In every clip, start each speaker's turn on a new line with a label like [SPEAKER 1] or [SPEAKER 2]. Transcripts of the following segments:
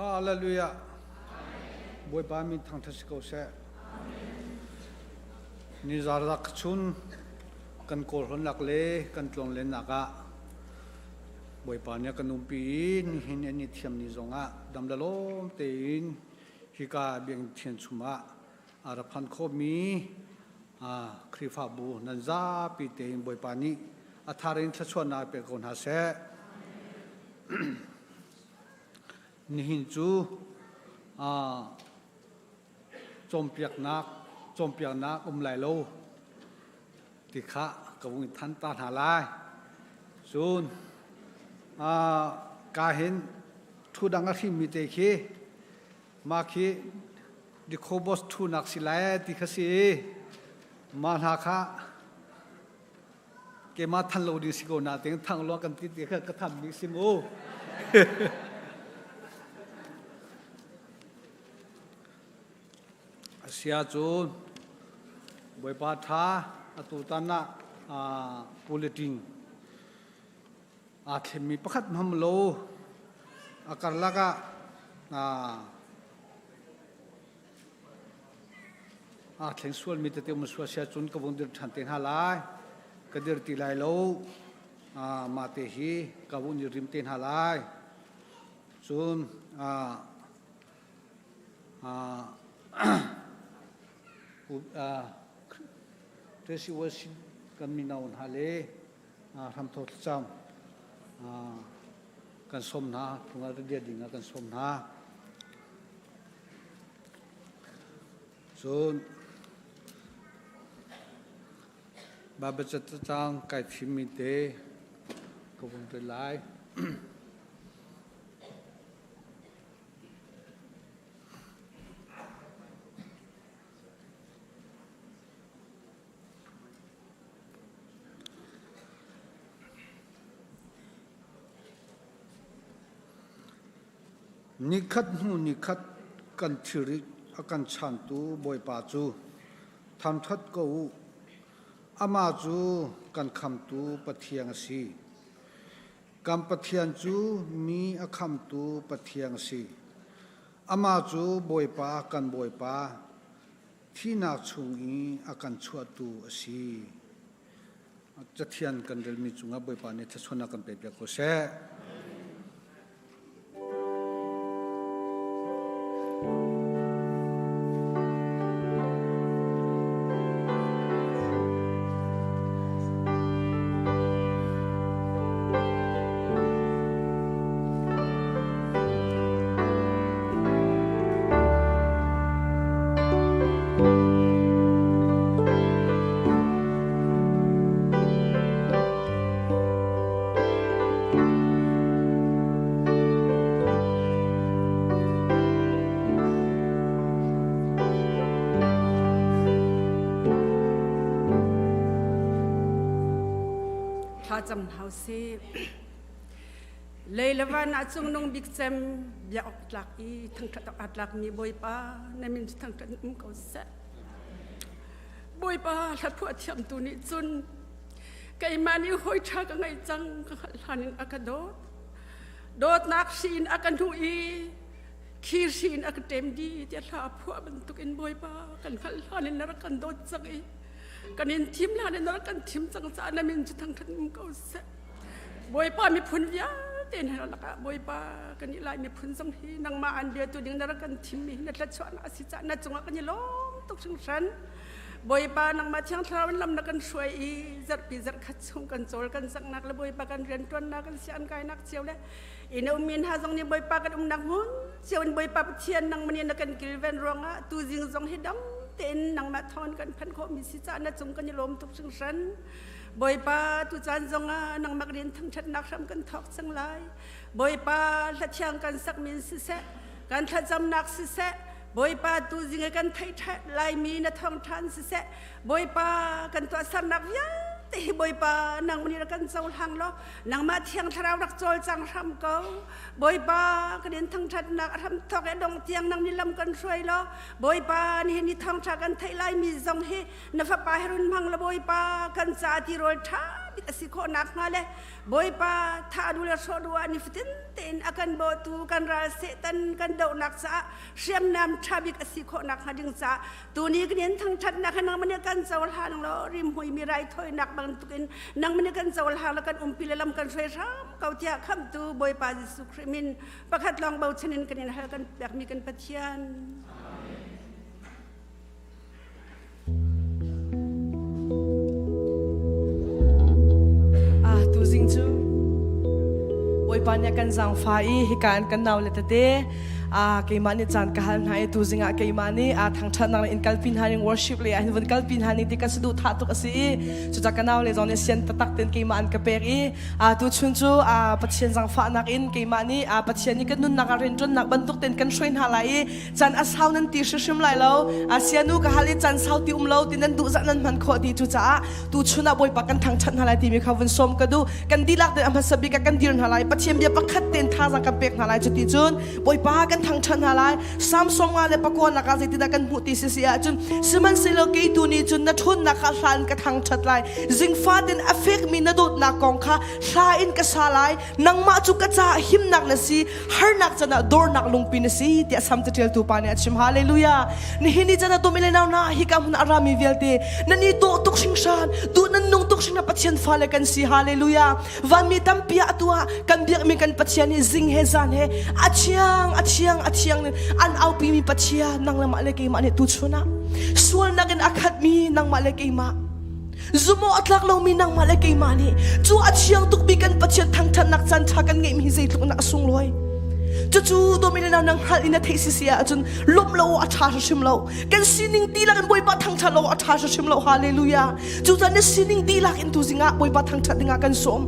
[SPEAKER 1] Hallelujah. Bawipa min thangṭhat si ko seh. Nizar rak chun kan kawlhawnnak le kan tlawnlennak ah Bawipa nih a kan umpi i nihin an i thiam ni zongah dam le lawm tein hika biakinn thian chungah a ra phan khawhmi Khrihfabu nan zapi tein Bawipa nih a thar in thluachuahnak pe ko hna seh. Nihin cu cawnpiaknak cawnpiaknak um lai lo ti kha ka vung in than ta hna lai. Cun ka hin thu dang a hrimmi te khi mah khi Dikobos thunak si lai ti kha si i mah hna kha keimah than lo ding si ko na ting thang lo kan ti ti kha ka tham mi si mu. Asia cu Bawipa tha atu tan ah bulletin aa thlenmi pakhat hmam lo a karlak ah Aa thleng sualmi tete um sual sia cun ka vung dir ṭhan te hna lai. Ka dir ti lai lo. Mah te hi ka vung i rim te hna lai. Cun Tracy Wilson kan mino hna le hramthawk thlacam kan sawm hna, phung ah dir ding ah kan sawm hna. Cun Baibal catang kai thimmi te ka vun rel lai. Nikhat hnu nikhat kan thilrit a kan chantu Bawipa cu thangṭhat ko u. Amah cu kan khamtu Pathian a si. Kan Pathian cu mi a khamtu Pathian a si. Amah cu Bawipa kan Bawipa, thihnak chung i a kan chuahtu a si. Cathian kan relmi cungah Bawipa nih thluachuahnak kan pekpiak ko seh.
[SPEAKER 2] Thlacam hna usih. Lei le van ah cungnung bik cem bia awk tlak i thangṭhat awk aa tlakmi Bawipa na min cu thangṭhat um ko seh. Bawipa hlaphuah thiamtu nih cun keimah nih hawi ṭha ka ngeih cang ka hngalh hlan in a ka dawt. Dawtnak hri in a ka hnuh i khi hri in a ka ṭem dih tiah hla a phuah bantukin Bawipa kan hngalh hlan in na rak kan dawt cang i kan in thim hlan in na rak kan thim cang caah na min cu thangṭhat um ko seh. Bawipa miphun vialte hna lakah Bawipa kan i Lai miphun zong hi nangmah an biatu ding na rak kan thimmi na thlachuahnak a si caah na cungah kan i lawm tuk hringhran. Bawipa nangmah Thiang Thlarau in lam na kan hruai i zarhpi zarhkhat chung kan cawl kan canghnak le Bawipa kan rianṭuannak kan sian kainak cio le inn a ummi hna zong nih Bawipa kan umnak hmun cio in Bawipa Pathian nangmah nih na kan kilven ruangah tuzing zong hi dam tein nangmah thawn kan phanh khawhmi si caah na cung kan i lawm tuk hringhran. Bawipa tucaan zongah nangmah rian thangṭhatnak hram kan thawk cang lai. Bawipa hlathiang kan sakmi in siseh, kan thlacamnak siseh, Bawipa tuzing i kan theih laimi na thawngṭha in siseh, Bawipa kan tuahsernak vialte hi Bawipa nangmah nih rak kan cohlang law nangmah Thiang Thlarau rak cawlcang hram ko. Bawipa kan in thangṭhatnak a hram thawk i a dong tiang nang nih lam kan hruai law Bawipa nihin ni thawngṭha kan theih laimi zong hi na fapa he run hmang la Bawipa kan ca tirawl ṭha bik a si khawh nakhnga le Bawipa thah duh le hrawh duh ah nifatin tein a kan bawhtu kan ral Satan kan dohnak caah hriamnam ṭha bik a si khawh nakhnga ding caah tuni kan in thangṭhatnak hi nangmah nih kan cohlang law rimhmui mi raithawinak bantukin nangmah nih kan cohlang le kan umpi le lam kan hruai hram ko tiah khamhtu Bawipa Jesuh Khrih min pakhat lawng bochan in kan in hal kan pekmi kan Pathian.
[SPEAKER 3] Ah, tuzing cu Bawipa nih a kan zaangfah i hika in kan nau le tete ah keimah nih caan ka hal hna i tuzing ah keimah nih a thangṭhatnak in kalpi hna ning worship le ah hin vun kalpi hna ning ti ka saduh thah tuk a si i cucaah ka nau le zong nih sian taktak ten keimah an ka pek i a tuchun cu a Pathian zaangfahnak in keimah nih a Pathian nih kan nunnak ah rianṭuannak bantuk ten kan hruai hna lai i Can a sau nan ti hrimhrim lai lo. Asianu ka hal i can sau ti um lo ti nan duh zah nan hman khawh ti cucaah tu chun ah Bawipa kan thangṭhat hna lai timi kha vun sawm ka duh. Kan dihlak tein a hmasa bik ah kan dir hna lai. Pathian bia pakhat tein thazaang kan pek hna lai. Cuti cun Bawipa kan thangṭhat hna lai. Samsung nga le pakua nak ah zeitindah kan hmuh ti si si ahcun sihmanhsehlaw kei tu nih cun na ṭhawnnak kha hla in ka thangṭhat lai. Zingfa tein a fekmi na dawtnak kong kha hla in ka sa lai. Nangmah cu ka caah himnak na si. Harnak can ah dornak lungpi na si tiah Sam caṭialtu pa nih a chim. Hallelujah. Nihin ni can ah tum ile nau na hika hmun a rami vialte nan i dawh tuk hringhran, duh nan nung tuk hringhran Pathian fale kan si. Hallelujah. Vanmi tampi ah atu ah kan biakmi kan Pathian hi zing he zan he a thiang a thiang a thiang in an aupimi Pathian nang le mah le keimah nih tuchun ah sualnak in a khatmi nangmah le keimah Zumawh a tlak lomi nangmah le keimah nih cu a thiang tukmi kan Pathian thangṭhatnak caan ṭha kan ngeihmi hi zeitluk in a sunglawi. Cucu dawmi le nau nang hngalh in na theih si si ahcun lawmh lo a ṭha hrimhrim lo. Kan sining dihlak in Bawipa thangṭhat lo a ṭha hrimhrim lo. Hallelujah. Cucaah na sining dihlak in tuzing ah Bawipa thangṭhat dingah kan sawm.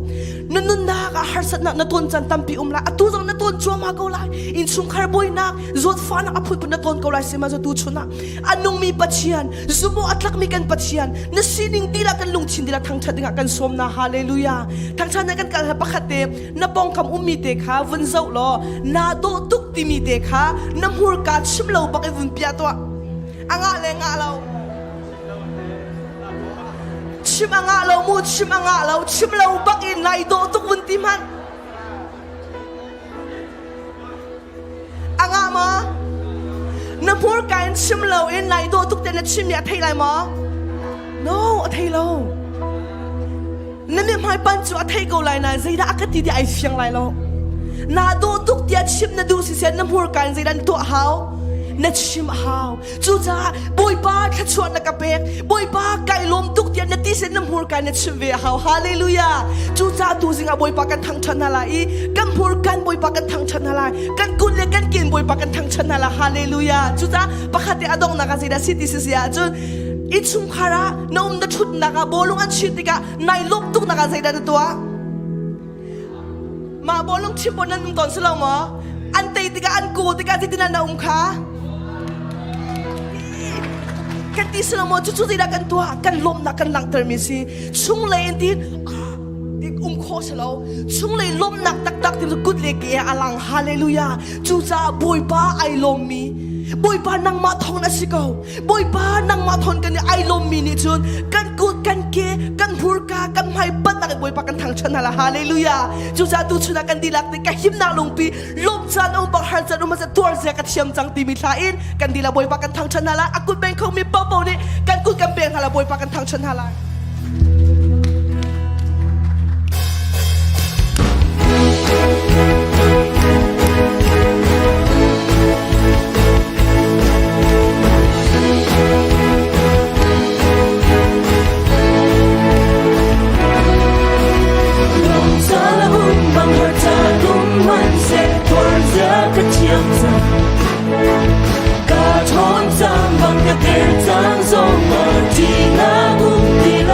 [SPEAKER 3] Na nunnak ah harsatnak na ton caan tampi um lai. Atu zong na ton cuahmah ko lai. Innchungkhar buainak, zawtfahnak a phunphun na ton ko lai. Sihmanhsehlaw tu chun ah a nungmi Pathian, zumawh a tlakmi kan Pathian, na sining dihlak kan lungthin dihlak thangṭhat dingah kan sawm na. Hallelujah. Thangṭhat na kan kal ha pakhat te na pawngkam ummi te kha vun zoh law naa dawh tuk timi te kha na hmurka chim lo bak i vun piah tuah. A ngah le ngah lo. Chim a ngah lo mu, chim a ngah lo, chim lo bak in nai dawh tuk vun ti hmanh. A ngah maw? Na hmurka in chim loin nai dawh tuk te na chimmi a thei lai maw? No, a thei lo. Na mithmai pan cu a thei ko lai nain zeidah a ka ti ti ai fiang lai lo. Naa dawh tuk tiah chim na duh siseh na hmurka in zeidah na tuah hau? Na chim a hau. Cucaah Bawipa thluachuah na ka pek, Bawipa kai lawm tuk tiah na ti sen na hmurka na chim ve a hau. Hallelujah. Cucaah tuzing ah Bawipa kan thangṭhat hna lai i kan hmurkan Bawipa kan thangṭhat hna lai. Kan kut le kan ken Bawipa kan thangṭhat hna lai. Hallelujah. Cucaah pakhat te a donghnak ah zeidah si ti si si ahcun innchungkhar ah na um na ṭhutnak ah bawlung an chit tikah nai lawm tuknak ah zeidah na tuah? Mah bawlung chim pawl nan um tawn si lo maw? An tei tikah an kaw tikah zeitin na um kha? Kan ti si lo maw? Cucu zeidah kan tuah? Kan lawmhnak kan langhtermi si. Chunglei in ti um khawh si lo. Chunglei lawmhnak taktak ti cu kut le ke ah a lang. Hallelujah. Cucaah Bawipa ai lawmmi Bawipa nangmah thawng na si ko. Bawipa nangmah thawn kan i ai lawmmi nih cun kan kut kan ke kan hmurka kan hmai pannak in Bawipa kan thangṭhat hna la. Hallelujah. Cucaah tuchun ah kan dihlak te ka himnak lungpi lawm caan um bang har caan um tuar zia ka thiam cang timi thla in kan dihlak Bawipa kan thangṭhat hna la. A kut beng khomi paohpaoh nih kan kut kan pek hna la. Bawipa kan thangṭhat hna lai.
[SPEAKER 4] Ka ṭhawn cang bang ka ter cang zong ti na um ti lo.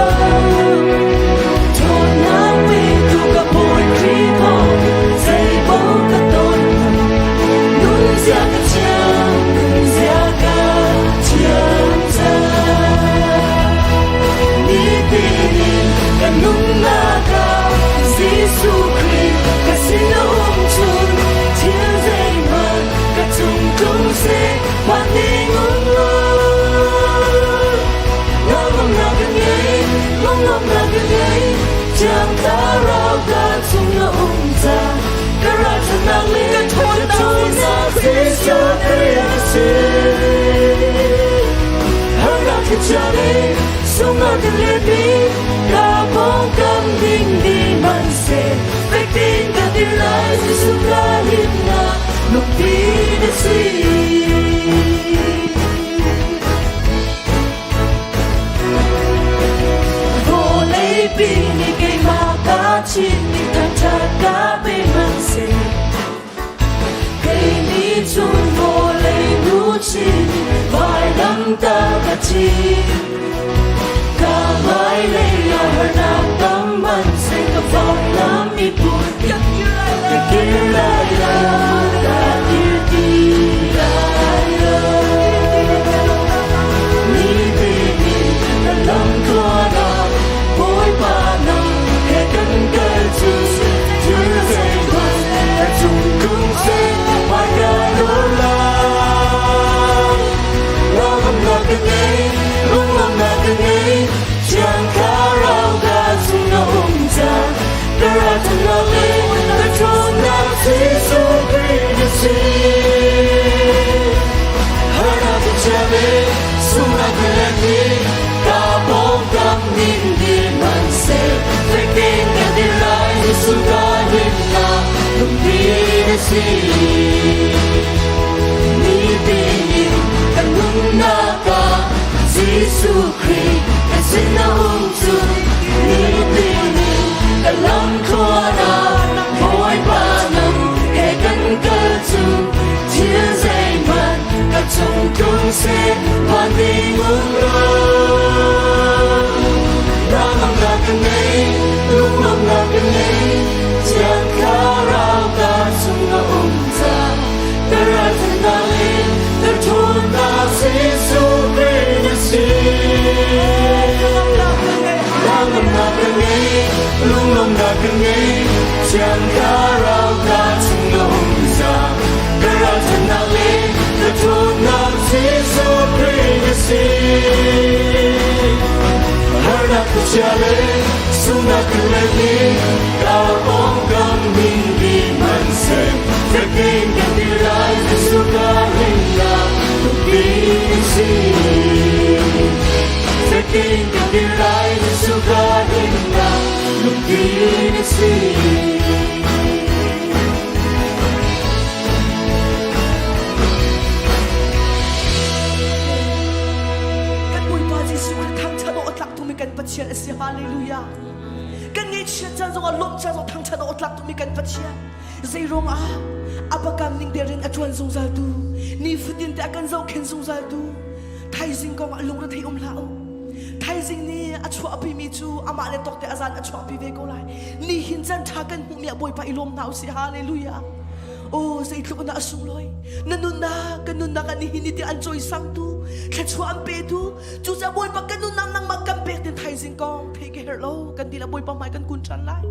[SPEAKER 4] chia le sung na kan lepi ka pawngkam ding di hmanhseh fek tein ka dir lai Jesuh ka himnak lungpi na si. Vawleipi nih keimah ka chimmi thangṭhat ka pe hmanhseh kei nih cun vawlei nu chin vailamtah ka thim. Ka hmailei ah harnak tam hmanhseh ka vailam i put ka kir lai lo, ka kir ti lai lo. Nitin in ka lamtluan ah Bawipa nang he kan kal cu thil zeihmanh ka cung tlung seh hmaika dor lai. Hnangamnak ka ngei, lunglawmhnak ka ngei, Thiang Thlarau ka chung a um cang. Ka ralṭhatnak le ka ṭhawnnak Jesuh Khrih na si. Harnak ka chia le sunghnak ka let i ka pawngkam ning dir hmanhseh fek tein ka dir lai Jesuh ka himnak lungpi na si. Nitin in kan nunnak ah Jesuh Khrih kan sin a um cu nitin in kan lamthluan ah Bawipa nang he kan kal cu thil zeihmanh ka cung tlung seh van ding um lo. Hnangamnak ka ngei, lunglawmhnak ka ngei, Thiang Thlarau ka chung a um cang. Ka ralṭhatnak le ka ṭhawnnak Jesuh Khrih na si. Hnangamnak ka ngei, lunglawmhnak ka ngei, Thiang Thlarau ka chung a um cang. Ka ralṭhatnak le ka ṭhawnnak Jesuh Khrih na si. Harnak ka chia le sunghnak ka let i ka pawngkam ning bi hmanhseh fek tein kan dir lai Jesuh ka himnak lungpi si. Fek tein kan dir lai Jesuh ka himnak lungpi na si.
[SPEAKER 3] Kan Bawipa Jesuh Khrih thangṭhat awk a tlak tukmi kan Pathian a si. Hallelujah. Kan ngaihchiat caan zongah lawmh caan zong thangṭhat awk a tlak tukmi kan Pathian. Zei ruangah a bakam ning te rian a ṭuan zungzal tu, nifatin te a kan zohkhenh zungzal tu, thaizing kong ah lungrethei um hlah u. Thaizing nih a chuahpimi cu amah le tawk te a zan a chuahpi ve ko lai. Nihin caan ṭha kan hmuhmi ah Bawipa i lawm hna usih. Hallelujah. Oh, zeitluk in dah a sunglawi. Na nunnak, kan nunnak ah nihin ni tiang an cawisangtu, thluachuah an petu. Cucaah Bawipa kan nunnak nangmah kan pek tin thaizing kong thei ka herh lo. Kan dilah Bawipa hmai kan kun ṭhan lai.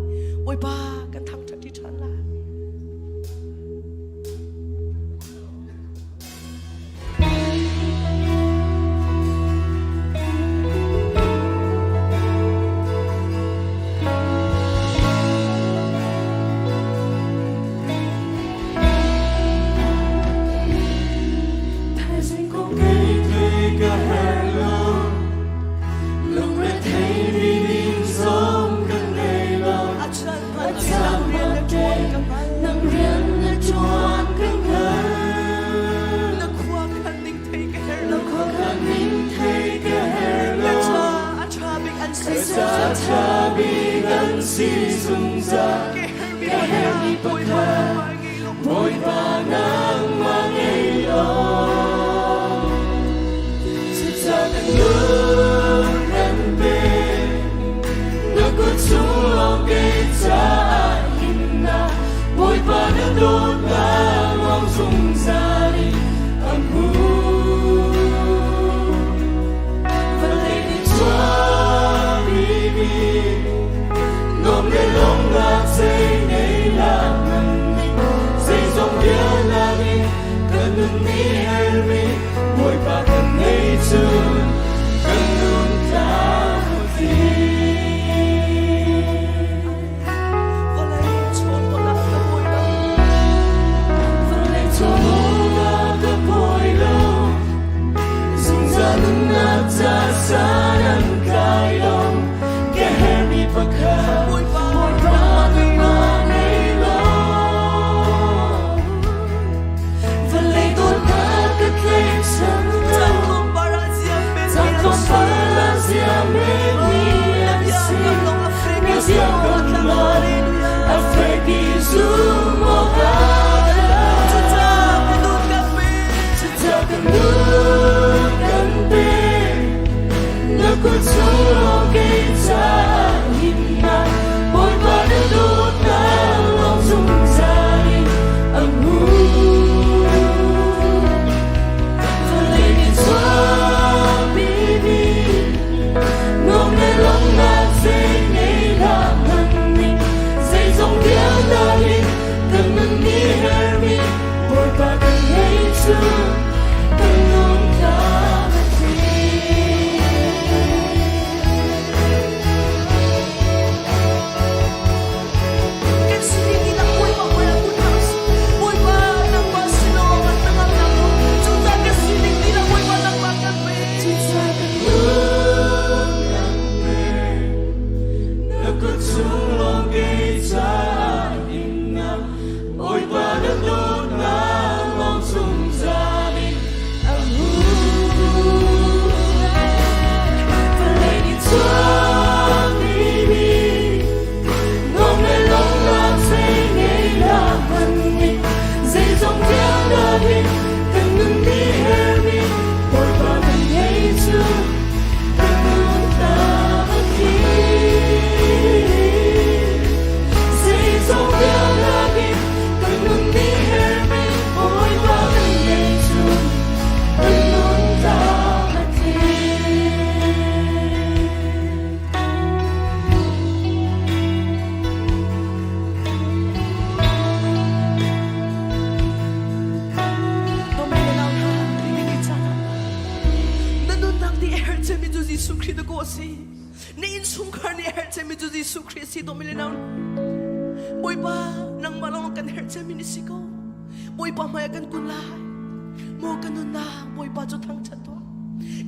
[SPEAKER 3] Bawipa kan thangṭhat ṭi ṭhan lai.
[SPEAKER 4] Thaizing kong kei thei ka herh lo lungrethei mi ding zong ka ngei lo
[SPEAKER 3] A chan
[SPEAKER 4] a chan nang rian na ṭuan ka hngal
[SPEAKER 3] Na khua khan ning thei ka herh
[SPEAKER 4] na
[SPEAKER 3] lo.
[SPEAKER 4] khua khan ning thei ka herh
[SPEAKER 3] Na
[SPEAKER 4] lo
[SPEAKER 3] cha a ṭha bik an si
[SPEAKER 4] ka ca ṭha bik an si zungzal
[SPEAKER 3] Ka herhmi
[SPEAKER 4] ka herhmi
[SPEAKER 3] pakhat
[SPEAKER 4] pakhat Bawipa nangmah ngei law Cucaah kan lung kan pe na kut chung lawng kei caah himnak Bawipa na dawtnak lawng zungzal in an hmu Vawlei nih chuahpimi nuam le lawmhnak zei ngei hlah hmanh nih zeizong vialnak in kan nun nih herhmi Bawipa kan ngei cun kan nun tlang ti.
[SPEAKER 3] Vawlei chawn ka Bawipa
[SPEAKER 4] Vawlei chawn siang kan lai a fek i zum awk a
[SPEAKER 3] Cucaah ka nun kan pe.
[SPEAKER 4] Cucaah kan nun kan pe. Na kut chung lawng kei caah himnak Bawipa na dawtnak lawng zungzal in a hmun. Vawlei nih chuahpimi nuam le lawmhnak zei ngei hlah hmanh ning zeizong vialte hin kan nun nih herhmi Bawipa kan ngei cu kan nun tlam a tling.
[SPEAKER 3] Kan sining dihlak Bawipa hmaiah kun hna usih. Bawipa nangmah sin lawng ah hnangamnak um. Cucaah kan sining dihlak Bawipa nangmah kan pe.
[SPEAKER 4] Cucaah kan nun kan pe. Na kut chung lawng kei caah himnak Bawipa na dawtnak lawng zungzal in a hmun. Vawlei nih chuahpimi nuam le lawmhnak zei ngei hlah hmanh ning zeizong vialte hin kan nun nih herhmi Bawipa kan ngei cu kan nun tlam a tling. Zeizong vialte hin kan nun nih herhmi Bawipa kan ngei cu kan nun tlam a tling.
[SPEAKER 3] Na nunnak nih a herh cemmi cu Jesuh Khrih dakaw a si. Na innchungkhar nih a herh cemmi cu Jesuh Khrih a si dawh mi le nau. Bawipa, nangmah lawng kan herh cemmi na si ko. Bawipa hmai ah kan kun lai. Maw ka nunnak Bawipa cu thangṭhat tuah.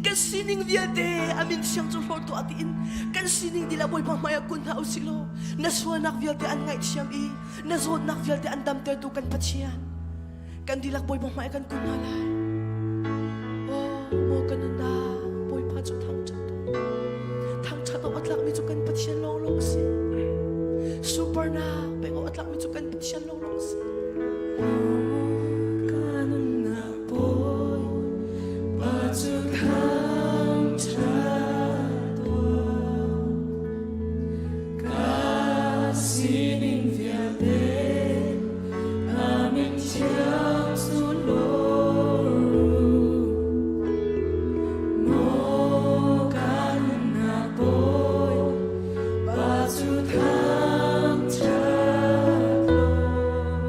[SPEAKER 3] Kan sining vialte a min thiang cu hlawt tuah tiin kan sining dilah Bawipa hmai ah kun hna usih law na sualnak vialte an ngaihthiam i na zawtnak vialte an damtertu kan Pathian kan dihlak Bawipa hmai kan kun hna lai. Oh, maw ka nunnak Bawipa cu thangṭhat tuah. Thangṭhat awk a tlakmi cu kan Pathian lawnglawng a si. Supernak pek awk a tlakmi cu kan Pathian lawnglawng a si.
[SPEAKER 4] Ka nunnak Bawipa cu thangṭhat tuah. Ka sining vialte a min thiang cu lawr u. Maw ka nunnak Bawipa cu thangṭhat law.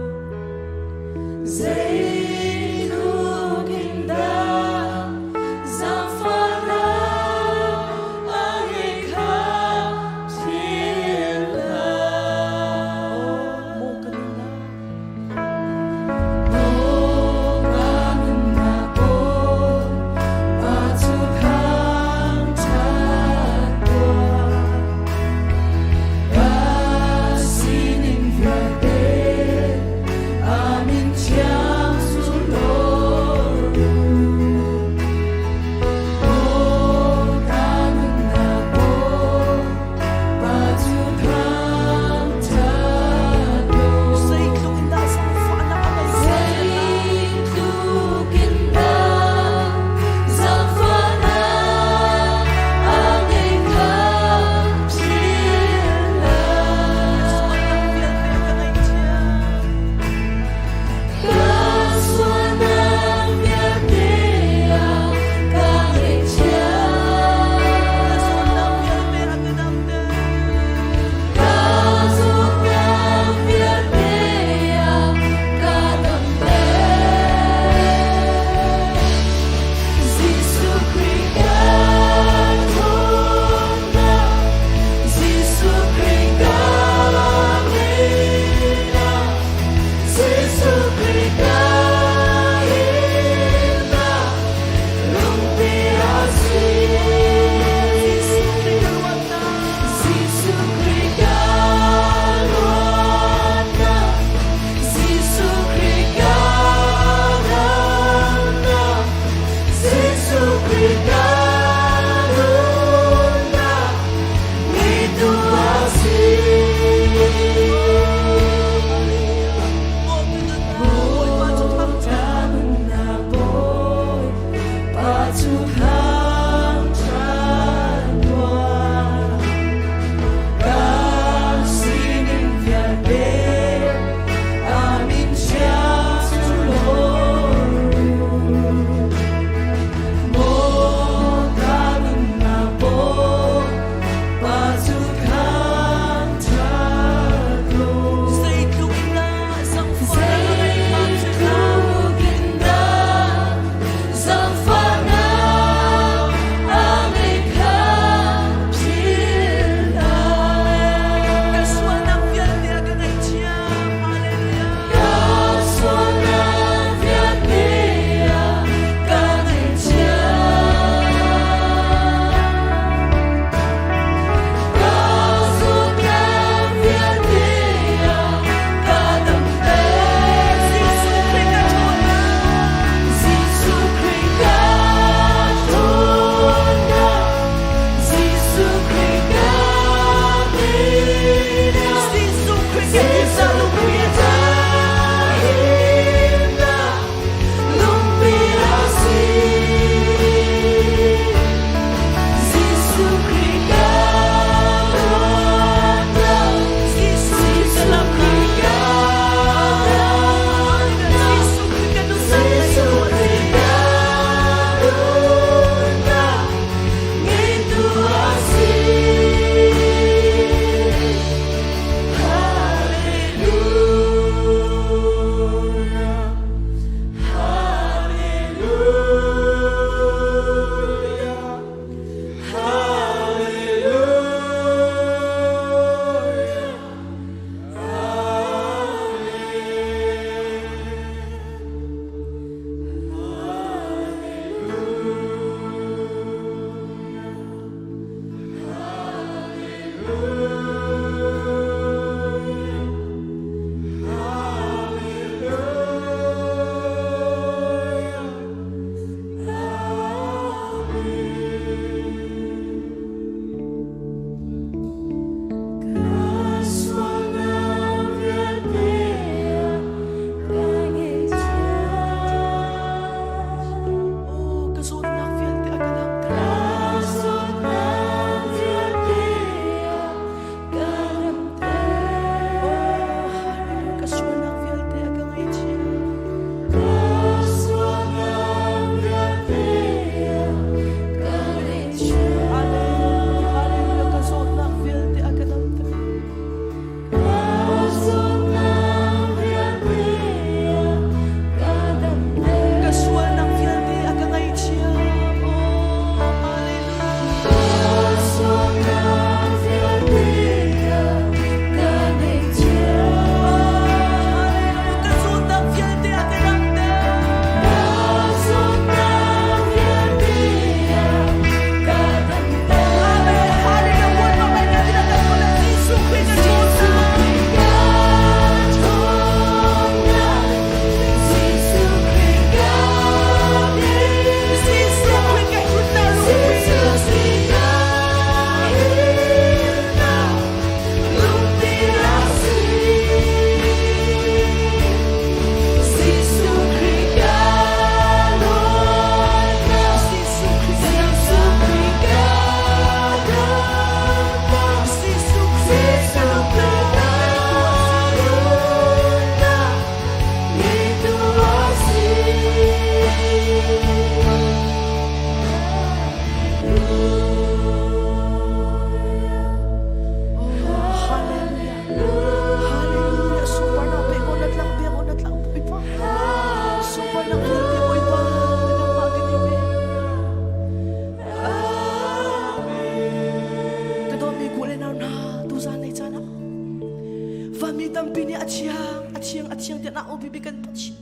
[SPEAKER 3] Vanmi tampi nih a thiang, a thiang, a thiang tiah na aupi kan Pathian.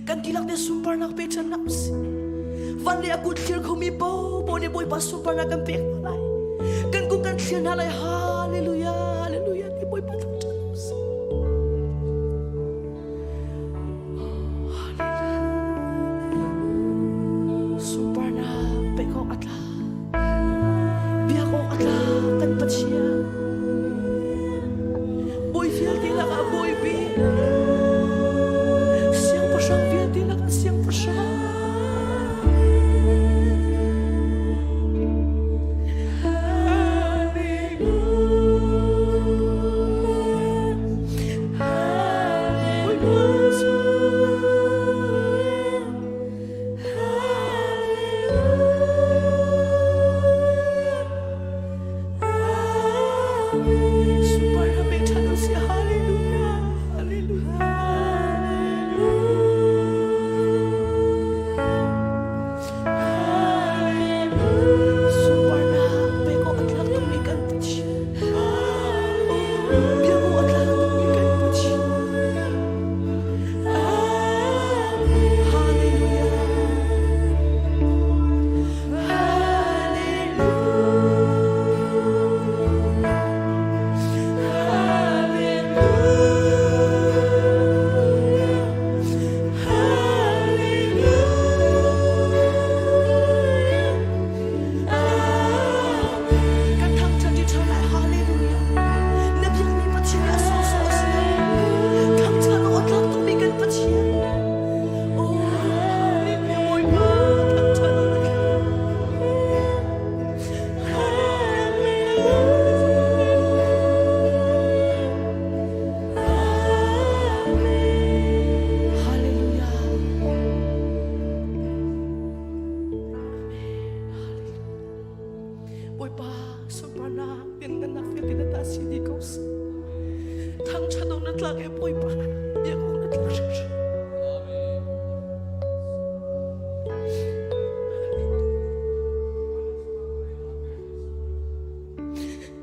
[SPEAKER 3] Kan tilak te sunparnak pe ṭhan hna usih. Van le a kut thlir khomi paohpaoh nih Bawipa sunparnak kan pek hna lai. Kan kut kan thlir hna lai. Hallelujah, hallelujah ti Bawipa thangṭhat hna usih. Sunparnak pek awk a tla. Biak awk a tla kan Pathian. Bawi vialte lakah bawi bik. Siangpahrang vialte lakah siangpahrang. Hallelujah. Hallelujah. Sunparnak pek awk a tlak tukmi kan Pathian. Biak awk a tlak tukmi kan Pathian. Hallelujah. Kan thangṭhat ṭi ṭhan lai. Hallelujah. Na biakmi Pathian hi a sawhsawh a si lo. Thangṭhat awk a tlak tukmi kan Pathian. Oh, hallelujah, Bawipa, thangṭhat awk na tlak. Hallelujah. Bawipa sunparnak lianngannak vialte na ta si dih ko seh. Thangṭhat awk na tlak e Bawipa, biak awk na tlak hrimhrim.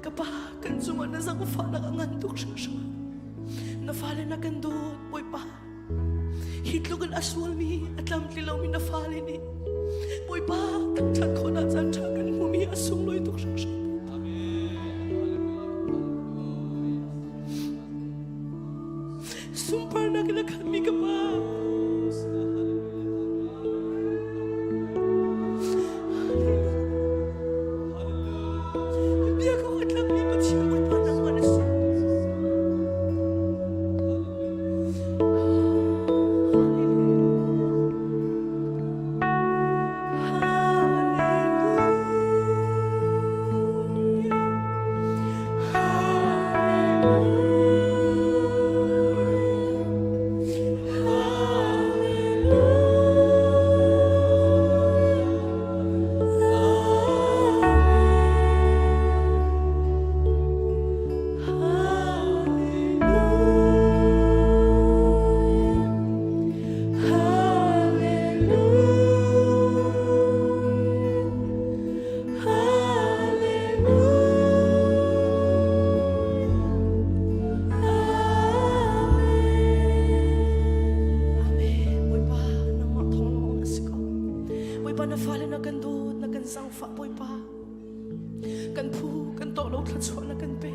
[SPEAKER 3] Ka pa kan cungah na zaangfahnak a ngan tuk hringhran. Na fale na kan dawt, Bawipa. Hi tluk in a sualmi, a tlamtli lomi na fale nih Bawipa thangṭhat khawhnak caan ṭha kan hmumi a sunglawi tuk hringhran. Sunparnak in a khatmi ka Pa. Biak awk a tlakmi Pathian Bawipa nangmah na si. Amen. Bawipa, nangmah thawng lawng na si ko. Bawipa na fale na kan dawt, na kan zangfah Bawipa. Kan phu, kan tawh lo thluachuah na kan pe.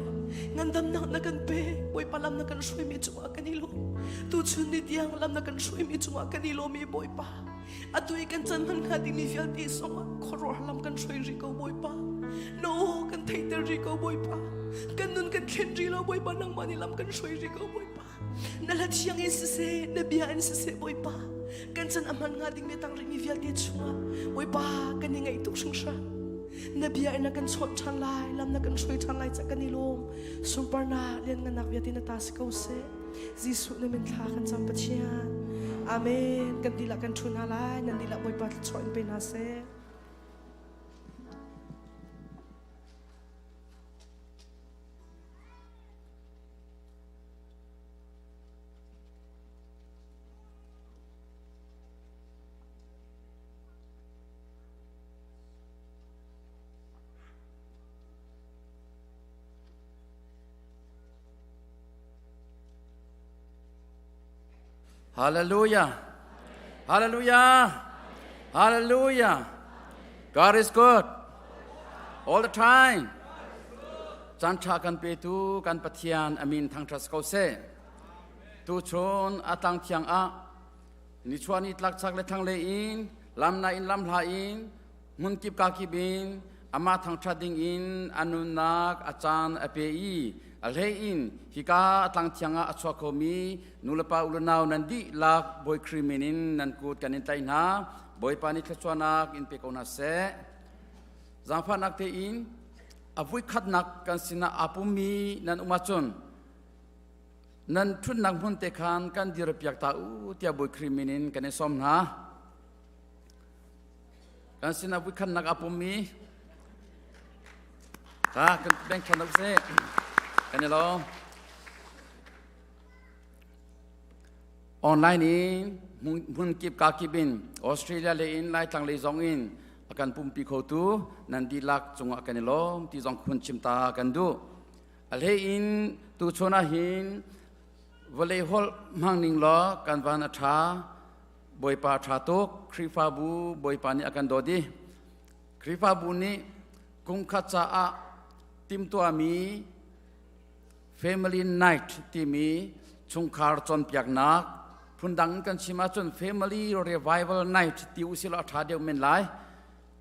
[SPEAKER 3] Ngandamnak na kan pe. Bawipa lam na kan hruaimi cungah kan i lawm. Tuchun ni tiang lam na kan hruaimi cungah kan i lawm i Bawipa. Atu i kan can hman hnga dingmi vialte zongah khuaruahhar lam kan hruai rih ko Bawipa. Na aw kan theihter rih ko Bawipa. Kan nun kan thlen rih lo Bawipa nangmah nih lam kan hruai rih ko Bawipa. Na hla thiang in siseh, na bia in siseh Bawipa. Kan can a hman hnga dingmi tang rihmi vialte chungah Bawipa kan i ngaih tuk hringhran. Na bia in na kan chawnh ṭhan lai, lam na kan hruai ṭhan lai ca kan i lawm. Sunparnak lianngannak vialte na ta si ko seh. Jesuh na min thla kan cam Pathian. Amen. Kan dihlak kan ṭhu hna lai. Nan dihlak Bawipa thluachuah in pe hna seh.
[SPEAKER 5] Hallelujah. Hallelujah. Hallelujah. God is good. All the time. Caan ṭha kan petu kan Pathian amin thangṭhat ko seh. Tuchun a tlang thiang ah nichuah ni tlak chak le thlanglei in lamna in lamhla in hmunkip kakip in amah thangṭhat ding in a nunnak a caan a pe i a hlei in hika a tlang thiang ah a chuak khomi nulepa ulenau nan dihlak Bawi Khrih min in nan kut kan in tlaih hna. Bawipa nih thluachuahnak in pe ko hna seh. Zaangfahnak tein a vuikhatnak kan sinah aa pummi nan um ahcun nan ṭhutnak hmun te khan kan dirpiak ta u tiah Bawi Khrih min in kan i sawm hna. Kan sinah vuikhatnak aa pummi ta kan beng ṭhan u sih. Kan i lawm. Online in hmunkip kakip in Australia lei in Laitlang lei zong in a kan pumpi khotu nan dihlak cungah kan i lawm ti zong khun chim ta kan duh. A hlei in tuchun ah hin vawlei holh hmang ning law kan van a ṭha. Bawipa ṭha tuk. Khrihfabu Bawipa nih a kan dawt i Khrihfabu nih kumkhat caah timhtuahmi Family Night timi chungkhar cawnpiaknak phundang kan chim ahcun Family Revival Night ti usilaw a ṭha deuh men lai.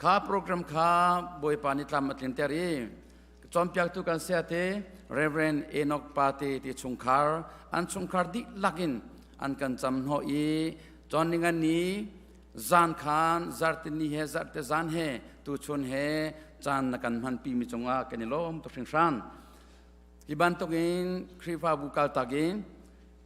[SPEAKER 5] Kha program kha Bawipa nih tlam a tlinter i cawnpiaktu kan sayate Reverend Enoch Pate ti chungkhar an chungkhar dihlak in an kan cam hnawh i cawn ningan ni zan khan zarhtini he zarhte zan he tuchun he caan na kan hmanpi mi cungah kan i lawm tuk hringhran. Hi bantukin Khrihfabu kaltak in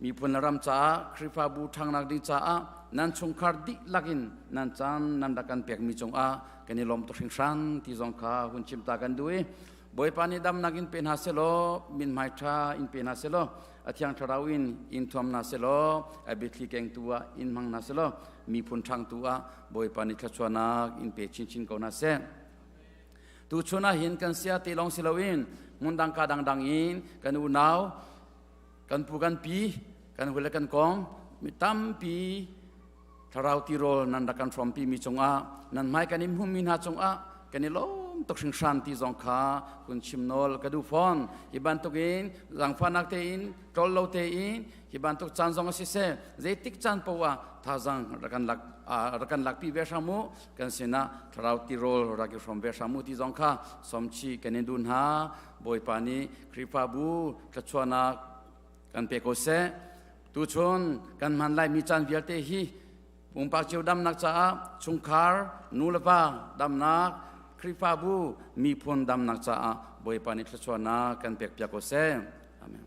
[SPEAKER 5] miphun le ram caah Khrihfabu ṭhangnak ding caah nan chungkhar dihlak in nan caan nan rak kan pekmi cungah kan i lawm tuk hringhran ti zong kha hun chim ta kan duh i Bawipa nih damnak in pe hna selaw mithmai ṭha in pe hna selaw a thiang thlarau in in thuam hna selaw a biathli kengtu ah in hmang hna selaw miphun ṭhangtu ah Bawipa nih thluachuahnak in pe chinchin ko hna seh. Tuchun ah hin kan sia te lawng si loin hmundang ka dangdang in kan unau kan pu kan pi kan hule kan kong mi tampi thlarau tirawl nan rak kan hrawmpi mi cungah nan hmai kan in hmumi hna cungah kan i lawm tuk hringhran ti zong kha kun chim nawl ka duh fawn. Hi bantukin zaangfahnak tein ṭol lo tein hi bantuk caan zong a si seh zeitik caan paoh ah thazang rak kan lak rak kan lakpi ve hram u, kan sinah thlarau tirawl rak i hrawm ve hram u ti zong kha sawmchih kan in duh hna. Bawipa nih Khrihfabu thluachuahnak kan pe ko seh. Tuchun kan hman laimi caan vialte hi pumpak cio damnak caah, chungkhar nu le va damnak, Khrihfabu miphun damnak caah Bawipa nih thluachuahnak kan pek piak ko seh. Amen.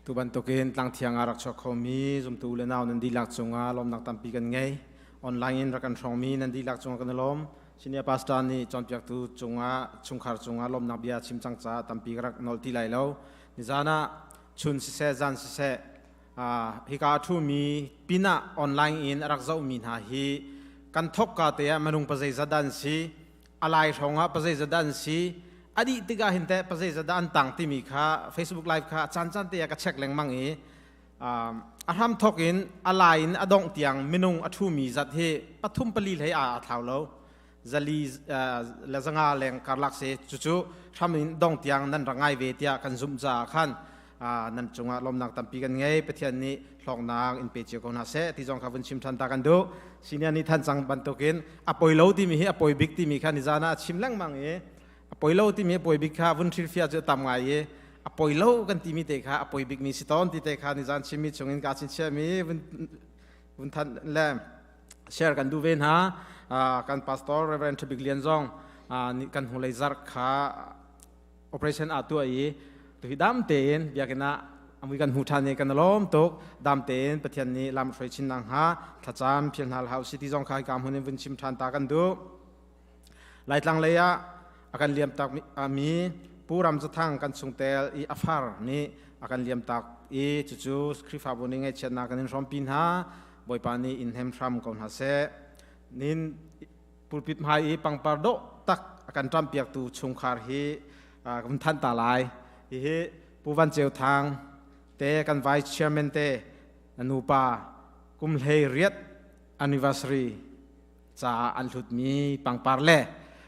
[SPEAKER 6] Tu bantukin tlangthiang ah rak chuak khomi zumtu le nau nan dihlak cungah lawmnak tampi kan ngei. Online in rak kan hrawngmi nan dihlak cungah kan i lawm. Senior pastor nih cawnpiaktu cungah chungkhar cungah lawmnak bia chim cang caah tampi ka rak nolh ti lai lo. Nizan ah chun siseh zan siseh hika a ṭhumi pinah online in a rak zohmi hna hi kan thawkka te ah minung pazeizat dah an si, a lai hrawng ah pazeizat dah an si, a dih tikah hin teh pazeizat dah an tang timi kha Facebook live kha caan caan te ah ka check lengmang i a hram thawk in a lai in a dongh tiang minung a ṭhumi zat hi pathum pali hlei aa thlau lo. Zali le zanga leng karlak si. Cucu hram in dong tiang nan rak ngai ve tiah kan zumh caah khan nan cungah lawmnak tampi kan ngei. Pathian nih hlawknak in pe cio ko hna seh ti zong kha vun chim ṭhan ta kan duh. Senior nih than cang bantukin a poi lo timi hi a poi bik timi kha nizan ah a chim lengmang i a poi lo timi a poi bik kha vun hrilhfiah cu a tam ngai i a poi lo kan timi te kha a poi bikmi si tawn ti te kha nizan chimmi chungin kaa chinchiahmi vun vun than le share kan duh ve hna. Kan pastor Reverend Thabik Lian zong kan hnulei zarh kha operation a tuah i tuhi dam tein biakinn ah amui kan hmu ṭhan i kan lawm tuk. Dam tein Pathian nih lam hruai chin nak hnga thlacam phil hna hlah usih ti zong kha hika hmun in vun chim ṭhan ta kan duh. Laitlang lei ah a kan liam tak mi Pu Ram Zathang kan chungtel i a far nih a kan liam tak i cucu Khrihfabu nih ngaihchiatnak kan in hrawmpi hna. Bawipa nih in hnem hram ko hna seh. Nin pulpit hmai i pangpar dawh tak a kan ṭampiaktu chungkhar hi kan thanh ta lai. Hihi Pu Van Ceu Thang te kan vice chairman te na nupa kum hlei riat anniversary caah an hlutmi pangpar le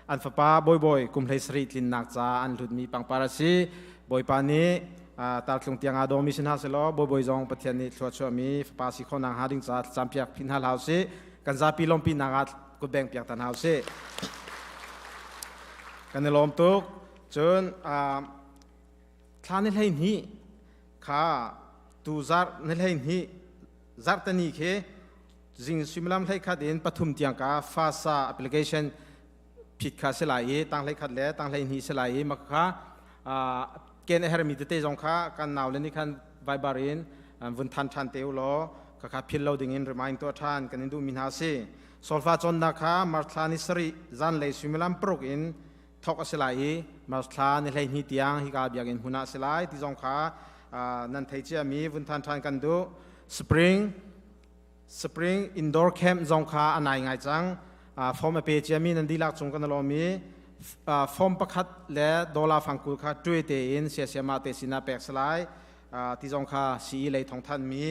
[SPEAKER 6] an fapa Bawibawi kum hlei sarih tlinnak caah an hlutmi pangpar a si. Bawipa nih tartlung tiang aa dawmi si hna selaw Bawibawi zong Pathian nih thluachuahmi fapa si khawhnak hnga ding caah thlacampiak phin hna hlah usih. Kan zapi lawmpinak ah kutbeng piak ta hna usih. Kan i lawm tuk. Cun thla ni 12 kha tu zarh ni 12 zarhteni khi zing suimilam 11 in 3 tiang ka FASA application phit kha si lai i tang 11 le tang 12 si lai i maka kha ken a hermi tete zong kha kan nau le nih khan Viber in vun than than te u law kha kha phil lo ding in remind tuah than kan in duh mi hna si. Solfa cawnnak kha March thla ni 7 zanlei suimilam 6 in thok a si lai i March thla ni 12 tiang hika biakinn hmun ah a si lai ti zong kha nan thei ciami vun than than kan duh. Spring indoor camp zong kha a nai ngai cang. Form a pe ciami nan dihlak cung kan lawm i form pakhat le dollar fangkul kha tuai tein siasiama te sinah pek si lai ti zong kha CE lei thong than mi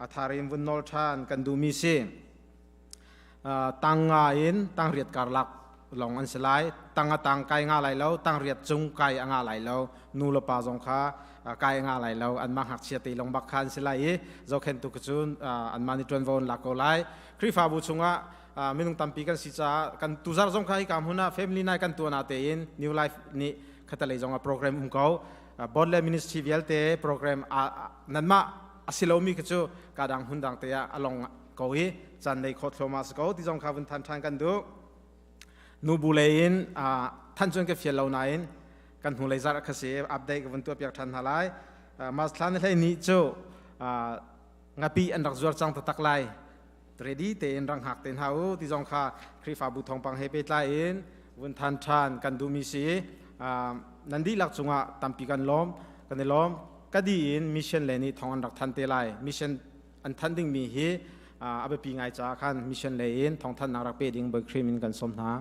[SPEAKER 6] a tharin vun nawl than kan duhmi si. Tang nga in tang riat karlak lawng an si lai. Tang a tang kai nga lai lo, tang riat cung kai a nga lai lo. Nu le pa zong kha kai a nga lai lo. Anmah ngakchia te lawng bak kha an si lai i zohkhentu cu anmah nih ṭuanvo an lak ko lai. Khrihfabu chungah minung tampi kan si caah kan tuzar zong kha hika hmun ah family night kan tuah na tein New Life nih khatalei zong ah program um ko. Board le ministry vialte program nanmah a si lomi kha cu kadang hmun dang te ah a long ko i caan nei khawh thluahmah si ko ti zong kha vun than ṭhan kan duh. Nubu lei in than cun ka fial lo nain kan hnulei zarh kha si update ka vun tuah piak ṭhan hna lai. Mas thla ni hlei ni cu ngapi an rak zuar cang taktak lai. Ready tein rak hngak te hna u ti zong kha Khrihfabu thawngpang he pehtlai in vun than ṭhan kan duhmi si. Nan dihlak cungah tampi kan lawm kan i lawm. Ka di in mission le nih thawng an rak than te lai. Mission an than dingmi hi a biapi ngai caah khan mission lei in thawngthanhnak rak pe ding Bawi Khrih min kan sawm hna.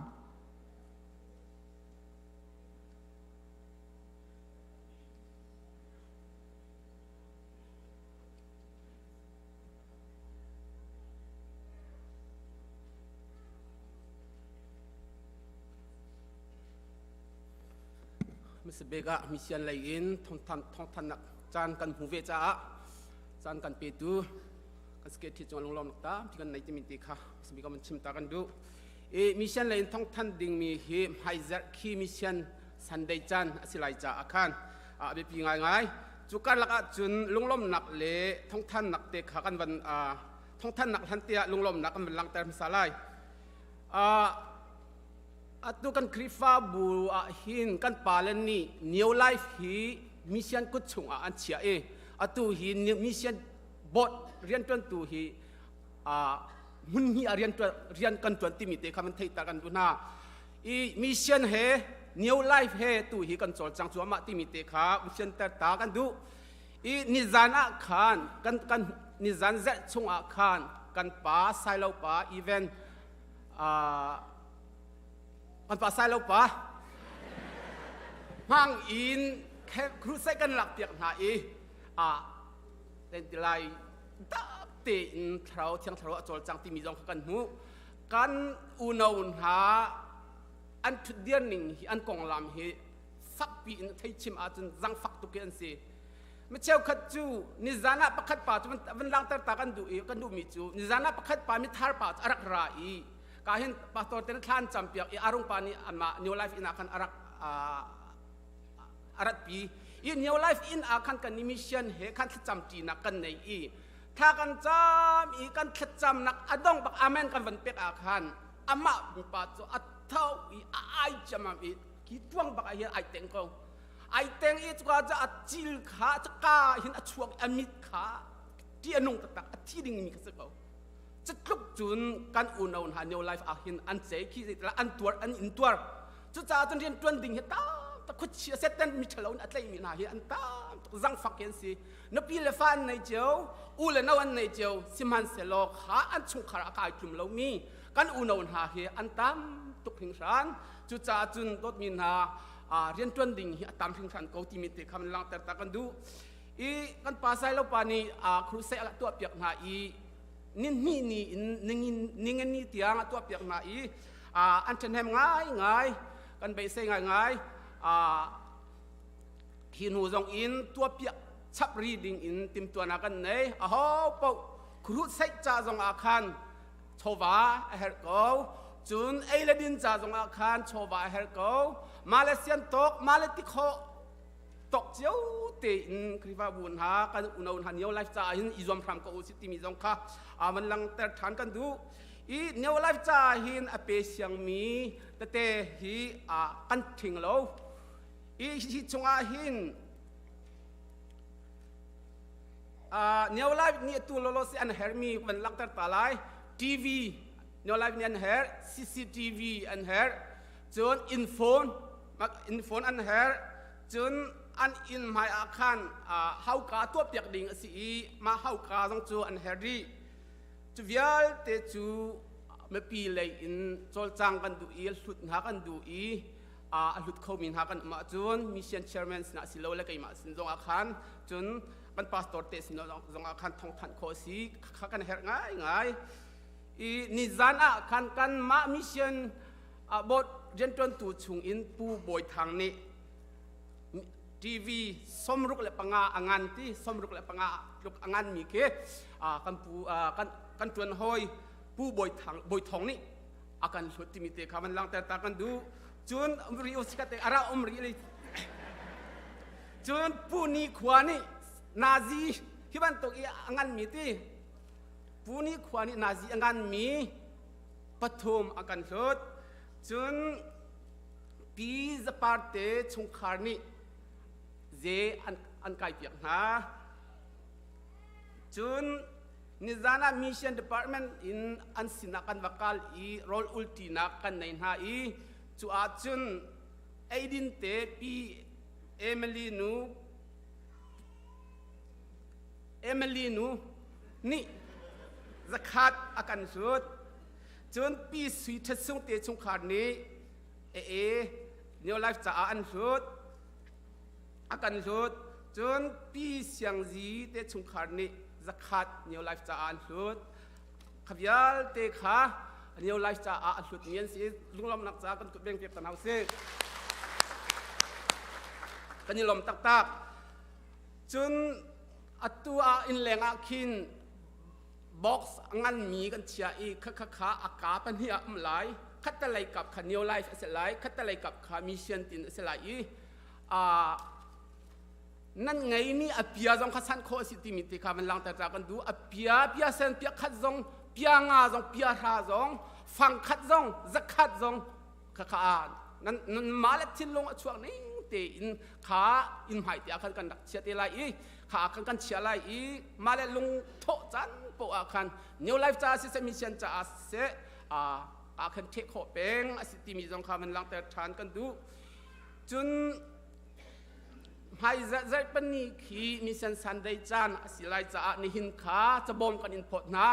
[SPEAKER 7] Misabek ah mission lei in thawngthannak caan kan hmu ve caah caan kan petu kan sket thi cung lunglawm nak tampi kan nei timi ti kha simi kan chim ta kan duh. I mission lei in thawngthan dingmi hi hmaizarh khi mission Sunday caan a si lai caah khan a biapi ngaingai. Cu karlak ah cun lunglawmnak le thawngthannak te kha kan van thawngthannak hlan te ah lunglawmnak kan van langhter hmasa lai. Atu kan Khrihfabu ah hin kan pale nih New Life hi mission kut chungah an chiah i atu hi mission board rianṭuantu hi hmun hnih ah rian kan ṭuan timi te kha man theihter kan duh hna. I mission he New Life he tu hi kan cawlcang cuahmah timi te kha fianter ta kan duh. I nizan ah khan kan kan nizan zarh chungah khan kan pa Sailo pa event kan pa Sailo pa hmang in crusade kan lak piak hna i lai tak tein thlarau thiang thlarau a cawlcang timi zong kha kan hmuh. Kan uno hna an thutdir ning hi an konglam hi fakpi in thei chim ahcun zangfak tuk hi an si. Mi cheukhat cu nizan ah pakhat pa cu van langter ta kan duh i kan duhmi cu nizan ah pakhat pa mithar pa cu a rak ra i ka hin pastor ten thlan campiak i arung pa nih anmah New Life inn ah khan a rak a ratpi i New Life inn ah khan kan mission he khan thlacam ṭinak kan nei i thla kan cam i kan thlacamnak a dong bak amen kan van pek ah khan amah pa cu a tho i a ai ciamam i hi tuang bak ah hin ai teng ko. Ai teng i cuka cu a cil kha ka hin a chuak i a mit kha ṭih a nung taktak, a thi dingmi kha si ko. Cutluk cun kan unau hna New Life ah hin an cei khi zeitilah an tuar an in tuar. Cucaah cun rian ṭuan ding hi tampi. Khuachia Satan mi ṭhalo in a tlaihmi hna hi an tam tuk zangfak an si. Nupi le fa an nei cio, u le no an nei cio, sihmanhsehlaw kha an chungkhar a kai tlum lomi kan unau hna hi an tam tuk hringhran. Cucaah cun dawtmi hna rianṭuan ding hi a tam hringhran ko timi te kha langhter ta kan duh. I kan pa Sailo pa nih crusade a tuahpiak hna i nihnih ni in ningani tiang a tuahpiak hna i an ṭhahnem ngaingai kan beisei ngaingai hi hnu zong in tuahpiak chap ri ding in timtuanak kan nei aho paoh crusade ca zong ah khan chawva a herh ko cun ei le din ca zong ah khan chawva a herh ko mah le sian tawk mah le tikhaw tok cio tein Khrihfabu hna kan unau hna Neo Life caah hin i zuam hram ko u si timi zong kha van langter ṭhan kan duh i Neo Life caah hin a pe siangmi tete hi kan ṭhing lo i hi chungah hin Neo Life nih atu lolo si an hermi van langhter ta lai TV Neo Life nih an herh CCTV an herh cun inn phone inn phone an herh cun an inn hmai ah khan hauka tuahpiak ding a si i mah hauka zong cu an herh rih cu vialte cu mipi lei in cawlcang kan duh i hlut hna kan duh i a hlut khomi hna kan um ahcun mission chairman sinah si lo le keimah sin zong ah khan cun kan pastor te sin zong ah khan thawngthanh khawh a si kha kan herh ngaingai i nizan ah khan kanmah mission board rianṭuantu chungin Pu Bawi Thang nih TV 65 a ngan ti 65 tluk a nganmi khi kan pu kan kan ṭuan hawi Pu Bawi Thang Bawi Thawng nih a kan hlut timi te kha van langhter ta kan duh cun ri usikate ara um ri li cun Pu Ni khua nih Nazi hi bantuk i a nganmi ti Pu Ni khua nih Nazi a nganmi pathum a kan hlut. Cun Pi Zaparte chungkhar nih ze an, an kaipiak hna. Cun nizan ah mission department in an sinah kan va kal i rawl ulṭinak kan nei hna i cu ahcun eidin te Pi Emily nu Emily nu nih zakhat a kan hlut. Cun Pi Sui Ṭhat Sung te chungkhar nih ee New Life caah an hlut. A kan hlut. Cun Pi Siang Zi te chungkhar nih zakhat New Life caah an hlut. Kha vialte kha New Life caah a hlutmi an si. Lunglawmhnak caah kan kut beng piak ta hna usih. Kan i lawm taktak. Cun atu ah innleng ah khin box a nganmi kan chia i kha kha a ka pahnih ah um lai khattelei kap kha Neo Life a si lai khattelei kap kha mission tin a si lai i nan ngeimi a pia zong kha san khawh a si timi te kha van langhter ta kan duh a pia pia sen pia khat zong pia nga zong pia hra zong fang khat zong zakhat zong kha kha nan nan mah le thinlung a chuak ning tein kha inn hmai te ah khan kan rak chia te lai i kha ah khan kan chia lai i mah le lung thawh caan poah ah khan New Life caah siseh mission caah siseh ah khan ṭheh khawh peng a si timi zong kha van langhter ṭhan kan duh cun hmai zarh pani khi mission Sunday caan a si lai caah nihin kha cabawm kan in phawt hna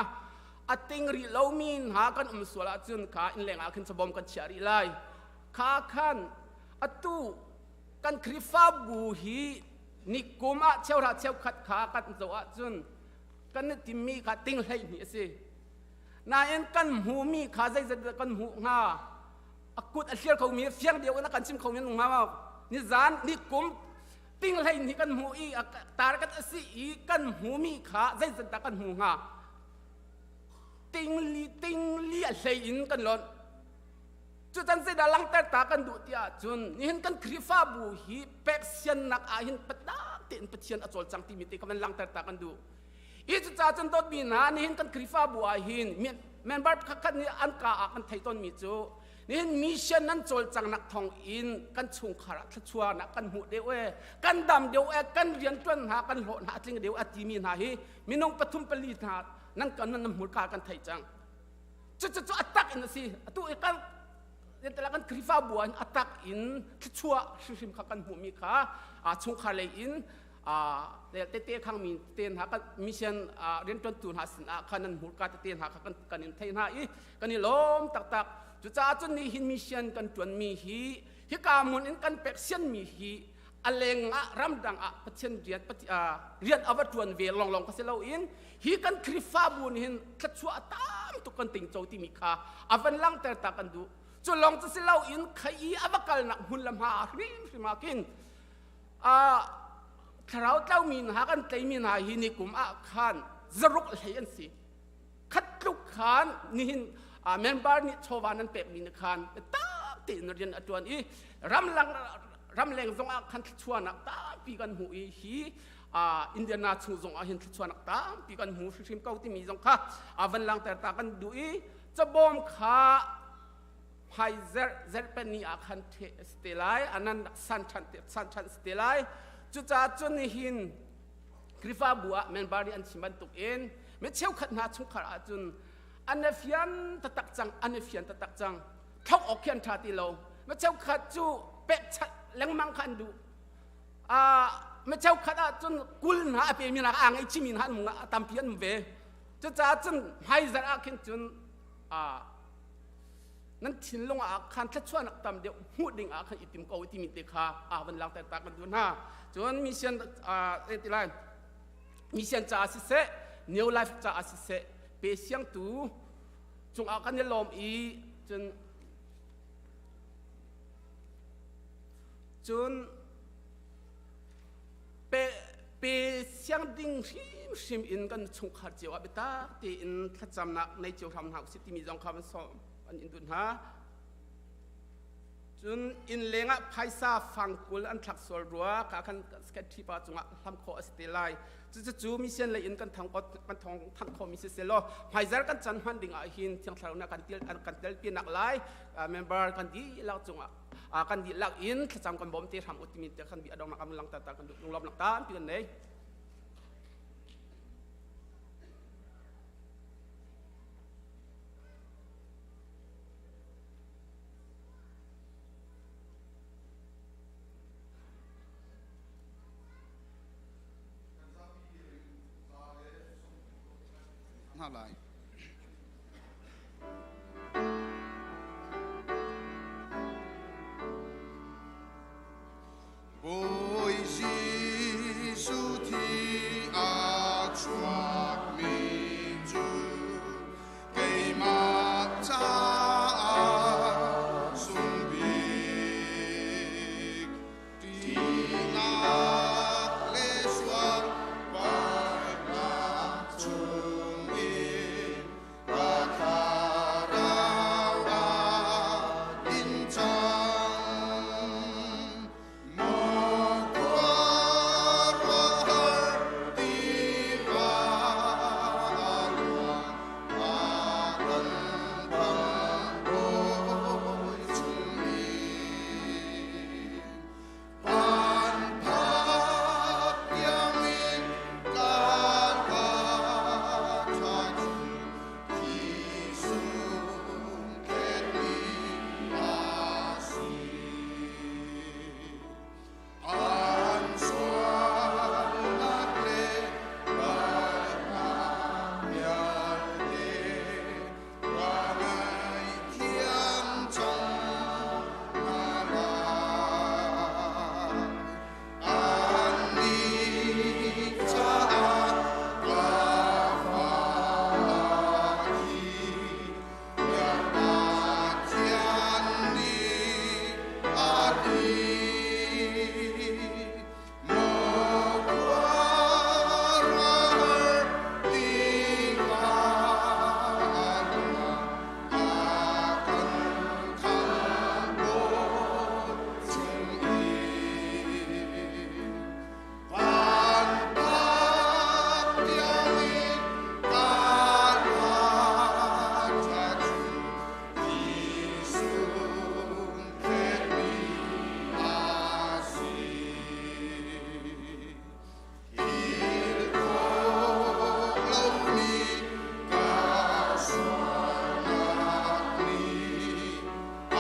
[SPEAKER 7] a ting rih lomi hna kan um sual ahcun kha innleng ah khin cabawm kan chiah rih lai kha khan atu kan Khrihfabu hi nikum ah cheuhra cheukhat kha kan zoh ahcun kan i timmi kha ting 12 a si nain kan hmuhmi kha zeizat kan hmuh hnga a kut a hliar khomi fiang deuh in a kan chim khomi an um hnga maw nizan nikum ting 12 kan hmuh i target a si i kan hmuhmi kha zeizat dah kan hmuh hnga tingli tingli a hlei in kan lonh cucan zeidah langhter ta kan duh ti ahcun nihin kan Khrihfabu hi pek siannak ah hin patak tein Pathian a cawlcang timi te kha van langhter ta kan duh i cucaah cun dawtmi hna nihin kan Khrihfabu ah hin member khatkhat nih an ka ah kan thei tawnmi cu nihin mission nan cawlcangnak thawng in kan chungkhar ah thluachuahnak kan hmuh deuh e kan dam deuh e kan riantuan hna kan hlawh hna a tling deuh a timi hna hi minung pathum pali hna nan kan nan hmurka kan theih cang cucu cu a tak in a si atu i kan Zeitala kan Khrihfabu ah a tak in thluachuah hrimhrim kha kan hmuhmi kha chungkhar lei in tete khangmi te hna kan mission rianṭuantu hna sinah khan nan hmurka tete hna kha kan in thei hna i kan i lawm taktak. Cucaah cun nihin mission kan ṭuanmi hi hika hmun in kan pek sianmi hi a leng ah ramdang ah Pathian rian rian a va ṭuan ve longlong ka si loin hi kan Khrihfabu nih hin thluachuah tam tuk kan tingco timi kha a van langhter ta kan duh. Cu lawng cu si loin khai i a va kalnak hmun le hma ah hrimhrim ah khin thlarau tlaumi hna kan tleimi hna hi ni kum ah khan zaruk hlei an si. Khat tluk khan nihin member nih chawva nan pekmi nih khan tak tein rian a ṭuan i ramlang ramleng zong ah khan thluachuahnak tampi kan hmu i hi Indiana chung zong ah hin thluachuahnak tampi kan hmu hrimhrim ko timi zong kha van langter ta kan duh i cabawm kha hmai zerh zerhpen ni ah khan the si te lai anan san ṭhan san ṭhan si te lai. Cucaah cun nihin Khrihfabu ah member nih an chim bantuk in mi cheukhat hna chungkhar ahcun an i fian taktak cang, an i fian taktak cang, thlok awk khi an ṭha ti lo. Mi cheukhat cu pekchanh lengmang kha an duh. Mi cheukhat ahcun kul hna a pemi hna aa ngaihchihmi hna an tampi an um ve. Cucaah cun hmaizarh ah khin cun nan thinlung ah khan thluachuahnak tam deuh hmuh ding ah khan i tim ko timi te kha aa van langhter ta kan duh hna. Cun mission ti lai mission caah siseh, New Life caah siseh, pe siangtu cungah kan i lawm i cun cun pe pe siang ding hrimhrim in kan chungkhar cio ah biatak tein thlacamnak nei cio hram hna usih timi zong kha van sawm an in duh hna. Cun inn lengah phaisa fangkul an thlak sual rua ka khan secretary pa cungah hlam khawh a si te lai. Cucu mission lei in kan thang kan thong thang khawh mi si selaw hmaizar kan chan hman ding ah hin thiang thlarau na kan til kan tel pinak lai member kan dihlak cungah kan dihlak in thlacam kan bawm te hram u timi te kan bi adong nak am lang ta ta kan lunglawm nak tampi kan nei.
[SPEAKER 8] Hna lai. Bawi Jesuh thi a chuakmi cu keimah caah sung bik. Ṭihnak le sual palhnak chungin ka thlarau ah in cang. Maw khuaruahhar tiva a luang a kan khamhbawi chungin. Van phak tiangin kan ṭha cu thi sung khetmi a si. An sualnak le palhnak vialte ka ngaihthiam cang hna lai. Annih caah ka fak hi Pathian nih a ti. Maw khuaruahhar tiva a luang a kan khamhbawi chungin. Van phak tiangin ka ṭha cu Jesuh khetmi a si. Thil khawh lomi ka sualnak nih a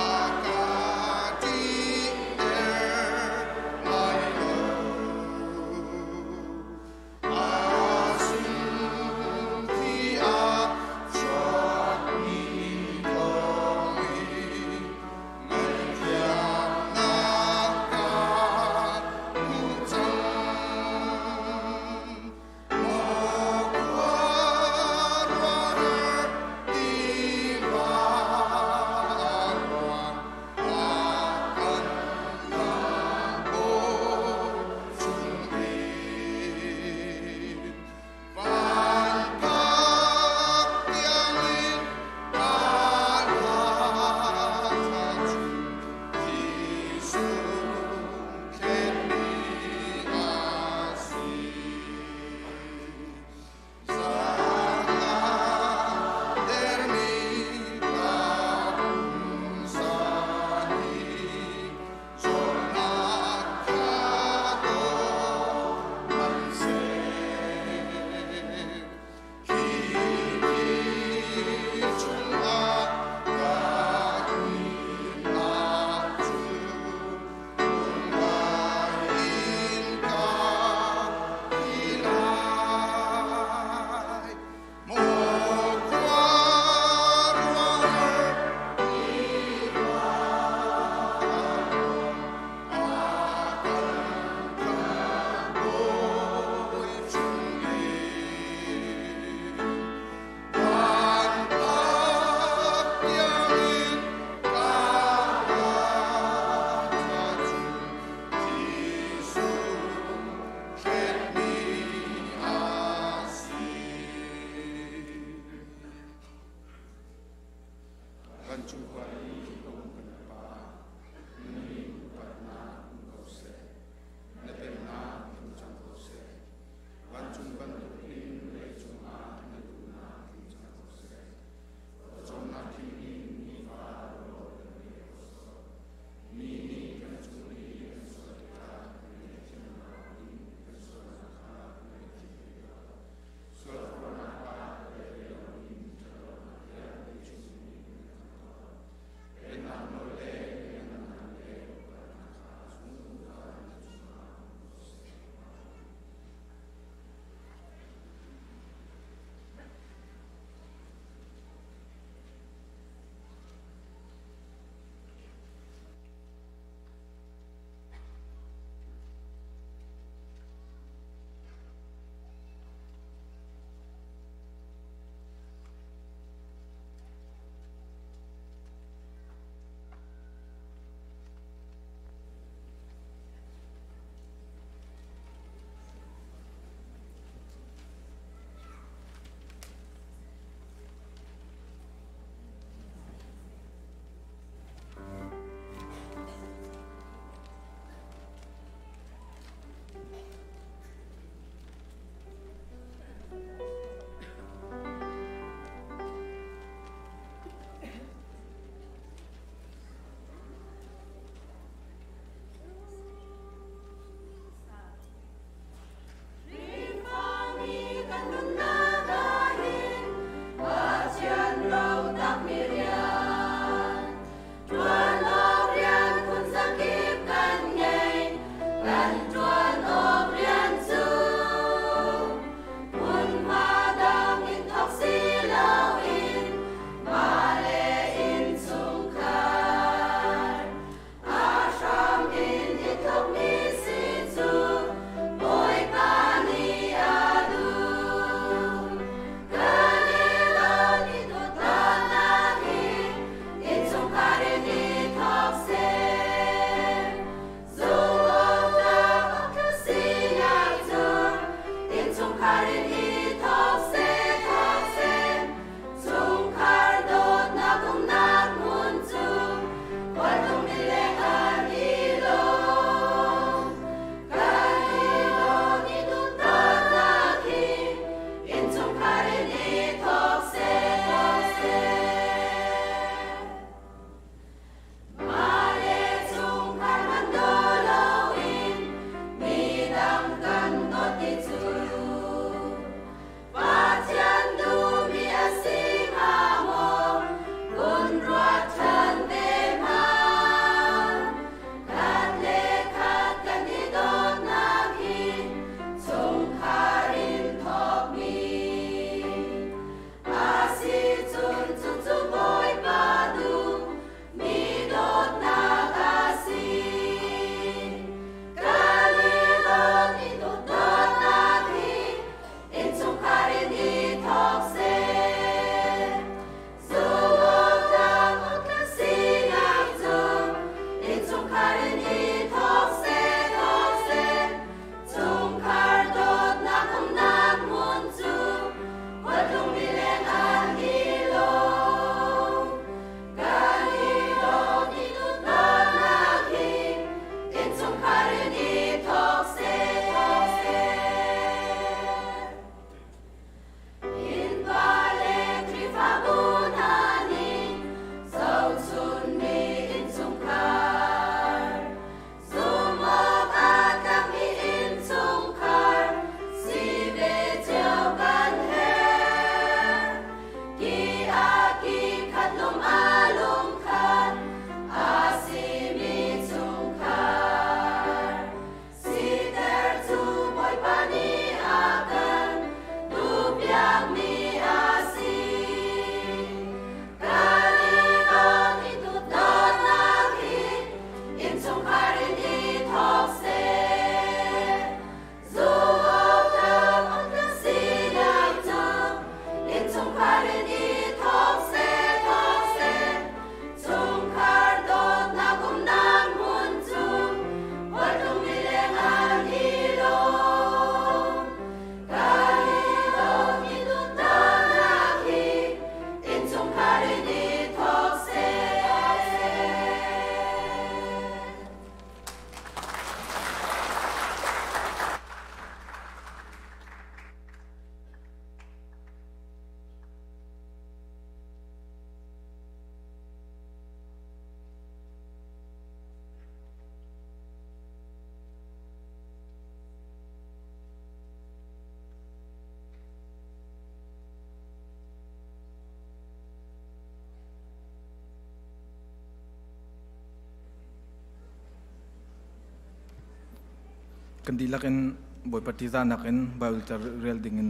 [SPEAKER 9] Kan dihlak in Bawipa ṭihzahnak in Baibal ca rel ding in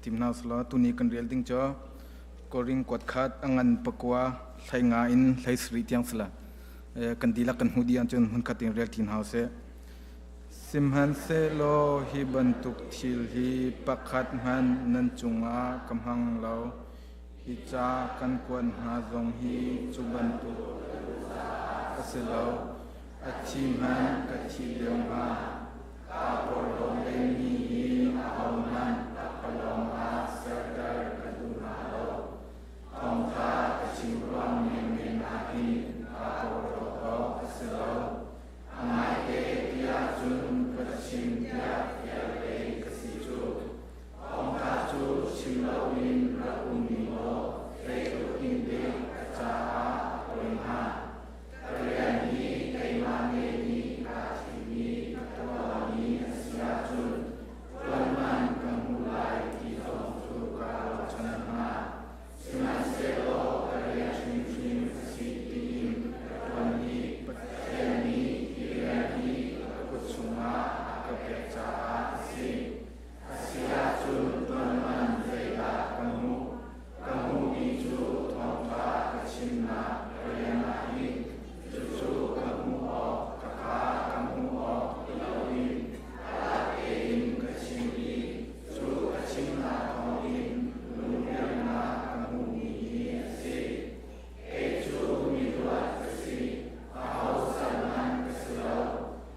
[SPEAKER 9] tim hna usih Tuni kan rel ding cu Korin kuat khat a ngan pakua hlei nga in hlei sarih tiang si la. Kan dihlak kan hmuh dih ahcun hmunkhat in rel ṭi hna usih. Sihmanhsehlaw hi bantuk thil hi pakhat hmanh nan cungah ka hmang lo. Hi ca kan kuat hna zong hi cu bantuk a si lo. A thi hmanh ka thi lio hnga. Kaa porhlaw leimi hi ahohmanh pakpalawng ah serter ka duh hna lo. Thawngṭha ka chim ruang menmen ah hin kaa porhlawt awk a si lo. A ngaite ti ahcun ka chim tiah fial pei ka si cu. Thawngṭha cu chim loin rak um ning law zeitluk in dek ka caah a poi hnga. Ka rian hi keimah nih kaa thimmi ka tuahmi a si ahcun ṭuanman ka hmu lai ti zong cu kaa ruahchan hnga. Sihmanhsehlaw ka rian hrimhrim a si tiin ka ṭuan i Pathian nih hi rian hi ka kut chungah a ka pek caah a si. A si ahcun ṭuanman zeidah ka hmuh? Ka hmuhmi cu thawngṭha ka chimnak rian ah hin cucu ka hmuh awk ka kha ka hmuh awk ti loin a tein ka chim i cu ka chimnak thawngin lungriamnak ka hmuhmi hi a si. Kei cu miluat ka si, aho sal hmanh ka si lo.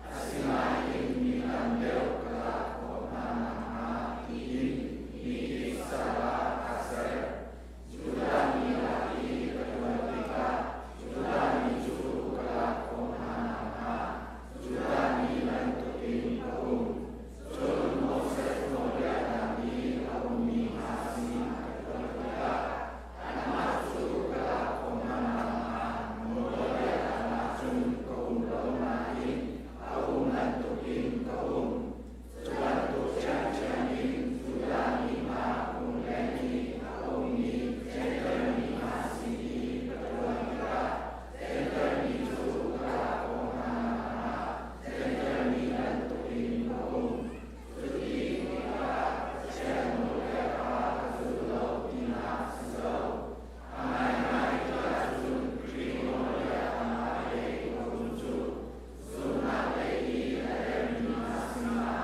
[SPEAKER 9] Asinain mi tam deuh ka lak khawh hna nakhnga tiin mikip sal ah kaa ser. Judah mi lak i ka ṭuan tikah Judah mi cu ka lak khawh hna nakhnga Judah mi bantukin ka um. Cun Moses nawlbia tang i a ummi hna sin ka ṭuan tikah anmah cu ka lak khawh hna nakhnga nawlbia tangah cun ka um lo nain a um bantukin ka um. Cu bantuk ṭhiamṭhiam in Judah mi hna phungleng i a ummi Jentail mi hna sin i ka ṭuan tikah Jentail mi cu ka lak khawh hna nakhnga Jentail mi bantukin ka um. Cuti tikah Pathian nawlbia kha ka zul lo tinak a si lo. A ngaingai ti ahcun Khrih nawlbia tangah pei ka um cu. Zumhnak lei i a dermi hna sinah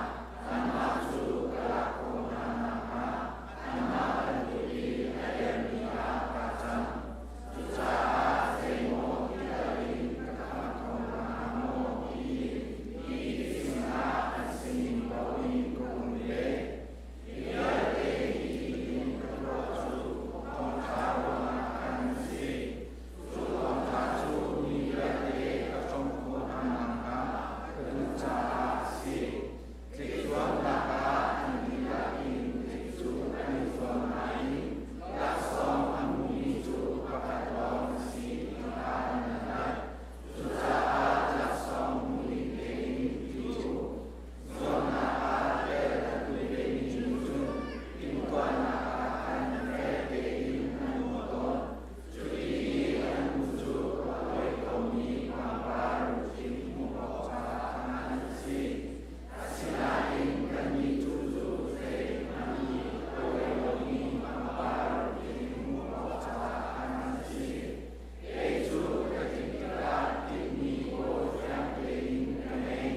[SPEAKER 9] anmah cu ka lak khawh hna nakhnga anmah bantukin a dermi ah kaa cang. Cucaah zeimaw ti tal in ka khamh kho hna hnga maw tiin mikip sinah an sining paoh in ka um ve. Hi vialte hi ka tuah cu thawngṭha ruangah khan a si. Cu thawngṭha cu mi vialte ka hrawm khawh hna nakhnga ka duh caah a si. Tlikzuamnak ah an dihlak in tlik cu an i zuam nain laksawng a hmumi cu pakhat lawng a si ti kha nan hngalh. Cucaah laksawng hmu ding tein tli u. Zuamnak ah tel a duh vemi nih cun timhtuahnak ah khan fel tein an um tawn. Cuti i an um cu a kuai komi pangpar lungthin hmuh awk caah khan an si. Asinain kannih tu cu zeihmanh i a kuai lomi pangpar lungthin hmuh awk caah khan an si. Kei cu ka tlik tikah tinhmi goal fiang tein ka ngei.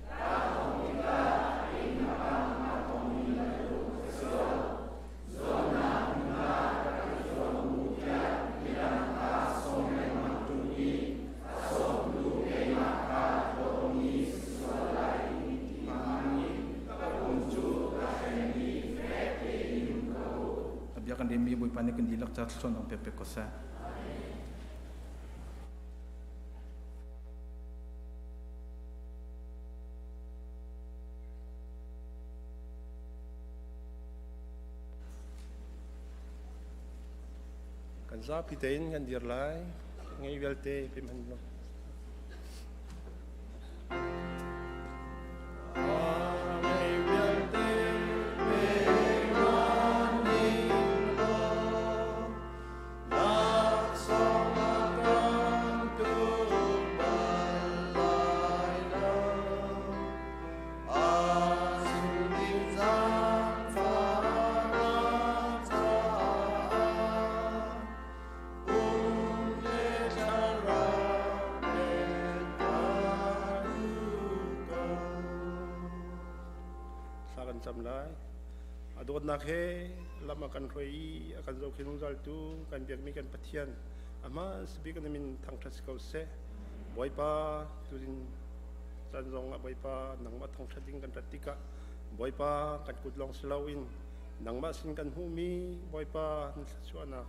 [SPEAKER 9] Kaa thawng tikah inn a pang aa tongmi bantuk ka si lo. Zuamnak hmun ah rak i zuam u tiah midang kha sawm lengmang ṭung i a sawmtu keimah kha hlawtmi si sual lai ti phang in ka pum cu ka hrem i fek tein ka uk. A bia kan remmi Bawipa nih kan dihlak ca thluachuah dang pek pek ko seh.
[SPEAKER 10] Kan zapi tein kan dir lai. Ngei vialte pe hman lo. lai. A dawtnak he lam a kan hruai i a kan zohkhenh zungzaltu kan biakmi kan Pathian a hmasabik na min thangṭhat si ko seh. Bawipa tuzing caan zong ah Bawipa nangmah thangṭhat ding kan rat tikah Bawipa kan kut lawng si loin nangmah sin kan hmuhmi Bawipa na thluachuahnak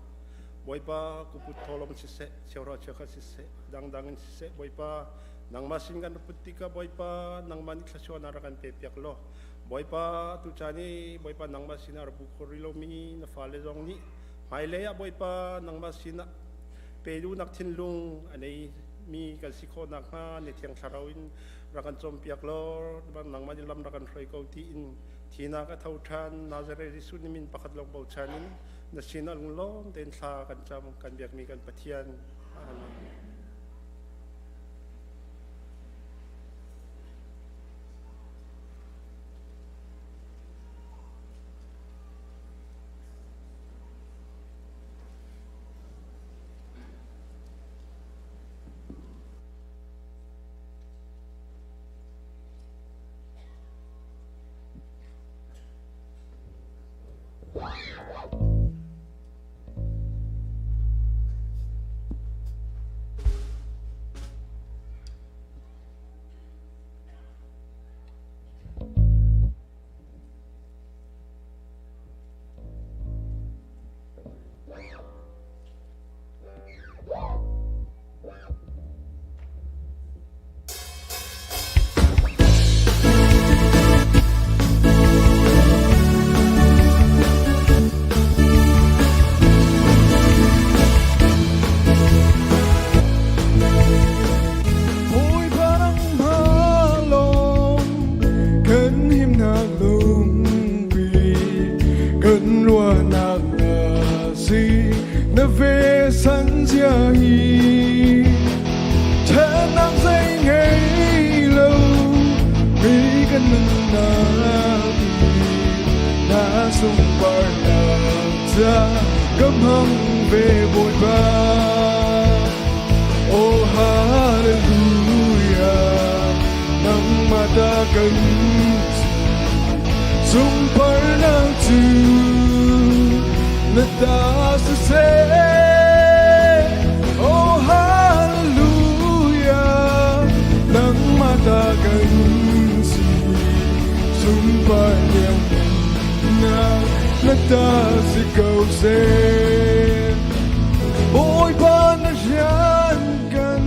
[SPEAKER 10] Bawipa kuput tholom siseh cheuhra cheukhat siseh dangdang in siseh Bawipa nangmah sin kan put tikah Bawipa nangmah nih thluachuahnak rak kan pe piak law Bawipa tu caan i Bawipa nangmah sinah rak bu kho rih lomi na fale zong nih hmailei ah Bawipa nangmah sinah pe duhnak thinlung a nei mi kan si khawh nakhnga na thiang thlarau in rak kan cawnpiak law nangmah nih lam rak kan hruai ko tiin thinak a tho ṭhan Nazareth Jesuh nih min pakhat lawng bochan in na sinah lunglawm tein thla kan cam kan biakmi kan Pathian. Amen.
[SPEAKER 4] Bawipa nangmah lawng kan himnak lungpi kan ruahnak na si na ve san zia hi ṭhatnak zei ngei lo mi kan nunnak hi na sunparnak ca ka hmang ve Bawipa. Oh hallelujah nangmah ta kan sunparnak cu na ta siseh. Oh hallelujah nangmah ta kan si sunpar liannak na ta si ko seh. Bawipa na rian kan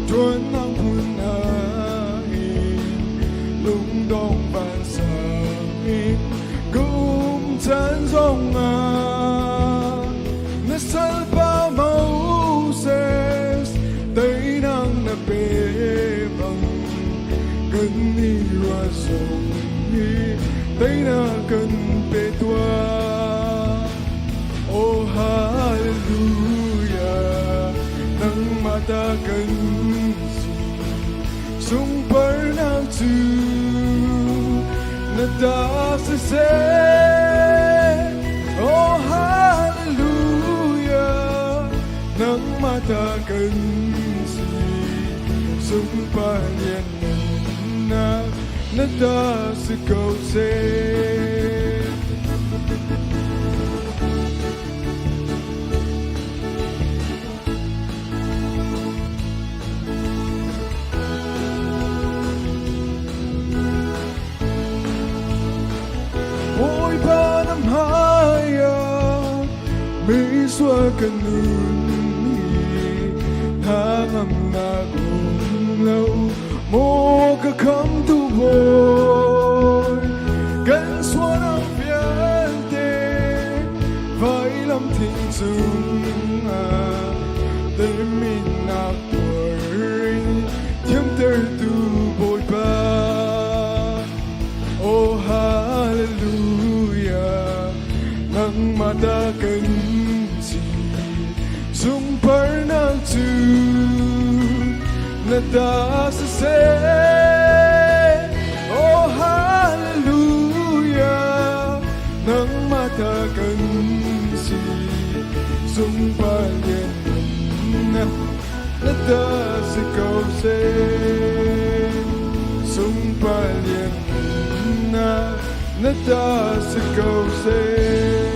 [SPEAKER 4] ṭuannak hmun ah hin lungdong vansang in ka um caan zongah na salpa Moses teinak na pe bang kan i ruah zong hi teinak kan pe tuah. Oh hallelujah nangmah ta kan si sunparnak cu na ta siseh. Oh hallelujah nangmah ta kan si sunpar lianngannak na ta si ko seh. Bawipa na hmaiah misual ka nun hi hnangamnak um lo maw ka khamtu Bawi kan sualnak vialte vailam thing cungah teminnak tuar in thiamtertu Bawipa. Oh hallelujah nangmah ta kan si sunparnak cu na ta siseh. Oh hallelujah nangmah ta kan si sunpar lianngannak na ta si ko seh. Sunpar lianngannak
[SPEAKER 9] Na ta si ko seh.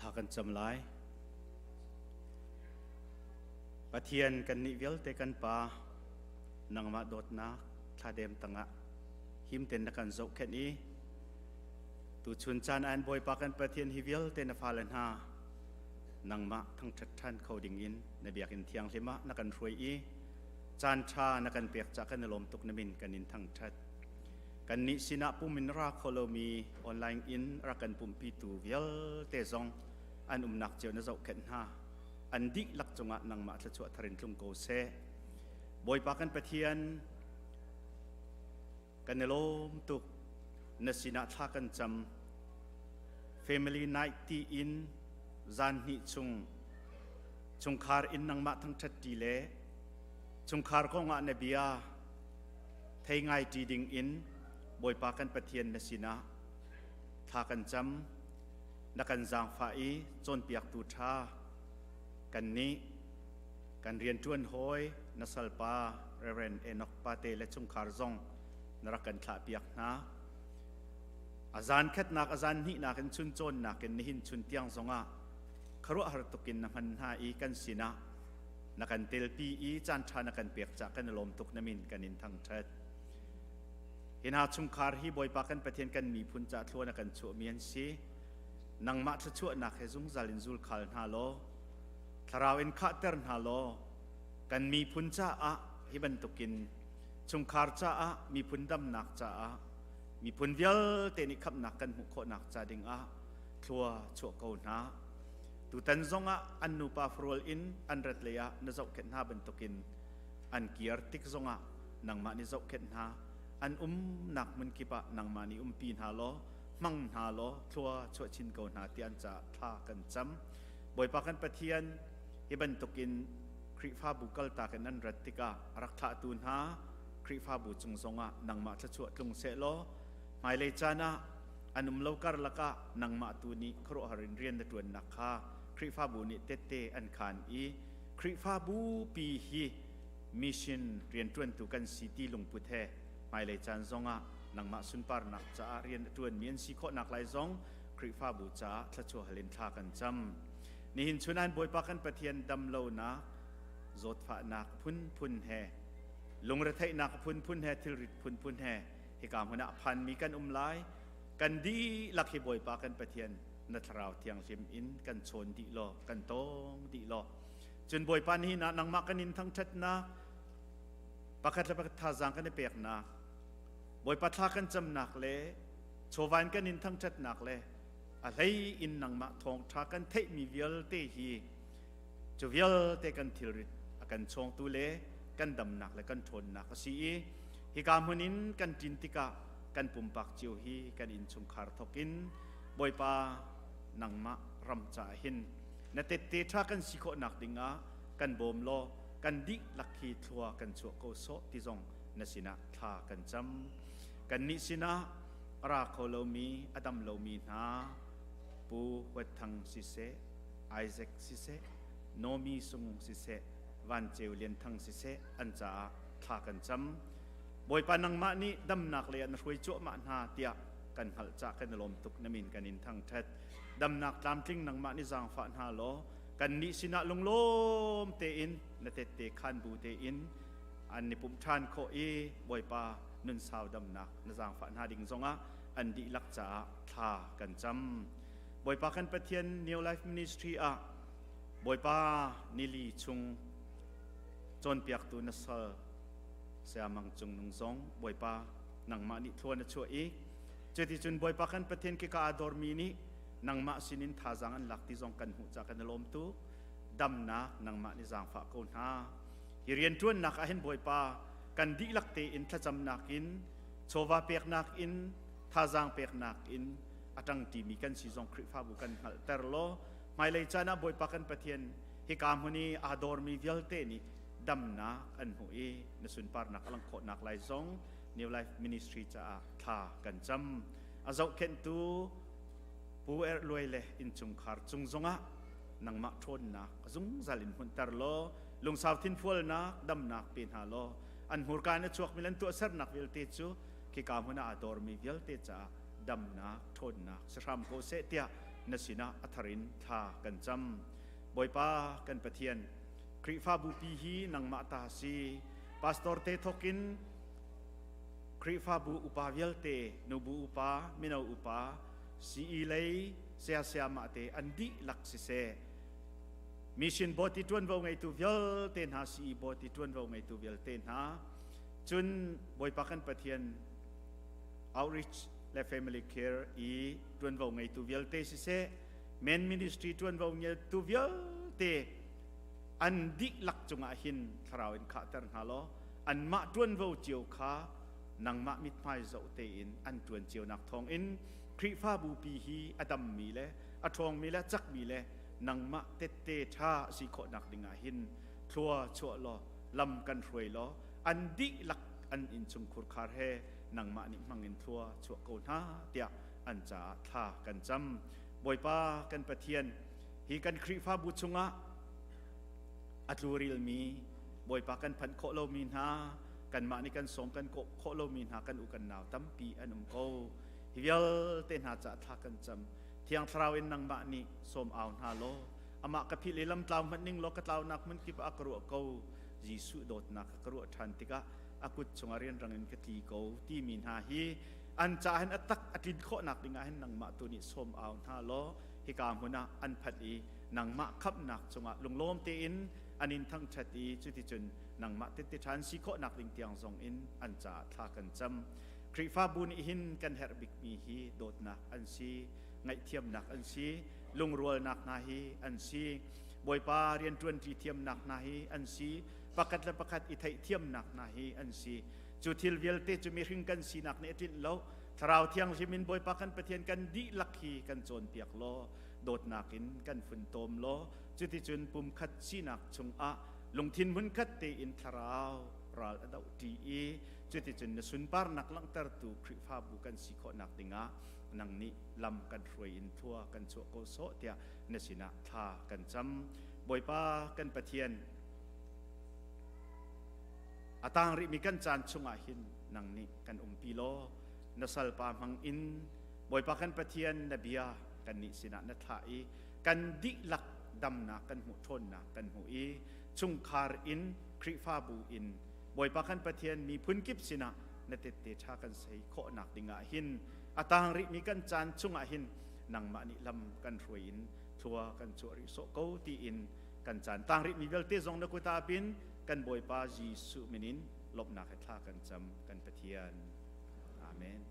[SPEAKER 11] Thla kan cam lai. Pathian kan nih vialte kan pa nangmah dawtnak thladem tangah himten na kan zohkhenh i tuchun caan an Bawipa kan Pathian hi vialte na fale hna nangmah thangṭhat ṭhan kho dingin na biakinn thianghlim ah na kan hruai i caan ṭha na kan pek ca kan i lawm tuk na min kan in thangṭhat. Kannih sinah pum in ra kho lomi online in rak kan pumhpitu vialte zong an umnak cio na zohkhenh hna. An dihlak cungah nangmah thluachuah thar in tlung ko seh. Bawipa kan Pathian, kan i lawm tuk. Na sinah thla kan cam. Family night ti in zan hnih chung chungkhar in nangmah thangṭhat ṭi le chungkhar kongah na bia thei ngai ṭi ding in Bawipa kan Pathian na sinah thla kan cam. Na kan zaangfah i cawnpiaktu ṭha kannih kan rianṭuan hawi na salpa Reverend Enoch Pate le chungkhar zong na rak kan thlahpiak hna. A zan khatnak a zan hnihnak in chun cawnnak in nihin chun tiang zongah khuaruahhar tukin na hman hna i kan sinah na kan telpi i caan ṭha na kan pek cah kan i lawm tuk na min kan in thangṭhat. Hi hna chungkhar hi Bawipa kan Pathian kan miphun ca thlua na kan chuahmi an si. Nangmah thluachuahnak he zungzal in zul khal hna law, thlarau in khahter hna law, kan miphun caah hi bantukin chungkhar caah miphun damnak caah miphun vialte nih khamhnak kan hmuh khawhnak ca dingah thlua chuah ko hna. Tutan zongah an nupa farual in an rat lei ah na zohkhenh hna bantukin an kir tik zongah nangmah nih zohkhenh hna. An umnak hmun kip ah nangmah nih umpi hna law hmang hna law thlua chuah chin ko hna ti an caah thla kan cam. Bawipa kan Pathian, hi bantukin Khrihfabu kaltak in an rat tikah a rak thlahtu hna Khrihfabu cung zongah nangmah thluachuah tlung seh law hmailei caan ah an um lo karlak ah nangmah tu nih khuaruahhar in rian na ṭuannak kha Khrihfabu nih tette an khaan i Khrihfabu pi hi mission rianṭuantu kan si ti lungput he hmailei caan zongah nangmah sunparnak caah rian a ṭuanmi an si khawhnak lai zong Khrihfabu caah thluachuah hal in thla kan cam. Nihin chun an Bawipa kan Pathian damlonak, zawtfahnak phunphun he, lungretheihnak phunphun he, thilrit phunphun he hika hmun ah phanmi kan um lai. Kan dihlak hi Bawipa kan Pathian na thlarau thianghlim in kan chawn dih law, kan tawng dih law. Cun Bawipa nihin ah nangmah kan in thangṭhatnak, pakhat le pakhat thazaang kan i peknak, Bawipa thla kan camnak le chawva in kan in thangṭhatnak le a hlei in nangmah thawngṭha kan theihmi vialte hi cu vialte kan thilrit a kan chawngtu le kan damnak le kan ṭhawnnak a si i hika hmun in kan ṭin tikah kan pumpak cio hi kan innchungkhar thawk in Bawipa nangmah ram caah hin na tette ṭha kan si khawhnak dingah kan bawm law kan dihlak hi thlua kan chuah ko sawh ti zong na sinah thla kan cam. Kannih sinah a ra kho lomi a dam lomi hna Pu Huat Thang siseh, Isaac siseh, Nomi Sung siseh, Van Ceu Lian Thang siseh an caah thla kan cam. Bawipa nangmah nih damnak lei ah na hruai cuahmah hna tiah kan hngalh cah kan i lawm tuk na min kan in thangṭhat. Damnak tlamtling nangmah nih zaangfah hna law kannih sinah lunglawm tein na tette khaan bu tein an i pumh ṭhan khawh i Bawipa nun sau damnak na zaangfah hna ding zongah an dihlak caah thla kan cam. Bawipa kan Pathian New Life Ministry ah Bawipa nili chung Cawnpiaktu na sal Saya Mang Cung Nung zong Bawipa nangmah nih thlua na chuah i cuticun Bawipa kan Pathian kika aa dormi nih nangmah sinin thazaang an lak ti zong kan hmuh ca kan i lawm tuk. Damnak nangmah nih zaangfah ko hna. Hi rianṭuannak ah hin Bawipa kan dihlak tein thlacamnak in chawva peknak in thazaang peknak in a ṭangṭimi kan si zong Khrihfabu kan hngalhter law hmailei caan ah Bawipa kan Pathian hika hmun i aa dormi vialte nih damnak an hmuh i na sunparnak a langh khawhnak lai zong New Life Ministry caah thla kan cam. A zohkhenhtu Pu Er Luai le innchungkhar cung zongah nangmah ṭhawnnak zungzal in hmunhter law lungsau thinfualnak damnak pe hna law an hmurka in a chuakmi le an tuahsernak vialte cu khika hmun ah aa dormi vialte caah damnak ṭhawnnak si hram ko seh tiah na sinah a thar in thla kan cam. Bawipa kan Pathian, Khrihfabu pi hi nangmah ta si. Pastor te thokin Khrihfabu upa vialte, nubu upa, mino upa, CE lei saya sayamah te an dihlak siseh. Mission board i ṭuanvo ngeitu vialte hna, CE board i ṭuanvo ngeitu vialte hna, cun Bawipa kan Pathian outreach le family care i ṭuanvo ngeitu vialte siseh, men ministry ṭuanvo ngeitu vialte an dihlak cungah hin thlarau in khahter hna law anmah ṭuanvo cio kha nangmah mithmai zoh tein an ṭuan cionak thawngin Khrihfabu pi hi a dammi le a ṭhawngmi le a cakmi le nangmah tette ṭha a si khawhnak dingah hin thlua chuah law lam kan hruai law an dihlak an innchungkhur khar he nangmah nih hmangin thlua chuah ko hna tiah an caah thla kan cam. Bawipa kan Pathian, hi kan Khrihfabu chungah a tlurilmi Bawipa kan phanh khawh lomi hna, kanmah nih kan sawm kan kawh khawh lomi hna kan u kan nau tampi an um ko. Hi vialte hna caah thla kan cam. Thiang Thlarau in nangmah nih sawm au hna law amah ka philh i lamtlau hmanh ning law ka tlaunak hmun kip ah ka ruah ko. Jesuh dawtnak ka ruah ṭhan tikah a kut chungah rianrang in ka tli ko timi hna hi an caah hin a tak a tlin khawhnak dingah hin nangmah tu nih sawm au hna law hika hmun ah an phanh i nangmah khamhnak cungah lunglawm tein an in thangṭhat i cuticun nangmah tette ṭhan si khawhnak ding tiang zong in an caah thla kan cam. Khrihfabu nih hin kan herh bikmi hi dawtnak an si, ngaihthiamnak an si, lungrualnak hna hi an si, Bawipa rianṭuanṭi thiamnak hna hi an si, pakhat le pakhat i theihthiamnak hna hi an si. Cu thil vialte cu mihring kan sinak nih a tlinh lo. Thlarau Thianghlim in Bawipa kan Pathian kan dihlak hi kan cawnpiak law dawtnak in kan funtom law cuticun pumkhat sinak chungah lungthin hmunkhat tein thlarau ral a dohṭi i cuticun na sunparnak langhtertu Khrihfabu kan si khawhnak dingah nang nih lam kan hruai in thlua kan chuah ko sawh tiah na sinah thla kan cam. Bawipa kan Pathian, a tang rihmi kan caan chungah hin nang nih kan umpi law na salpa hmang in Bawipa kan Pathian na bia kan nih sinah na thlah i kan dihlak damnak kan hmuh ṭhawnnak kan hmuh i chungkhar in Khrihfabu in Bawipa kan Pathian miphun kip sinah na tette ṭha kan sei khawhnak dingah hin a tang rihmi kan caan chungah hin nangmah nih lam kan hruai in thlua kan chuah rih sawh ko tiin kan caan tang rihmi vialte zong na kut ah pin kan Bawipa Jesuh min in lawmhnak he thla kan cam kan Pathian. Amen.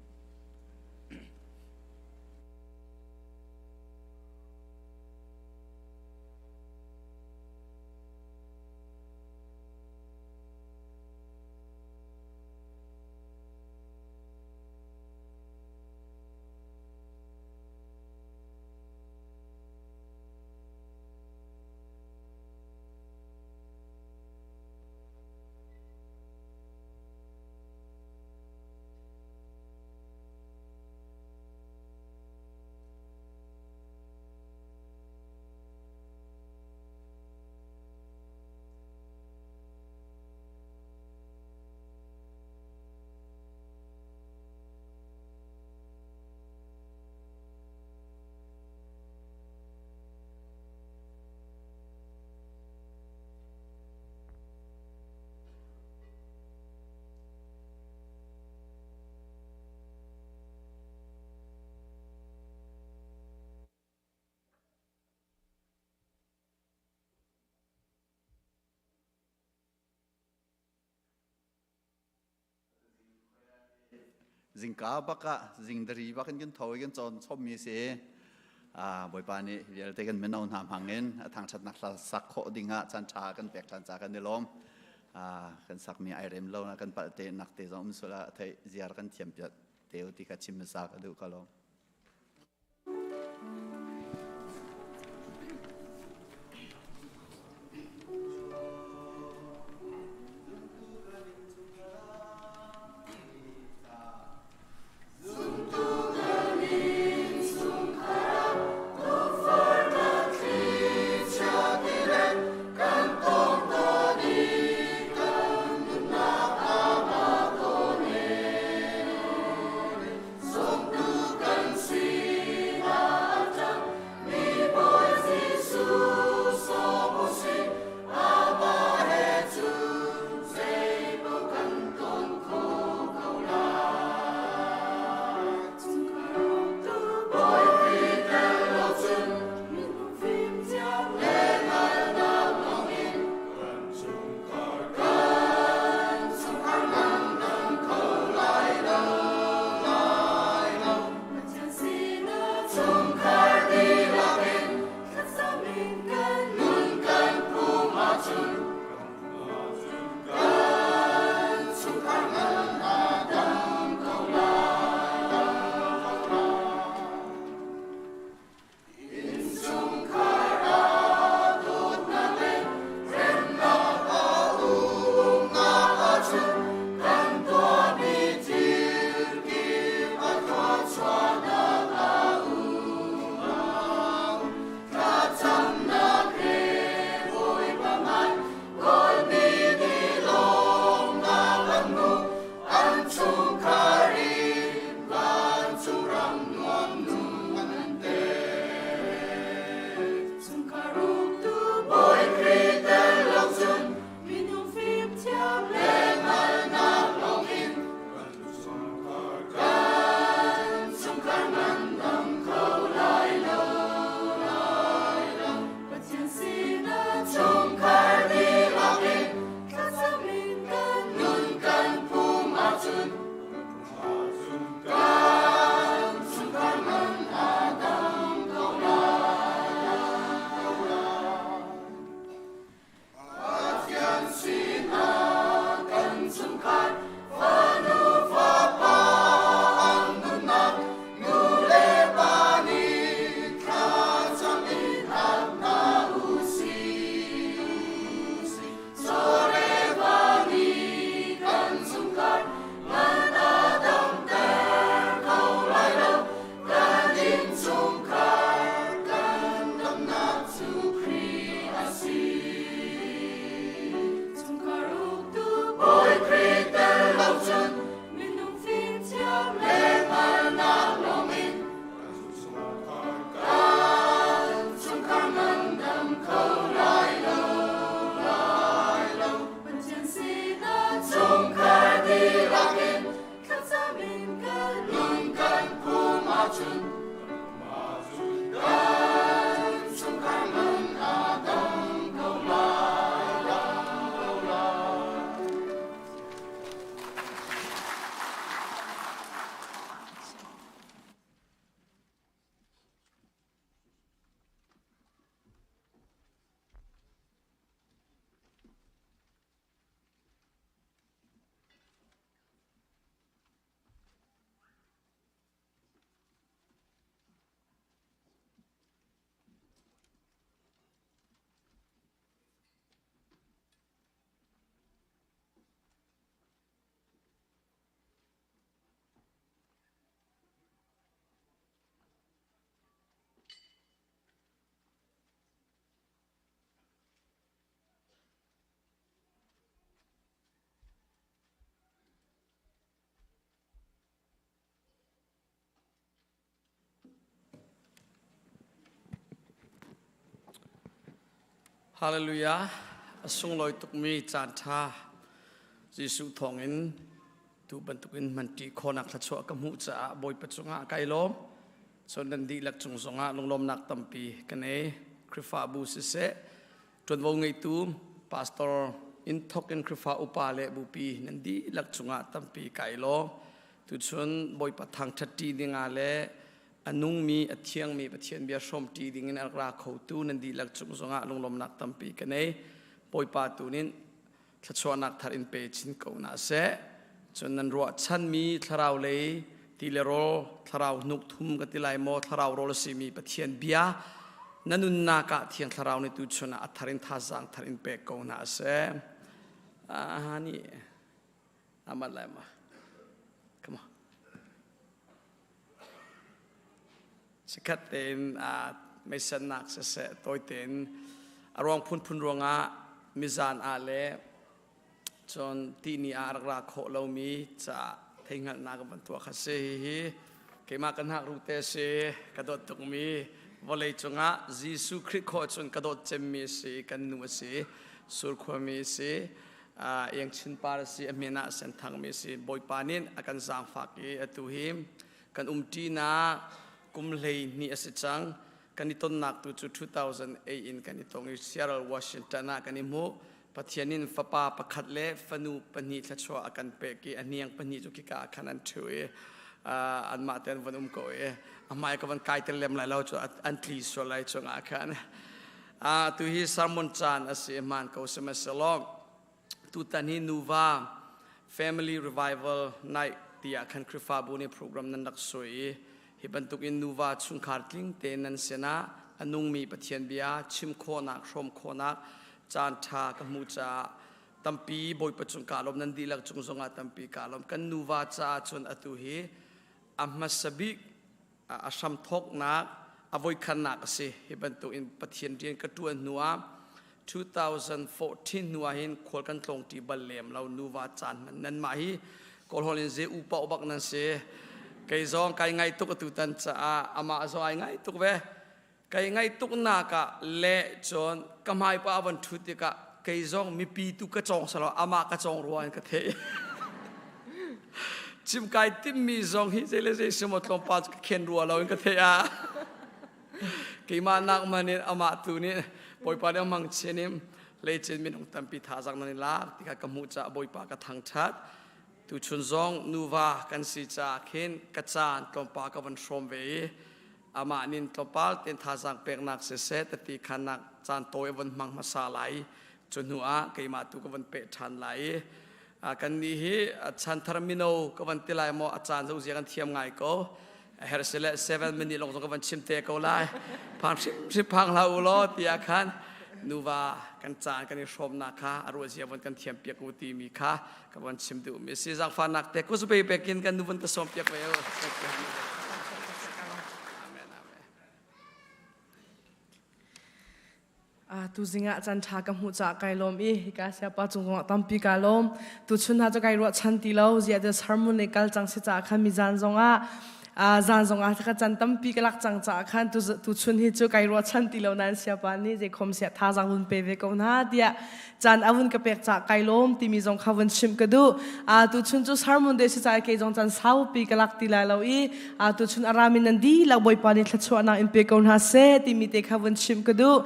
[SPEAKER 12] Zingka bak ah zingdari bak in kan tho i kan cawn chommi si. Bawipa nih vialte kan mino hna hmang in a thangṭhatnak hla sak khawh ding ah caan ṭha kan pek ṭhan ca kan i lawm. Kan sakmi ai rem lo na kan palh te nak te zong um sual ah theih ziar kan thiam piat te ti kha chim hmasa ka duh ka lawm.
[SPEAKER 13] Hallelujah. A sunglawi tukmi caan ṭha Jesuh thawngin tu bantukin hmanṭi khawhnak thluachuah ka hmuh caah Bawipa cungah kai lawm. Cun nan dihlak cung zongah lunglawmnak tampi ka nei. Khrihfabu siseh, ṭuanvo ngeitu pastor in thawk in Khrihfa upa le bupi nan dihlak cungah tampi kai lawm. Tuchun Bawipa thangṭhat ṭi dingah le a nungmi a thiangmi Pathian bia hrawm ṭi dingin a rak ra khotu nan dihlak cung zongah lunglawmnak tampi ka nei. Bawipa tu nih thluachuahnak thar in pe chin ko hna seh. Cun nan ruahchanmi thlarau lei ti le rawl thlarau hnuk thum ka ti lai maw thlarau rawl a simi Pathian bia na nunnak ah thiang thlarau nih tuchun ah a thar in thazaang thar in pek ko hna seh. Ah nih amat lai ma. Come on. Sikhat tein meisannak siseh tawi tein a ruang phunphun ruangah mizan ah le cun tihni ah rak ra khawh lomi caah theihngalhnak kan tuah kha si hihi keimah kan hak rute si ka dawt tukmi vawlei cungah Jesuh Khrih khawh cun ka dawt cemmi si kan nu a si surkhuami si Iang Chin Par a si a min ah senthangmi a si Bawipa nih a kan zaangfak i atu hi kan umṭinak kum 12 a si cang kan i tonnak tu cu 2008 in kan i tong i Seattle Washington ah kan i hmu Pathian in fapa pakhat le fanu pahnih thluachuah a kan pek i a hniang pahnih cu khika ah khan an ṭhu i anmah te an van um ko i a hmai ka van kai tel lem lai lo cu an tli sual lai chungah khan Tu hi sermon caan a si hmaan ko sihmanhsehlaw tutan hi nuva family revival night tiah khan Khrihfabu nih program nan rak suai i hi bantukin nuva chungkhar tling tein nan sinah a nungmi Pathian bia chim khawhnak hrawm khawhnak caan ṭha ka hmuh caah tampi Bawipa cung kaa lawm nan dihlak cung zongah tampi kaa lawm kan nuva caah cun atu hi a hmasa bik a hramthawknak a voikhatnak a si. Hi bantuk in Pathian rian ka ṭuan hnu ah 2014 hnu ah hin khual kan tlawng ṭi bal lem lo nuva caan hman nanmah hi Kawlhawl in ze upa bak nan si. Kei zong kai ngai tuk atu tan caah amah zong ai ngai tuk ve. Kai ngai tuk nak ah le cun ka hmai pa van ṭhut tikah kei zong mipi tu ka cawng salo amah ka cawng rua in ka theih. Chim kai timmi zong hi zei le zei simaw tlawmpal cu ka khen rua lo in ka theih ah. Keimah nak man in amah tu nih Bawipa nih amang chin in leicin minung tampi thazaang nan i lak ti kha ka hmuh caah Bawipa ka thangṭhat. Tuchun zong nuva kan si caah khin ka caan tlawmpal ka van hrawm ve i amah nin tlawmpal tein thazaang peknak siseh tati khannak caan tawi a von hmang hmasa lai cu hnu ah keimah tu ka von peh ṭhan lai i kan nih hi chanthar mino ka van ti lai maw a caan zo zia kan thiam ngai ko her sile 7 minute long zong ka van chim te ko lai phang hrimhrim phang hlah u law tiah khan nuva kan caan kan i hrawmnak kha a ruah zia von kan thiam piak u timi kha ka von chim duh mi si zaangfahnak te ku pe pekin kan nu von ka sawm piak ve u amen amen
[SPEAKER 3] Tuzing ah caan ṭha ka hmuh caah kai lawm i hika siapa cung zongah tampi kaa lawm. Tuchun hna cu kai ruahchan ti lo. Ziah tiah sermon le kal cang si caah khan mi zan zongah zan zongah ka caan tampi ka lak cang caah khan tuchun hi cu kai ruahchan ti lo nain siapa nih zeikhom siah thazaang vun pe ve ko hna tiah caan a vun ka pek caah kai lawm timi zong kha vun chimh ka duh. Tuchun cu sermon de si caah kei zong caan saupi ka lak ti lai lo i tuchun a rami nan dihlak Bawipa nih thluachuahnak in pe ko hna seh timi te kha vun chimh ka duh.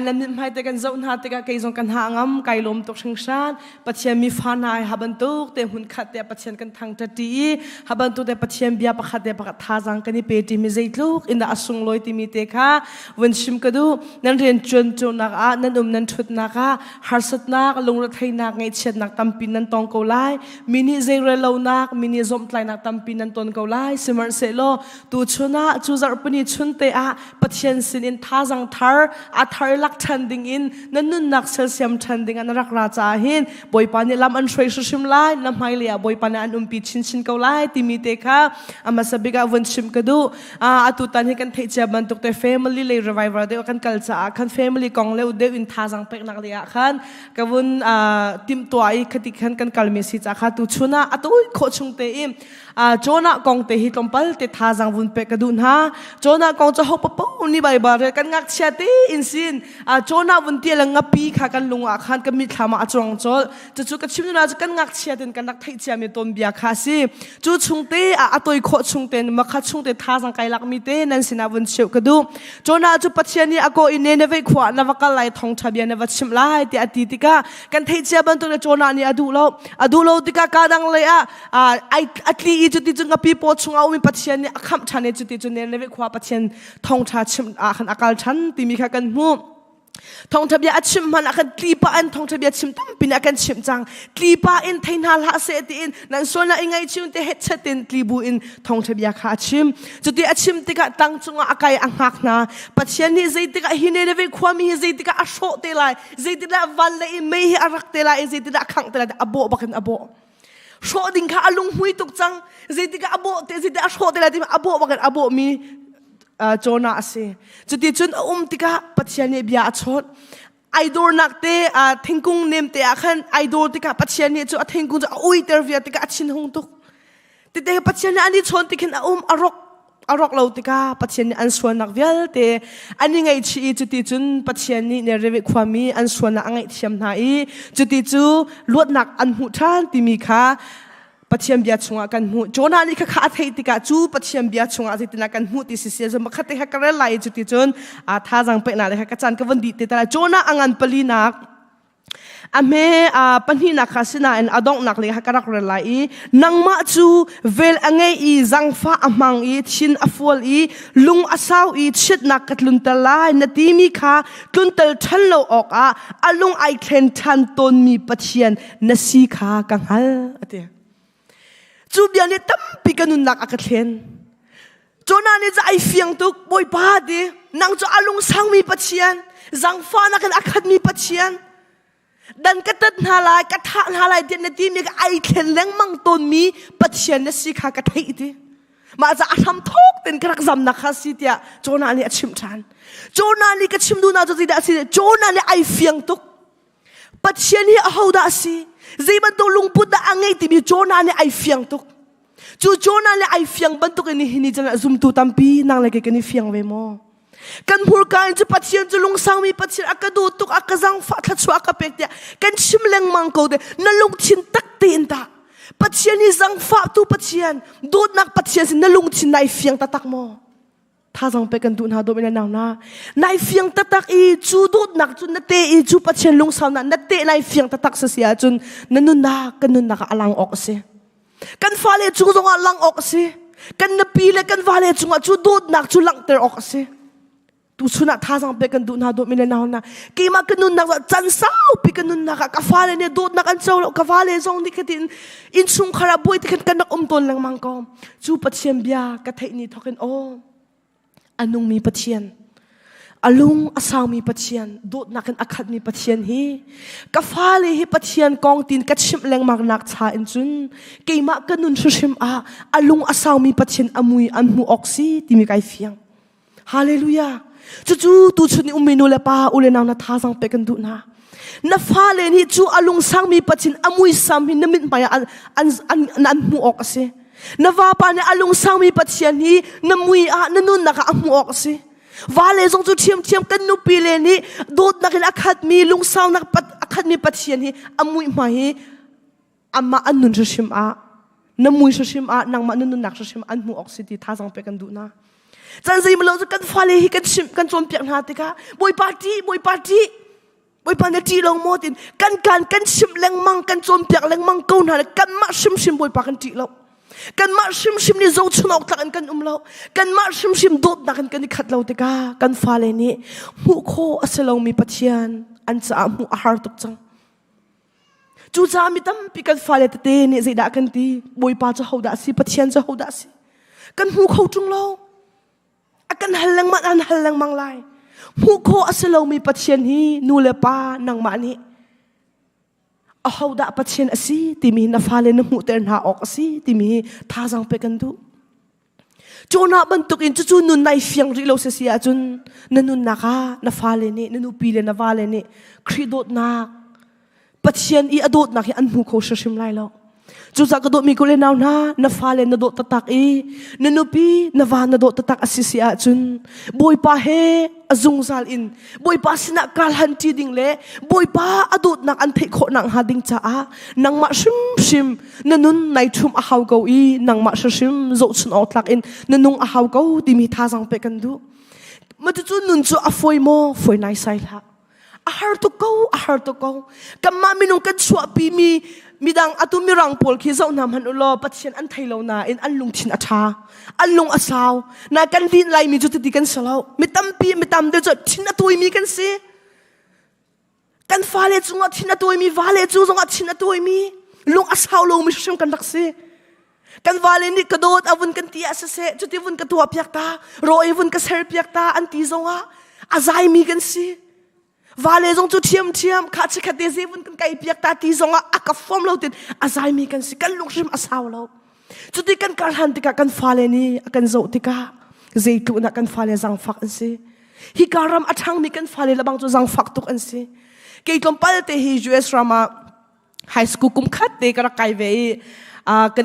[SPEAKER 3] Nan mithmai te kan zoh hna tikah kei zong kan ha ngam kai lawm tuk hringhran. Pathian mi fa hna ha bantuk te hmun khat te Pathian kan thangṭhat ṭi i ha bantuk te Pathian bia pakhat te pakhat thazaang kan i pe ṭi mi zeitluk in dah a sunglawi timi te kha vun chim ka duh. Nan rian ṭuan ṭuannak ah nan um nan ṭhutnak ah harsatnak lungretheihnak ngaihchiatnak tampi nan tong ko lai. Mi nih zeirel lonak mi nih zawmhtlainak tampi nan ton ko lai. Sihmanhsehlaw tuchun ah cu zarhpini chun te ah Pathian sinin thazang thar a thar lak ṭhan ding in na nunnak sersiam ṭhan ding ah na rak ra caah hin Bawipa nih lam an hruai hrimhrim lai na hmailei ah Bawipa nih an umpi chinchin ko lai timi te kha a hmasa bik ah vun chim ka duh atu tan hi kan theih cia bantuk te family lei revival deuh kan kal caah khan family kong leu deuh in thazang peknak lei ah khan ka vun timhtuah i khati khan kan kalmi si ca kha tu chun ah a tawi khawh chung te i Jonah kong te hi tlawmpal te thazang vun pe ka duh hna. Jonah kong cu ho papo ni Baibal rel kan ngakchia te in sin Jonah vun ti le ngapi kha kan lung ah khan kan mitthlam ah a cuang cawlh. Cucu ka chim na cu kan ngakchia ten kan rak theih cia mi ton bia kha si. Cu chung te ah a toi khawh chung te. tein makha chung te thazang kai lak mi te nan sinah vun cheuh ka duh. Jonah cu Pathian nih a kawh i Nineveh khua ah na va kal lai thawngṭha bia na va chimh lai tiah a ti tikah kan theih cia bantuk le Jonah nih a duh lo. A duh lo tikah kaa dang lei ah a tli i cuti cun ngapi paw chungah um i Pathian nih a khamh ṭhan i cuti cun Nineveh khua Pathian thawngṭha chimh ah khan a kal ṭhan timi kha kan hmuh. Thawngṭha bia a chimh hmanh ah khan tlipa in thawngṭha bia chim tampi nih a kan chimh cang. Tlipa in thei hna hlah seh tiin nan sualnak i ngaihchih te hetchet in tlibu in thawngṭha bia kha a chim. Cuti a chim tikah tang cungah a kai a hngak hna. Pathian nih zeitikah hi Nineveh khuami hi zeitikah a hrawh te lai, zeitikah van le i mei hi a rak te lai i zeitikah a khangh te lai a bawh bakin a bawh. Hrawh ding kha a lunghmui tuk cang. Zeitikah a bawh te, zeitikah a hrawh te lai timi a bawh bakin a bawhmi Jonah a si. Cuticun a um tikah Pathian nih bia a chawnh. Ai dawrnak te thingkung nem te ah khan ai dawr tikah Pathian nih cu a thingkung cu a uiter viar tikah a thin hung tuk. Tete Pathian nih an i chawn tikhin a um a rawk a rawk lo tikah Pathian nih an sualnak vialte an i ngaihchih i cuticun Pathian nih Nineveh khuami an sualnak a ngaihthiam hna i cuti cu luatnak an hmuh ṭhan timi kha Pathian bia chungah kan hmuh. Jonah nih khakha a theih tikah cu Pathian bia chungah zeitindah kan hmuh ti si si zong pakhat te kha ka rel lai i cuti cun a thazang peknak le kha ka caan ka vun dih te ta lai. Jonah a ngan palinak a hme a pahnihnak kha sinain a donghnak le kha ka rak rel lai i nangmah cu vel a ngei i zangfah a hmang i thin a fual i lung a sau i chiatnak ka tlunter lai na timi kha tlunter ṭhan lo awkah a lung ai thlen ṭhan tawnmi Pathian na si kha ka hngal a ti cu bia nih tampi ka nunnak a ka thlen Jonah nih ca ai fiang tuk bawipa ti nang cu a lungsangmi Pathian zangfahnak in a khatmi Pathian dan ka tat hna lai ka thah hna lai tiah na timi ka ai thlen lengmang tawnmi Pathian na si kha ka theih ti mah ca a hram thawk ten ka rak zamnak kha si tiah Jonah nih a chimh ṭhan Jonah nih ka chim duhnak cu zeidah a si Jonah nih ai fiang tuk Pathian hi ahodah a si? Zei bantuk lungput dah a ngeih timi Jonah nih ai fiang tuk. Cu Jonah nih ai fiang bantuk in nihin ni chan ah zumtu tampi nang le kei kan i fiang ve maw? Kan hmurka in cu Pathian cu lungsangmi Pathian a ka duh tuk a ka zangfah thluachuah a ka pek tiah kan chim lengmang ko te na lungthin tak tein tah Pathian hi zangfahtu Pathian dawtnak Pathian sin na lungthin nai fiang taktak maw? Thazang pe kan duh hna dawm ina nau na nai fiang taktak i cu dawtnak cu na te i cu Pathian lungsaunak na te nai fiang taktak sa si ahcun na nunnak kan nunnak ah a lang awk a si kan fale cung zongah lang awk a si kan nupi le kan vale cungah cu dawtnak cu langhter awk a si tuchun ah thazang pe kan duh hna dawt mi le nau na keimah ka nunnak can saupi ka nunnak ah ka fale nih dawtnak an co lo ka vale zong nih khatin innchungkhar ah buai te khan kan rak um tawn lengmang ko Cu Pathian bia ka theih ni thawk in aw a nungmi Pathian a lung a saumi Pathian dawtnak in a khatmi Pathian hi ka fale hi Pathian kong tin ka chimh lengmang nak cha in cun keimah ka nun hrimhrim ah a lung a saumi Pathian a mui an hmuh awk si timi kai fiang Hallelujah. Cucu tuchun i ummi nu le pa u le nau na thazang pe kan duh hna. Na fale nih cu a lungsangmi Pathian a muisam hi na mithmai ah an, an, an, an hmuh awk a si. Na vapa nih a lungsangmi Pathian hi na mui ah na nunnak ah a hmuh awk a si. Vale zong cu ṭhiamṭhiam kan nupi le nih dawtnak in a khatmi lungsaunak a khatmi Pathian hi a muihmai hi amah an nun hrimhrim ah na mui hrimhrim ah nangmah na nunnak hrimhrim an hmuh awk si ti thazang pe kan duh na can zei lo cu kan fale hi kan chimh kan cawnpiak hna tikah bawipa ṭih bawipa ṭih bawipa na ṭih lo maw tin kan kan kan chimh lengmang kan cawnpiak lengmang ko hna le kanmah hrimhrim bawipa kan ṭih lo kanmah hrimhrim nih zohchun awk tlak in kan um lo kanmah hrimhrim dawtnak in kan i khat lo tikah kan fale nih hmuh khawh a si lomi Pathian an caah hmuh a har tuk cang Cucaah mi tampi kan fale tete nih zeidah kan ti? Bawipa cu hodah a si? Pathian cu hodah a si? Kan hmu kho ṭung lo. A kan hal lengmang an hal lengmang lai. Hmuh khawh a si lomi Pathian hi nu le pa nangmah nih ahodah Pathian a si timi na fale na hmuhter hna awk a si timi hi thazaang pe kan duh. Jonah bantukin cucu nun nai fiang rih lo si si ahcun na nunnak ah na fale nih na nupi le na vale nih Khrih dawtnak Pathian i a dawtnak hi an hmu kho hrimhrim lai lo. Cucaah ka dawtmi kule nau hna, na fale na dawt taktak i na nupi, na va na dawt taktak a si si ahcun Bawipa he a zungzal in Bawipa sinah karhlan ṭi ding le Bawipa a dawtnak an theih khawh nakhnga ding caah nangmah hrimhrim na nun nai ṭhum a hau ko i nangmah hrimhrim zohchun awk tlak in na nung a hau ko timi thazaang pek kan duh. Mah cucu nun cu a fawi maw? Fawi naisai hlah. A har tuk ko, a har tuk ko. Kanmah minung kan chuahpi mi midang atu mirang pawl khi zoh hna hmanh u law Pathian an thei lo nain an lungthin a ṭha. An lung a sau. Na kan lin laimi cu cuti kan si lo. Mi tampi, mi tam deuh cu thin a tuimi kan si. Kan fale cungah thin a tuimi, vale cu zongah thin a tuimi, lung a sau lomi hrim kan rak si. Kan vale nih ka dawt a vun kan ti ah siseh, cuti vun ka tuah piak ta, raw ei vun ka ser piak ta an ti zongah a zaimi kan si. Vale zong cu ṭhiamṭhiam kha chikhat te ze vun kan kai piak ta ti zongah a ka fom lo tin a zaimi kan si. Kan lunghrim a sau lo. Cuti kan kar hlan tikah kan fale nih a kan zoh tikah zeitluk in kan fale zangfak an si. Hika ram a ṭhangmi kan fale lebang cu zangfak tuk an si. Kei tlawmpal te hi US ram ah high school kum khat te ka rak kai ve i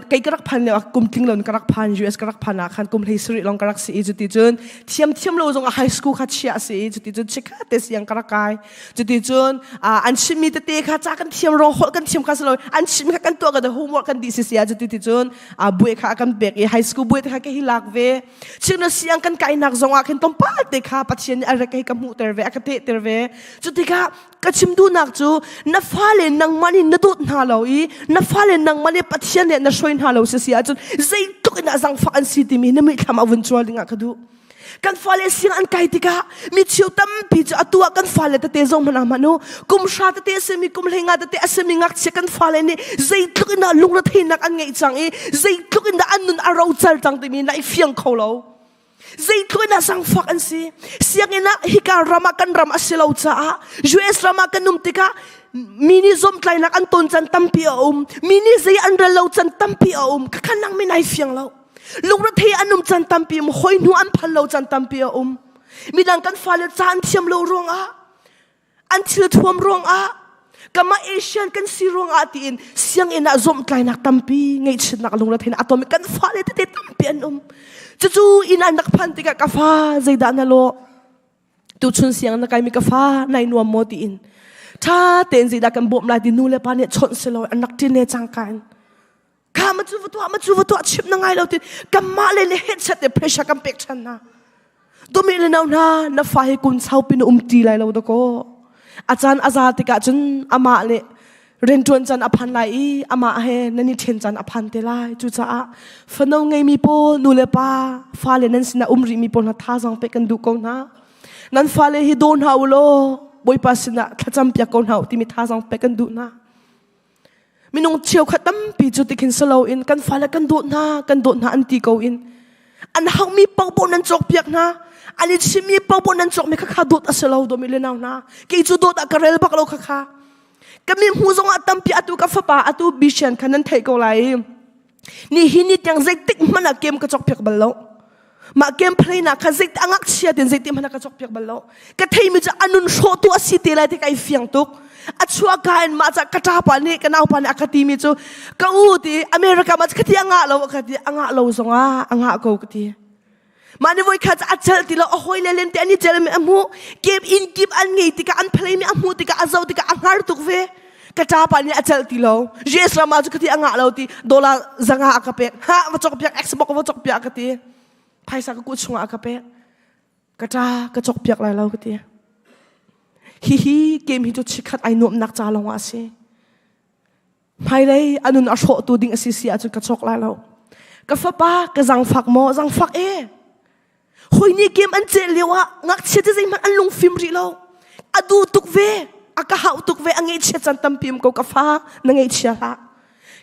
[SPEAKER 3] kei ka rak phan lio ah kum tling lo ka rak phan US ka rak phan ah khan kum hlei sarih long ka rak si i cuti cun thiam thiam lo zong ah high school kha chia si i cuti cun chikhat te siang ka rak kai cuti cun an chimmi tete kha ca kan thiam ro holh kan thiam kha si lo an chimmi kha kan tuah ka homework kan dih si sia cuti ti cun buai kha kan pek i high school buai te kha ka hi lak ve Chikna siang kan kainak zong ah khin tlawmpal te kha Pathian nih a rek hei ka hmuhter ve a ka tehter ve cutikah ka chim duhnak cu na fale nangmah nih na dawt hna lo i na fale nangmah nih Pathian nih na hruai hna lo si si ahcun zeitluk in dah zangfak an si timi na mithlam a vun cual dingah ka duh kan fale siang an kai tikah mi cheu tampi cu atu ah kan fale tete zong hmanh ah hmanh u kum hra tete a simi kum hleinga tete a simi ngakchia kan fale nih zeitluk in dah lungretheihnak an ngeih cang i zeitluk in dah an nun a rocal cang timi na i fiang kho lo zeitluk in dah zangfak an si sianginn ah hika ram ah kan ram a si lo caah US ram ah kan um tikah mi nih zomtlainak an ton can tampi a um mi nih zei an rel lo can tampi a um khakhan nang mi nai fiang lo lungrethei an um can tampi um hoi hnu an phal lo can tampi a um midang kan fale ca an thiam lo ruangah an thil thuam ruangah kama Asian kan si ruangah tiin sianginn ah zomhtlainak tampi ngaihchiatnak lungrethei a tom kan fale tete tampi an um cucu inn an rak phan tikah ka fa zeidah na lawh tuchun siang na kaimi ka fa nai nuam maw tiin tha tein zeidah kan bawmh lai ti nu le pa nih chawnh si lo an rak ṭin le cangka in kha ma cu va tuah ma cu va tuah chim na ngai lo ti kanmah le le headset le pressure kan pek ṭhan hna dumi le nau hna na fa hi kun saupi na um ti lai lo dakaw a caan a za tikah cun amah le rianṭuan caan a phan lai i amah he nan i ṭhen caan a phan te lai cucaah fano ngeimi pawl nu le pa fale nan sinah um rihmi pawl hna thazaang pek kan duh ko hna nan fale hi daw hna u law Bawipa sinah thlacam piak ko hna u timi thazaang pek kan duh hna Minung cheukhat tampi cu tikhin si loin kan fale kan dawt hna, kan dawt hna an ti ko in an hauhmi paohpaoh nan cawkpiak hna. An i chimmi paohpaoh nan cawkmi khakha dawt a si lo dawmi le nau hna. Kei cu dawt ah ka rel bak lo khakha. Ka mi hmu zongah tampi atu ka fapa atu bishian kha nan theih ko lai. Ni hi ni tiang zeitik hmanh ah kem ka cawkpiak bal lo. Mah game play nak kha zei a ngakchia tin zeiti hmanh ka cawkpiak bal lo. Ka theimi cu a nun hrawhtu a si te lai ti kai fiang tuk. A chuahka in mah ca ka ṭapa nih ka naupa nih a ka timi cu ka u ti America ma ka ti a ngah lo ka ti a ngah lo zongah a ngah ko ka ti. Mah ni voi khat a celh ti lo a hawi le len te an i cel mi a hmuh game in kip an ngei tikah an play mi a hmuh tikah a zoh tikah a hngar tuk ve. Ka ṭapa nih a celh ti lo. US ram ah cu ka ti a ngah lo ti dollar zanga a ka pek. Ha va cawkpiak Xbox va cawkpiak ka ti. Phaisa ka kut chungah a ka pek. Ka ṭa ka cawkpiak lai lo ka ti. Hihi game hi cu chikhat ai nuamnak ca lawng ah a si. Hmailei a nun a hrawhtu ding a si si ahcun ka cawk lai lo. Ka fapa ka zangfak maw? Zangfak e. Hoi nih game an ceh lio ah ngakchia te zeihmanh an lungfim rih lo. A duh tuk ve, a ka hauh tuk ve, a ngeihchia can tampi um ko ka fa, na ngeihchia hlah.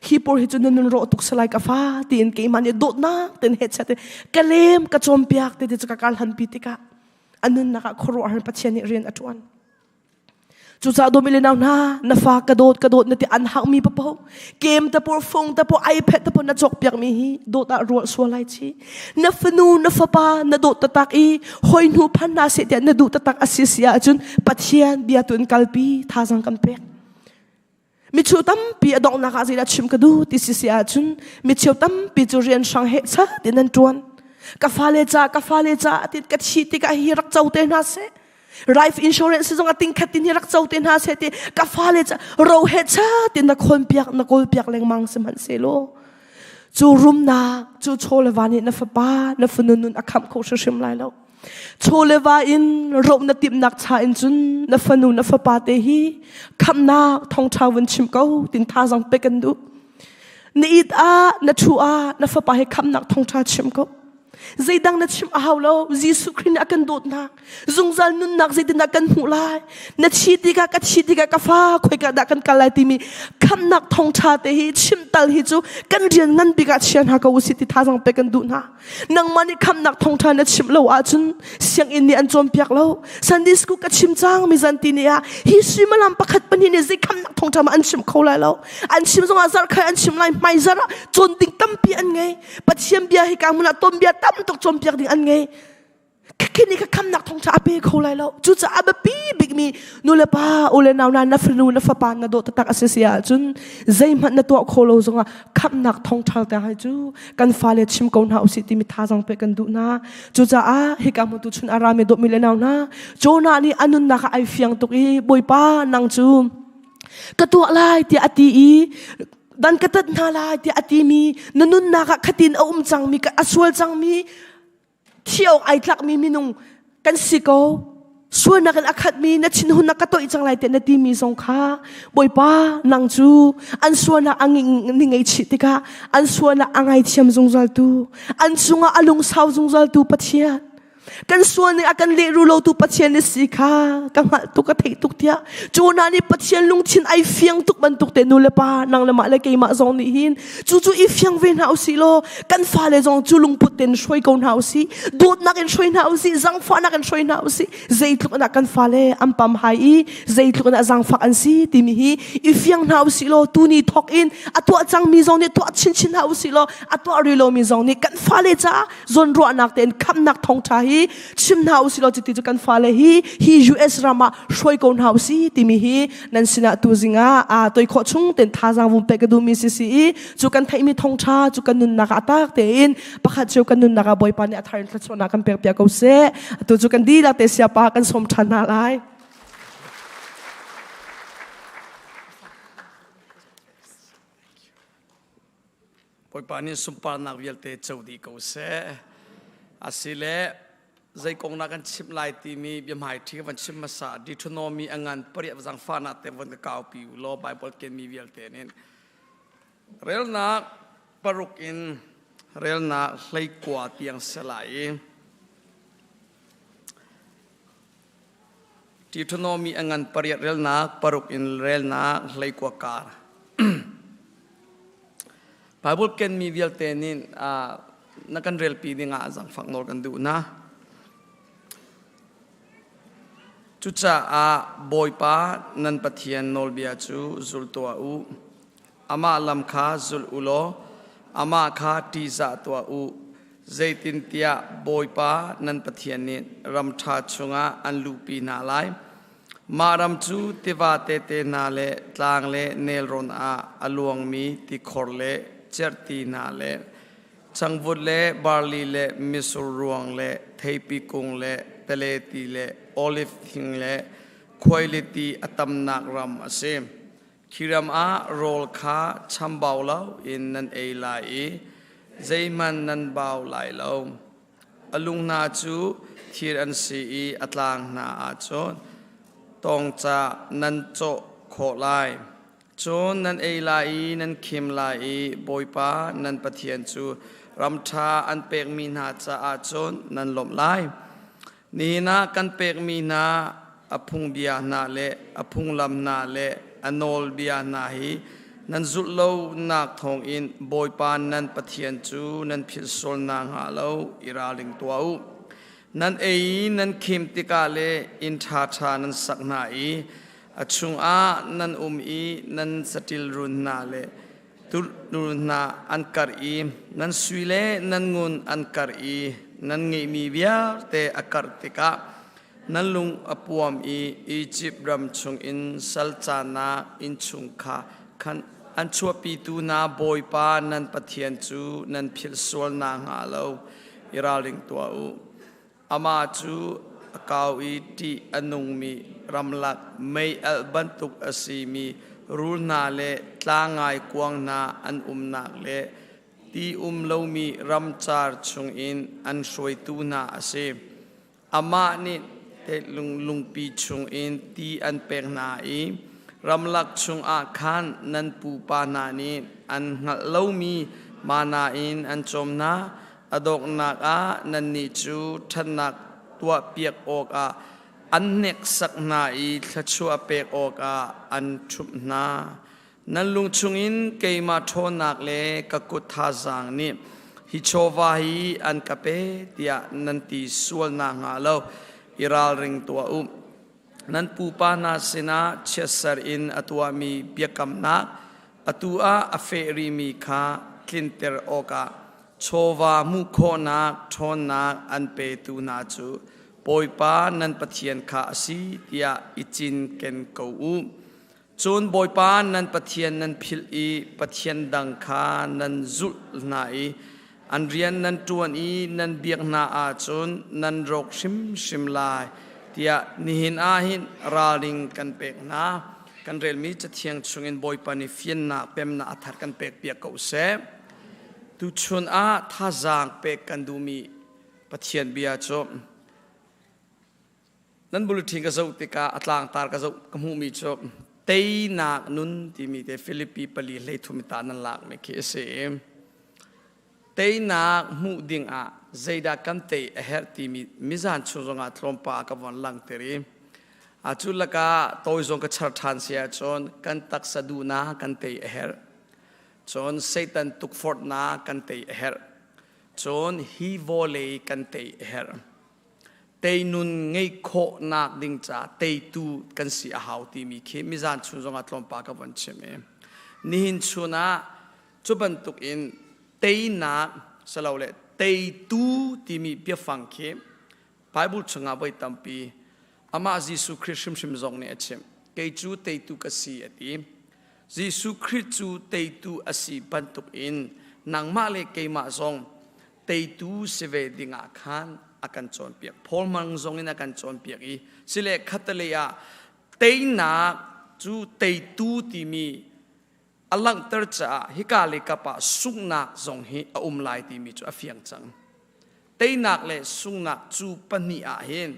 [SPEAKER 3] Hi pawl hi cu na nun rawh tuk salai ka fa tiin keimah nih dawtnak ten hechat ka lem ka cawmpiak te te cu ka kar hlanpi tikah a nunnak ah khuaruahhar Pathian nih rian a ṭuan. Cucaah dawmi le nau hna, na fa ka dawt ka dawt na ti an hakmi paoh kem te pawl fung te pawl iPad te pawl na cawkpiak mi hi dawt ah ruah sual lai chi. Na fanu na fapa na dawt taktak i hoi hnu phan hna seh tiah na duh taktak a si si ahcun Pathian bia tu in kalpi thazang kan pek. Micheu tampi a donghnak ah zeidah chim ka duh ti si si ahcun micheu tampi cu rian hrang he chat in an ṭuan. Ka fale ca, ka fale ca ti ka thi tikah hi rak co te hna seh. Life insurance zong a ting khat tin hi rak co te hna seh ti ka fale ca ro he chat in na khawn piak na kawl piak lengmang sihmanhsehlaw cu rumnak cu chaw le va nih na fapa na fanu nun a khamh kho hrimhrim lai lo. Chaw le va in roh na timhnak cha in cun na fanu na fapa te hi khamhnak thawngṭha vun chim ko tin thazang pe kan duh. Na it ah na thu ah na fapa hi khamhnak thawngṭha chim ko. Zeidang na chim a hau lo. Jesuh Khrih nih a kan dawtnak, zungzal nunnak zeitindah kan hmuh lai? Na thi tikah ka thi tikah ka fa khoika dah kan kal lai timi khamhnak thawngṭha te hi chim tal hi cu kan rian ngan bik ah chia hna ko usih ti thazang pe kan duh hna. Nangmah nih khamhnak thawngṭha na chimh lo ahcun sianginn nih an cawnpiak lo. Sunday school ka chim cang mi zanti ni ah hi suimilam pakhat pahnih nih zei khamhnak thawngṭha ma an chim kho lai lo. An chim zongah zarhkhai an chim lai hmai zarh ah cawn ding tampi an ngei. Pathian bia hi ka hmun ah tawnbia tam tuk cawnpiak ding an ngei. Khini kha khamnak thawngṭha a pe kho lai lo. Cucaah a biapi bikmi nulepa, u le nau na na fanu na fapa na dawt taktak a si si ahcun zeihmanh na tuah kho lo zongah khamnak thawngṭha te hai cu kan fale chim ko hna usih timi thazang pe kan duh hna. Cucaah hika hmun tu chun a rami dawtmi le nau hna, Jonah nih a nunnak ah ai fiang tuk i Bawipa nang cu ka tuah lai tiah a ti i dan ka tat hna lai tiah a timi na nunnak ah khatin a um cangmi a sual cangmi thi awk ai tlakmi minung kan si ko. Sualnak in a khatmi na thinhun na ka toih cang lai tiah na timi zong kha Bawipa nang cu an sualnak a ni ngei chih tikah an sualnak a ngaithiam zungzal tu an cungah a lungsau zungzal tu Pathian kan sual ning a kan lehru lotu Pathian na si kha ka hngalh tuk ka theih tuk tiah Jonah nih Pathian lungthin ai fiang tuk bantuk te nu le pa nang le mah le keimah zong nih hin cu cu i fiang ve hna usih law kan fale zong cu lungput tein hruai ko hna usih dawtnak in hruai hna usih zangfahnak in hruai hna usih zeitluk in kan fale an pam hai i zeitluk in zangfak an si timi hi i fiang hna usih law tuni thok in a tuah cangmi zong nih tuah chinchin hna usih law a tuah rih lomi zong nih kan fale caah zawnruahnak tein khamnak thawngṭha hi chim hna usih law cuti cu kan fale hi hi US ram ah hruai ko hna usih timi hi nan sinah tu zingah a toi khawh chung ten thazaang vum pek ka duhmi si si i cu kan theihmi thawngṭha cu kan nunnak ah tak tein pakhat cio kan nunnak ah Bawipa nih a thar in thluachuahnak kan pek piak ko seh. Atu cu kan dihlak te siapa kan sawm ṭhan hna lai.
[SPEAKER 13] Bawipa nih sunparnak vialte co dih ko seh. Asile zei kong na kan chimh lai timi biahmaiṭhi ka van chim hmasa Deuteronomy a ngan pariat zangfahnak te von ka kaupi u law Bible kenmi vialte nin relnak paruk in relnak 19 tiang se lai i Deuteronomy a ngan pariat relnak paruk in relnak 19 kar. Bible kenmi vialte nih na kan relpi dingah zangfak nawl kan duh na. Cucaah Bawipa nan Pathian nawlbia cu zul tuah u. Amah lam kha zul u law amah kha ṭihzah tuah u. Zeitintiah Bawipa nan Pathian nih ram ṭha chungah an luhpi hna lai. Mah ram cu tiva tete hna le tlang le nelrawn ah a luangmi tikhor le cerhti hna le changvut le barli le mitsur ruang le theipi kung le peleti le oliv thing le khuailiti a tamnak ram a si. Khi ram ah rawl kha chambau loin nan ei lai i zeihmanh nan bau lai lo. A lung hna cu thir an si i a tlang hna ah cun tawngca nan cawh khawh lai. Cun nan ei lai i nan khim lai i Bawipa nan Pathian cu ram ṭha an pekmi hna caah cun nan lawmh lai. Nihin ah kan pekmi hna a phungbia hna le a phunglam hna le a nawlbia hna hi nan zulh lonak thawngin Bawipa nan Pathian cu nan philh sual nakhnga lo i ralring tuah u. Nan ei i nan khim tikah le inn ṭhaṭha nan sak hna i a chungah nan um i nan saṭil run hna le tuurun hna an karh i nan sui le nan ngun an karh i nan ngeihmi vialte a karh tikah nan lung a puam i Izipt ram chungin sal canak innchung kha Khan an chuahpitu hna Bawipa nan Pathian cu nan philh sual nakhnga lo i ralring tuah u. Amah cu a kau i ṭih a nungmi ramlak mei alh bantuk a simi rul hna le tlangngaikuang hna an umnak le ti um lomi ramcar chungin an hruaitu hna a si. Amah nih lungpi chungin ti an pek hna i ramlak chungah khan nan pupa hna nih an hngalh lomi mana in an cawm hna. A donghnak ah nannih cu ṭhatnak tuahpiak awkah an hneksak hna i thluachuah pek awkah an ṭhumh hna. Nan lung chungin keimah ṭhawnnak le ka kut thazaang nih hi chawva hi an ka pe tiah nan ti sual nakhnga lo i ralring tuah u. Nan pupa hna sinah chiatser in a tuahmi biakamnak atu ah a feh rihmi kha tlinter awkah chawva hmuh khawhnak ṭhawnnak an petu hna cu Bawipa nan Pathian kha a si tiah i cinken ko u. Cun Bawipa nan Pathian nan philh i pathian dang kha nan zulh hna i an rian nan ṭuan i nan biak hna ahcun nan rawk hrimhrim lai tiah nihin ah hin ralring kan pek hna. Kan relmi Cathiang chungin Bawipa nih fiannak pemnak a thar kan pekpiak ko seh. Tuchun ah thazaang pek kan duhmi Pathian bia cu Nan bulletin ka zoh tikah a tlangtar ka zoh ka hmuhmi cu teinak nun timi te Filipi pali hleithum ta nan lakmi khi a si. Teinak hmuh ding ah zeidah kan tei a herh timi mizan chung zongah tlawmpa ka von langhter i a cu lakah tawi zong ka char ṭhan si ahcun kan taksa duhnak kan tei a herh. Cun Satan tukforhnak kan tei a herh. Cun hi vawlei kan tei a herh. Teinun ngeih khawhnak ding ca teitu kan si a hau timi khi mizan chung zongah tlawmpal ka von chim i nihin chun ah cu bantuk in teinak silole teitu timi biafang khi Bible chungah voi tampi amah Jesuh Khrih hrimhrim zong nih a chim. Kei cu teitu ka si a ti. Jesuh Khrih cu teitu a si bantuk in nangmah le keimah zong teitu si ve dingah khan a kan cawnpiak. Paul hmang zong in a kan cawnpiak i sile khatalei ah teinak cu teitu timi a langhter caah hika le kap ah sunghnak zong hi a um lai timi cu a fiang cang. Teinak le sunghnak cu pahnih ah hin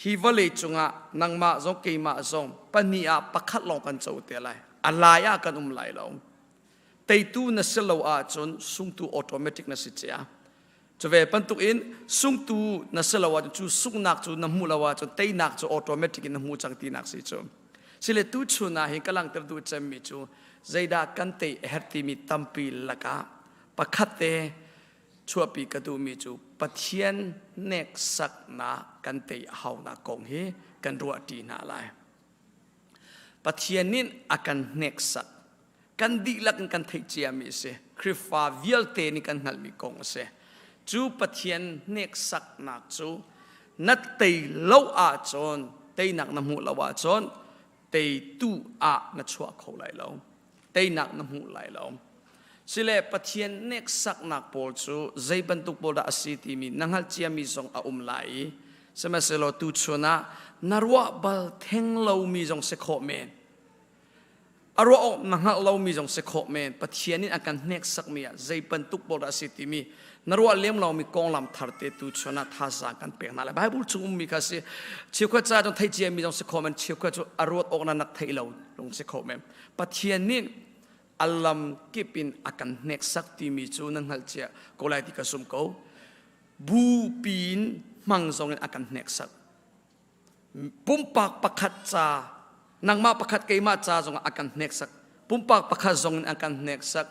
[SPEAKER 13] hi vawlei cungah nangmah zong keimah zong pahnih ah pakhat lawng kan co te lai. A lai ah kan um lai lo. Teitu na si lo ahcun sungtu automatic na si cia. Cu ve bantuk in sungtu na si lo ahcun cu sunghnak cu na hmuh lo ahcun teinak cu automatic in na hmu cang tinak si cu. Sile tu chun ah hin ka langhter duh cemmi cu zeidah kan tei a herh timi tampi lakah pakhat te chuahpi ka duhmi cu Pathian hneksaknak kan tei a haunak kong hi kan ruahṭi hna lai. Pathian nih a kan hneksak. Kan dihlak in kan theih ciami a si. Khrihfa vialte nih kan hngalhmi kong a si. Cu Pathian hneksaknak cu na tei lo ahcun, teinak na hmuh lo ahcun, teitu ah na chuah kho lai lo. Teinak na hmuh lai lo. Sile Pathian hneksaknak pawl cu zei bantuk pawl dah a si timi na hngalh ciami zong a um lai i sihmanhsehlaw tuchun ah na ruah bal theng lomi zong si khawh men. A ruah awk na hngalh lomi zong si khawh men. Pathian in a kan hneksakmi ah zei bantuk pawl dah a si timi na ruah lem lomi konglam thar te tuchun ah thazaang kan pek hna lai. Bible chung ummi kha si. Cheukhat ca zong theih ciami zong si khawh men. Cheukhat cu a ruat awk na nak theih lo lung si khawh men. Pathian nih a lam kip in a kan hneksak timi cu na hngalh cia ko lai ti ka zum ko. Bupi in hmang zong in a kan hneksak. Pumpak pakhat ca nangmah pakhat keimah ca zong ah a kan hneksak. Pumpak pakhat zong in a kan hneksak.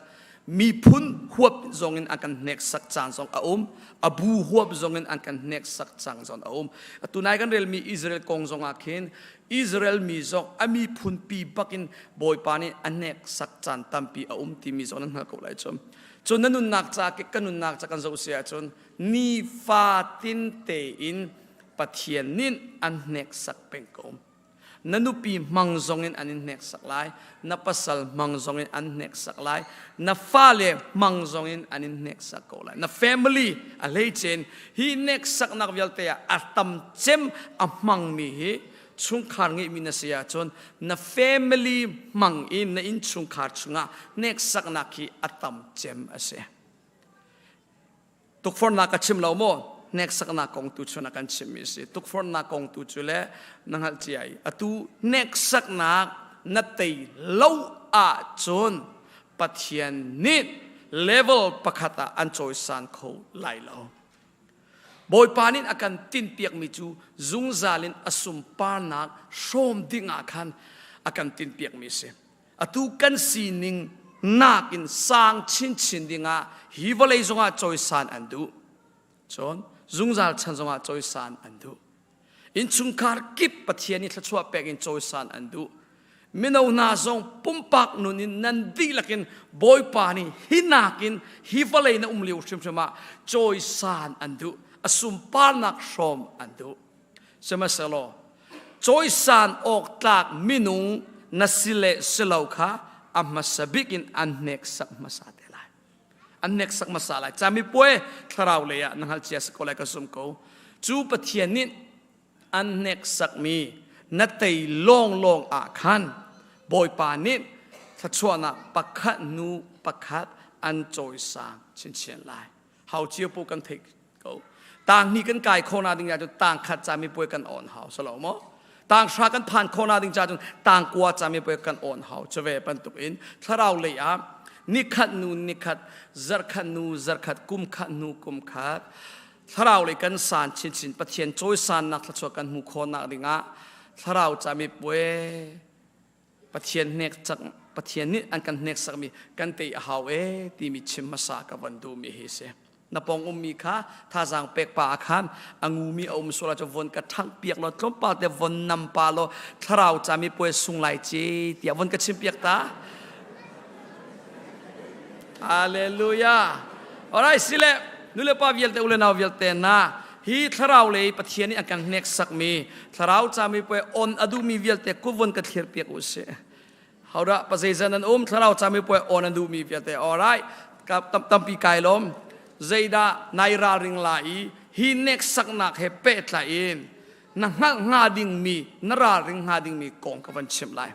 [SPEAKER 13] Miphun huap zong in a kan hneksak caan zong a um. A bu huap zong in an kan hneksak cang zong a um. Atu nai kan relmi Israel kong zong ah khin Israel mi zong a miphun pi bakin Bawipa nih a hneksak caan tampi a um timi zong nan hngalh ko lai cu. Cun na nunnak ca ke ka nunnak ca kan zoh si ahcun nifatin tein Pathian nih an hneksak peng ko. Na nupi hmang zongin an in hneksak lai. Na pasal hmang zongin an hneksak lai. Na fale hmang zongin an in hneksak ko lai. Na family a hleicein hi hneksaknak vialte ah a tam cem a hmangmi hi chungkhar ngeihmi na si ahcun na family hmang in na innchungkhar chungah hneksaknak hi a tam cem a si. Tukforhnak ka chim lo maw? Hneksaknak kong tu cu na kan chimmi a si. Tukforhnak kong tu cu le na hngalh cia i atu hneksaknak na tei lo ahcun Pathian nih level pakhat ah an cawisan kho lai lo. Bawipa nih a kan tinhpiakmi cu zungzal in a sunparnak hrawm ding ah khan a kan tinhpiakmi a si. Atu kan sining nakin sang chinchin dingah hi vawlei zongah cawisan an duh. Cun zungzal chan zongah cawisan an duh. Innchungkhar kip Pathian i thluachuah pek in cawisan an duh. Mino hna zong pumpak nun in nan dihlak in Bawipa nih hi nakin hi vawlei na um lio hrimhrim ah cawisan an duh. A sunparnak hrawm an duh. Sihmanhsehlaw cawisan awk tlak minung na si le si lo kha a hmasa bik in an hneksak hmasa te lai. An hneksak hmasa lai. Camipuai thlarau lei ah na hngalh cia si ko lai ka zum ko. Cu Pathian nih an hneksakmi na tei lawnglawng ah khan Bawipa nih thluachuahnak pakhat hnu pakhat an cawisang chinchin lai. Hau cio pu kan theih ko. Tang hnih kan kai khawh ding ahcun tang khat camipuai kan on hau salo maw? Tang hra kan phan khawh ding cun tang kua camipuai kan on hau. Cuve bantuk in thlarau lei ah nikhat nu nikhat, zarkhat nu zarkhat, kum khat hnu kum khat thlarau lei kan san chinchin Pathian cawisannak thluachuah kan hmuh khawhnak dingah thlarau camipuai Pathian hnek cak Pathian nih an kan hneksakmi kan tei a hau e timi chim hmasa ka van duhmi hi si. Na pong ummi kha thazaang pek pa ah khan a ngumi a um sual ahcun von ka ṭhangh piak law tlawmpal te von nam pa law thlarau cami puai sung lai ci tiah von ka chim piak ta. Hallelujah. Alright, sile nulepa vialte ule nau vialte na hi thlarau lei Pathian nih a kan hneksakmi thlarau cami puai on a duhmi vialte kuvun ka thlir piak u sih. Haudah pazeizan an um thlarau cami puai on an duhmi vialte. Alright, tampi kai lom. Zeidah nai ralring la i hi hneksaknak he pehtlai in na hngalh hnga dingmi na ralring hnga dingmi kong ka van chimh lai.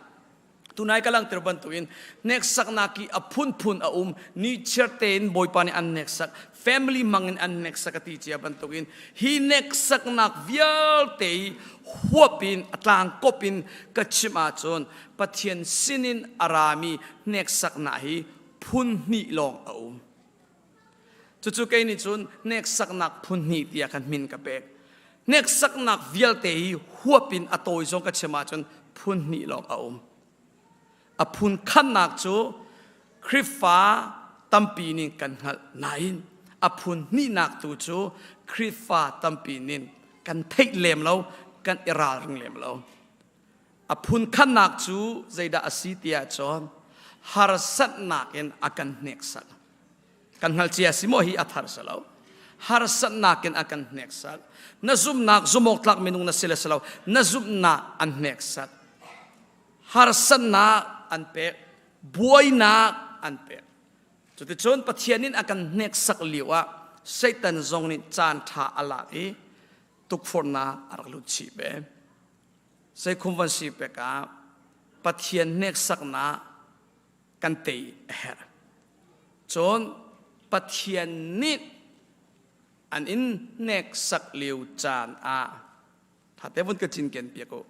[SPEAKER 13] Tunai ka langhter bantukin hneksaknak hi a phunphun a um. Ni chiar tein Bawipa nih an hneksak, family hmangin an hneksak a ti cia bantukin hi hneksaknak vialte hi huap in a tlangkop in ka chimh ahcun Pathian sinin a rami hneksaknak hi phun hnih lawng a um. Cucu kei nih cun hneksaknak phun hnih tiah khan min ka pek. Hneksaknak vialte hi huap in a tawi zong ka chim ahcun phun hnih lawng a um. A phun khatnak cu Khrihfa tampi nih kan hngalh nain a phun hnihnak tu cu Khrihfa tampi nih kan theih lem lo, kan i ralring lem lo. A phun khatnak cu zeidah a si tiah cun harsatnak in a kan hneksak. Kan hngal cia si maw hi a thar si lo. Harsatnak in a kan hneksak. Na zumhnak zumawk tlak minung na si le si lo. Na zumhnak an hneksak. Harsatnak an pek. Buainak an pek. Cuticun Pathian in a kan hneksak lio ah Satan zong nih caan ṭha a lak i tukforhnak a rak lut chih ve. Seikhum van si pek ah Pathian hneksaknak kan tei a herh. Cun Pathian nih an in hneksak lio caan ah thate vun ka cinken piak u.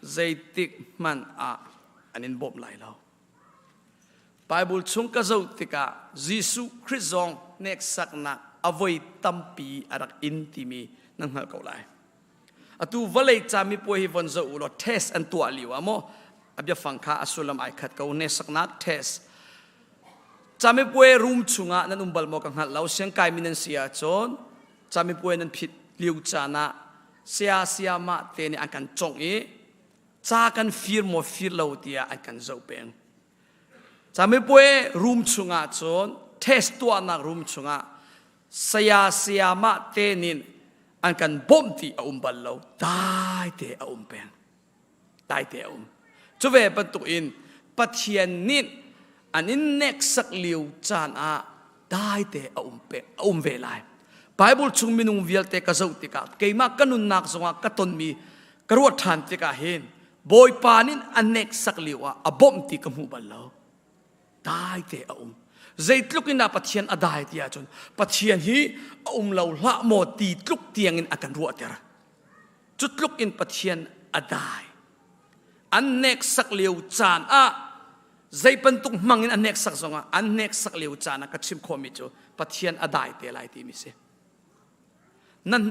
[SPEAKER 13] Zeitik hmanh ah an in bawmh lai lo. Bible chung ka zoh tikah Jesuh Khrih zong hneksaknak a voi tampi a rak in timi nan hngalh ko lai. Atu vawlei camipuai hi von zoh u law test an tuah lio ah maw a biafang kha a sullam ai khat ko hneksaknak test. Camipuai room chungah nan um bal maw ka hngalh lo siangkai mi nan si ahcun camipuai nan phit lio caan ah saya sayamah te nih an kan congh i ca kan fir maw fir lo tiah an kan zoh peng. Camipuai room chungah cun test tuahnak room chungah saya sayamah te nih an kan bawmh ti a um bal lo dai te a um peng. Daite a um. Cu ve bantuk in Pathian nih an in neksak lio caan ah daite a um pe a um ve lai. Bible chung minung vialte ka zoh tikah keimah ka nunnak zongah ka tonmi ka ruat ṭhan tikah hin Bawipa nih a neksak lio ah a bawmh ti ka hmu bal lo. Daite a um. Zeitluk in dah Pathian a dai ti ahcun Pathian hi a um lo hlah maw ti tluk tiangin a kan ruahter. Cu tluk in Pathian a dai. An neksak lio caan ah zei bantuk hmang in a hneksak zongah an hneksak lio caan ah ka chim khawhmi cu Pathian a dai te lai timi si. Nan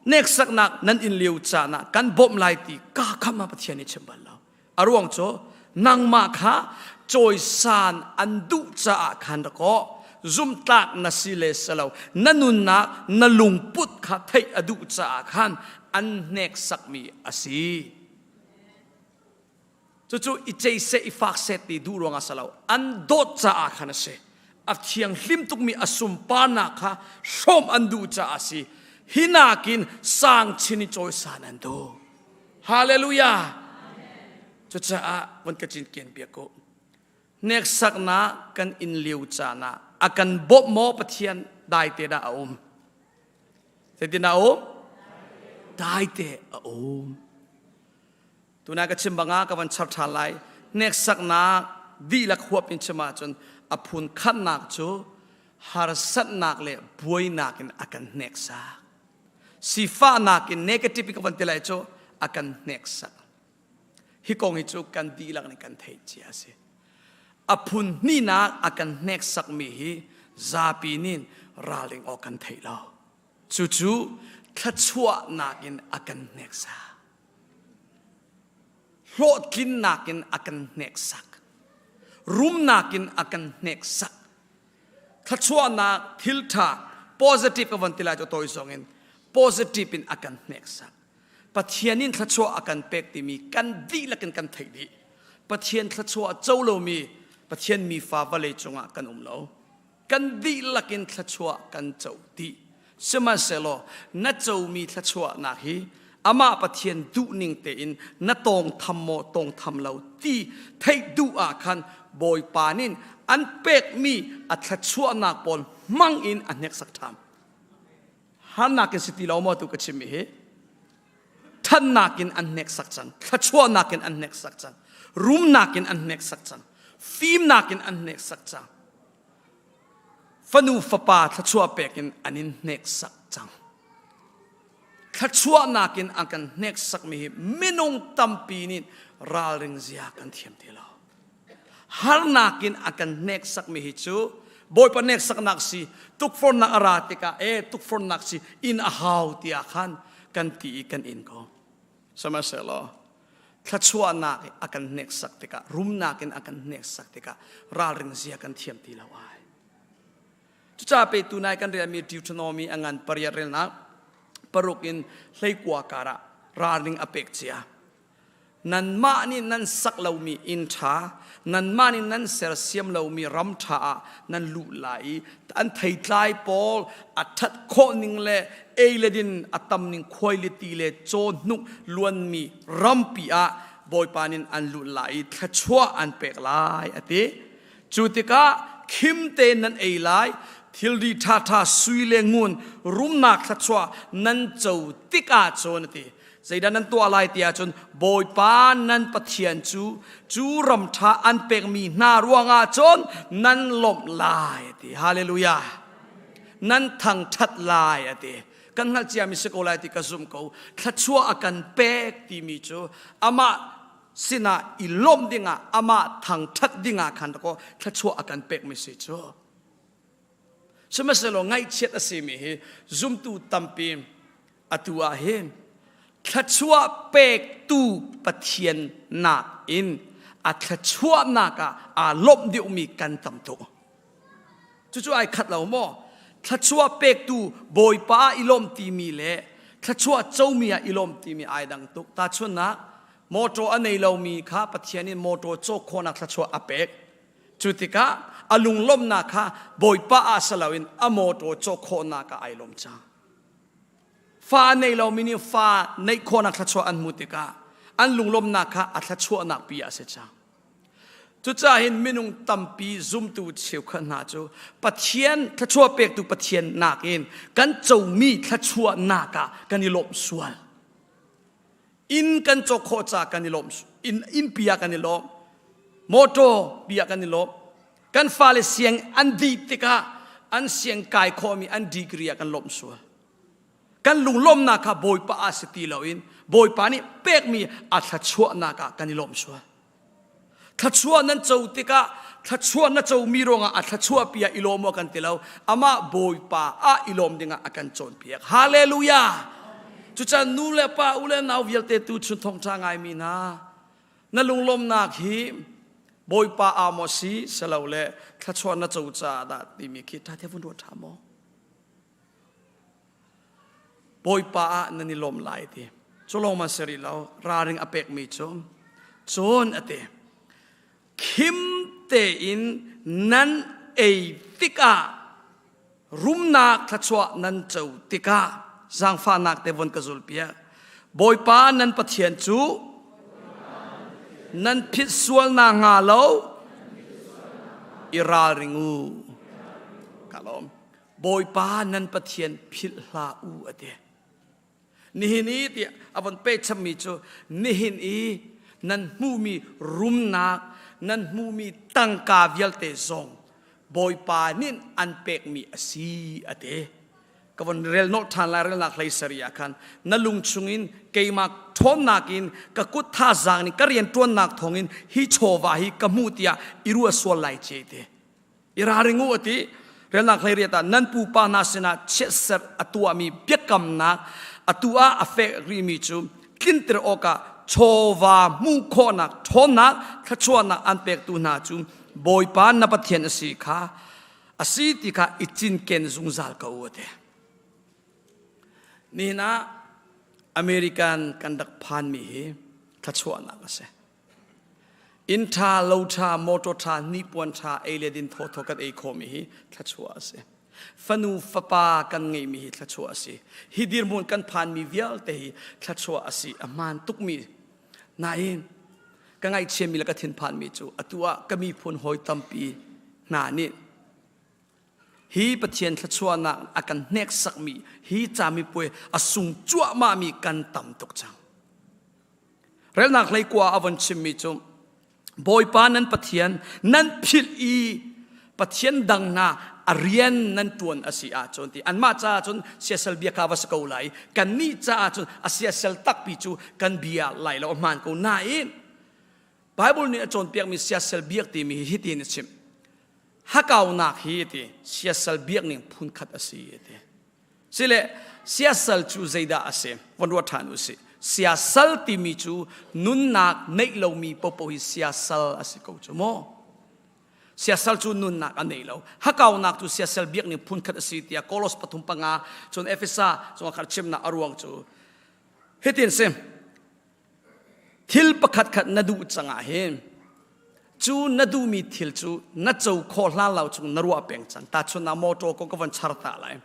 [SPEAKER 13] hneksaknak nan in lio caan ah kan bawmh lai ti ka kham ah Pathian nih chim bal lo. A ruang cu nangmah kha cawisan an duh caah khan rak aw zumtlak na si le si lo na nunnak na lungput kha theih a duh caah khan an hneksakmi a si. Cucu i cei seh i fak seh ti duh ruangah si lo an dawt caah khan a si. A thianghlim tukmi a sunparnak kha hrawm an duh caah a si. Hi nakin sang chin i cawisan an duh. Hallelujah. Cucaah von ka cinken piak ko. Hneksaknak kan in lio caan ah a kan bawmh maw Pathian daite dah a um? Zeitin a um? Daite a um. Tuna ka chim bangah ka van char ṭhan lai. Hneksaknak dihlak huap in chim ahcun a phun khatnak cu harsatnak le buainak in a kan hneksak. Sifahnak in negative in ka van ti lai cu a kan hneksak. Hi kong hi cu kan dihlak nih kan theih cia a si. A phun hnihnak a kan hneksakmi hi zapi nih ralring awk kan theih lo. Cucu thluachuahnak in a kan hneksak. Hlawhtlinnak in a kan hneksak. Rumnak in a kan hneksak. Thluachuahnak thilṭha positive ka von ti lai cu tawi zong in positive in a kan hneksak. Pathian in thluachuah a kan pek timi kan dihlak in kan theih dih. Pathian thluachuah co lomi Pathian mifa vawlei cungah kan um lo. Kan dihlak in thluachuah kan co dih. Sihmanhsehlaw na comi thluachuahnak hi amah Pathian duhning tein na tawngtham maw tawngtham lo ti theih duh ah khan Bawipa nih an pekmi a thluachuahnak pawl hmang in a hneksak ṭhan. Harnak in si ti lo maw tu ka chimmi hi? Ṭhatnak in an hneksak cang, thluachuahnak in an hneksak cang, rumnak in an hneksak cang, fimnak in an hneksak cang. Fanu fapa thluachuah pek in an in hneksak cang. Thluachuahnak in an kan hneksakmi hi minung tampi nih ralring zia kan thiam ti lo. Harnak in a kan hneksakmi hi cu Bawipa hneksaknak si tukforhnak a ra tikah e tukforhnak si inn a hau tiah khan kan ti i kan in ko. Sihmanhsehlaw thluachuahnak a kan hneksak tikah rumnak in a kan hneksak tikah ralring zia kan thiam ti lo ai. Cucaah pe tu nai kan relmi Deuteronomy a ngan pariat relnak paruk in hleikua karah ralring a pek cia. Nanmah nih nan sak lomi inn ṭha, nanmah nih nan sersiam lomi ram ṭha ah nan luh lai i an theitlai pawl a ṭhat khawh ning le ei le din a tam ning khuailiti le cawhnuk luanmi rampi ah Bawipa nih an luh lai i thluachuah an pek lai, a ti. Cu tikah khim tein nan ei lai, thilri ṭhaṭha sui le ngun rumnak thluachuah nan co tikah cun, a ti. Zeidah nan tuah lai ti ahcun Bawipa nan Pathian cu cu ram ṭha an pekmi hna ruangah cun nan lawmh lai a ti. Hallelujah. Nan thangṭhat lai a ti. Kan hngalh ciami si ko lai ti ka zumh ko. Thluachuah a kan pek timi cu amah sinah i lawmh dingah amah thangṭhat dingah khan dakaw thluachuah a kan pekmi si cu. Sihmanhsehlaw ngaihchiat a simi hi zumtu tampi atu ah hin thluachuah pektu Pathian nakin a thluachuahnak ah aa lawmh deuhmi kan tam tuk. Cucu ai khat lo maw? Thluachuah pektu Bawipa ah i lawm timi le thluachuah comi ah i lawm timi ai dang tuk. Tahchunhnak, mawṭaw a nei lomi kha Pathian in mawṭaw cawk khawhnak thluachuah a pek. Cu tikah a lunglawmhnak kha Bawipa ah si loin a mawṭaw cawk khawhnak ah ai lawm cang. Fa a nei lomi nih fa neih khawhnak thluachuah an hmuh tikah An lunglawmhnak kha a thluachuahnak pi ah a si cang. Cucaah hin minung tampi zumtu cheukhat hna cu Pathian thluachuah pektu Pathian nakin kan comi thluachuahnak ah kan i lawmh sual. Inn kan cawk khawh caah kan i lawm inn innpi ah kan i lawm. Motor pi ah kan i lawm. Kan fale siang an dih tikah an siang kai khawhmi an degree ah kan lawmh sual. Kan lunglawmhnak kha Bawipa ah si ti loin Bawipa nih pekmi a thluachuahnak ah kan i lawm sual. Thluachuah nan co tikah thluachuah na comi ruangah a thluachuah pi ah i lawm kan ti lo. Amah Bawipa ah i lawm dingah a kan cawnpiak. Hallelujah! Cucan nu le pa u le nau vialte tu chun thawngṭha ngaimi hna na lunglawmnak hi Bawipa aa maw si silo le thluachuah na co caah dah timi khi ṭha te vun ruat ṭha maw? Bawipa ah nan i lawm lai ti. Cu lawng man si rih lo, ralring a pekmi cu cun a ti. Khim tein nan ei tikah rumnak thluachuah nan co tikah zaangfahnak te von ka zulpiak. Bawipa nan Pathian cu nan phit sual na hnga lo i ralring u. Ka lawm. Bawipa nan Pathian philh hlah u a ti. Nihin i tiah a von pechammi cu nihin i nan hmuhmi rumnak, nan hmuhmi tangka vialte zong Bawipa nih an pekmi a si a ti. Ka von rel nolh ṭhan lai relnak hlei sari ah khan na lung chungin keimah ṭhawnnak in ka kut thazaang nih ka rian ṭuannak thawngin hi chawva hi ka hmuh tiah i ruah sual lai ce ti. I ralring u a ti. Relnak hleiriat ah nan pupa hna sinah chiatserh a tuahmi biakamnak atu ah a fek rihmi cu tlinter awkah chawva hmuh khawhnak ṭhawnnak thluachuahnak an pektu hna cu Bawipa na Pathian a si kha a si ti kha i cinken zungzal ko u a ti. Nihin ah American kan rak phanmi hi thluachuahnak a si. Inn ṭha, lo ṭha, motor ṭha, hnipuan ṭha, ei le din thawthaw kan ei khawhmi hi thluachuah a si. Fanu fapa kan ngeihmi hi thluachuah a si. Hi dirhmun kan phanmi vialte hi thluachuah a si. A hmaan tukmi. Nain, ka ngaihchiami le ka thinphanmi cu atu ah ka miphun hawi tampi hna nih hi Pathian thluachuahnak a kan hneksakmi hi camipuai a sung cuahmahmi kan tam tuk cang. Relnak hleikua a von chimmi cu Bawipa nan Pathian nan philh i Pathian dang hna a rian nan ṭuan a si ahcun ti anmah caah cun siasal bia kha va si ko lai kannih caah cun a siasal takpi cu kan bia lai lo a hmaan ko nain Bible nih a cawnpiakmi siasal biak timi hi hitin a chim hakaunak hi ti siasal biak ning phunkhat a si ti Sile siasal cu zeidah a si? Von ruat ṭhan u sih. Siasal timi cu nunnak neih lomi popo hi siasal a si ko cu maw? Siasal cu nunnak a nei lo. Hakaunak cu siasal biakning phunkhat a si tiah Kolos pathum panga cun Efesa cungah khan chimnak a ruang cu hitin si. Thil pakhatkhat na duh cang ah hin cu na duhmi thil cu na co khawh hlan lo chung na ruah peng cang. Tahchunhnak motor ko ka von char ta lai.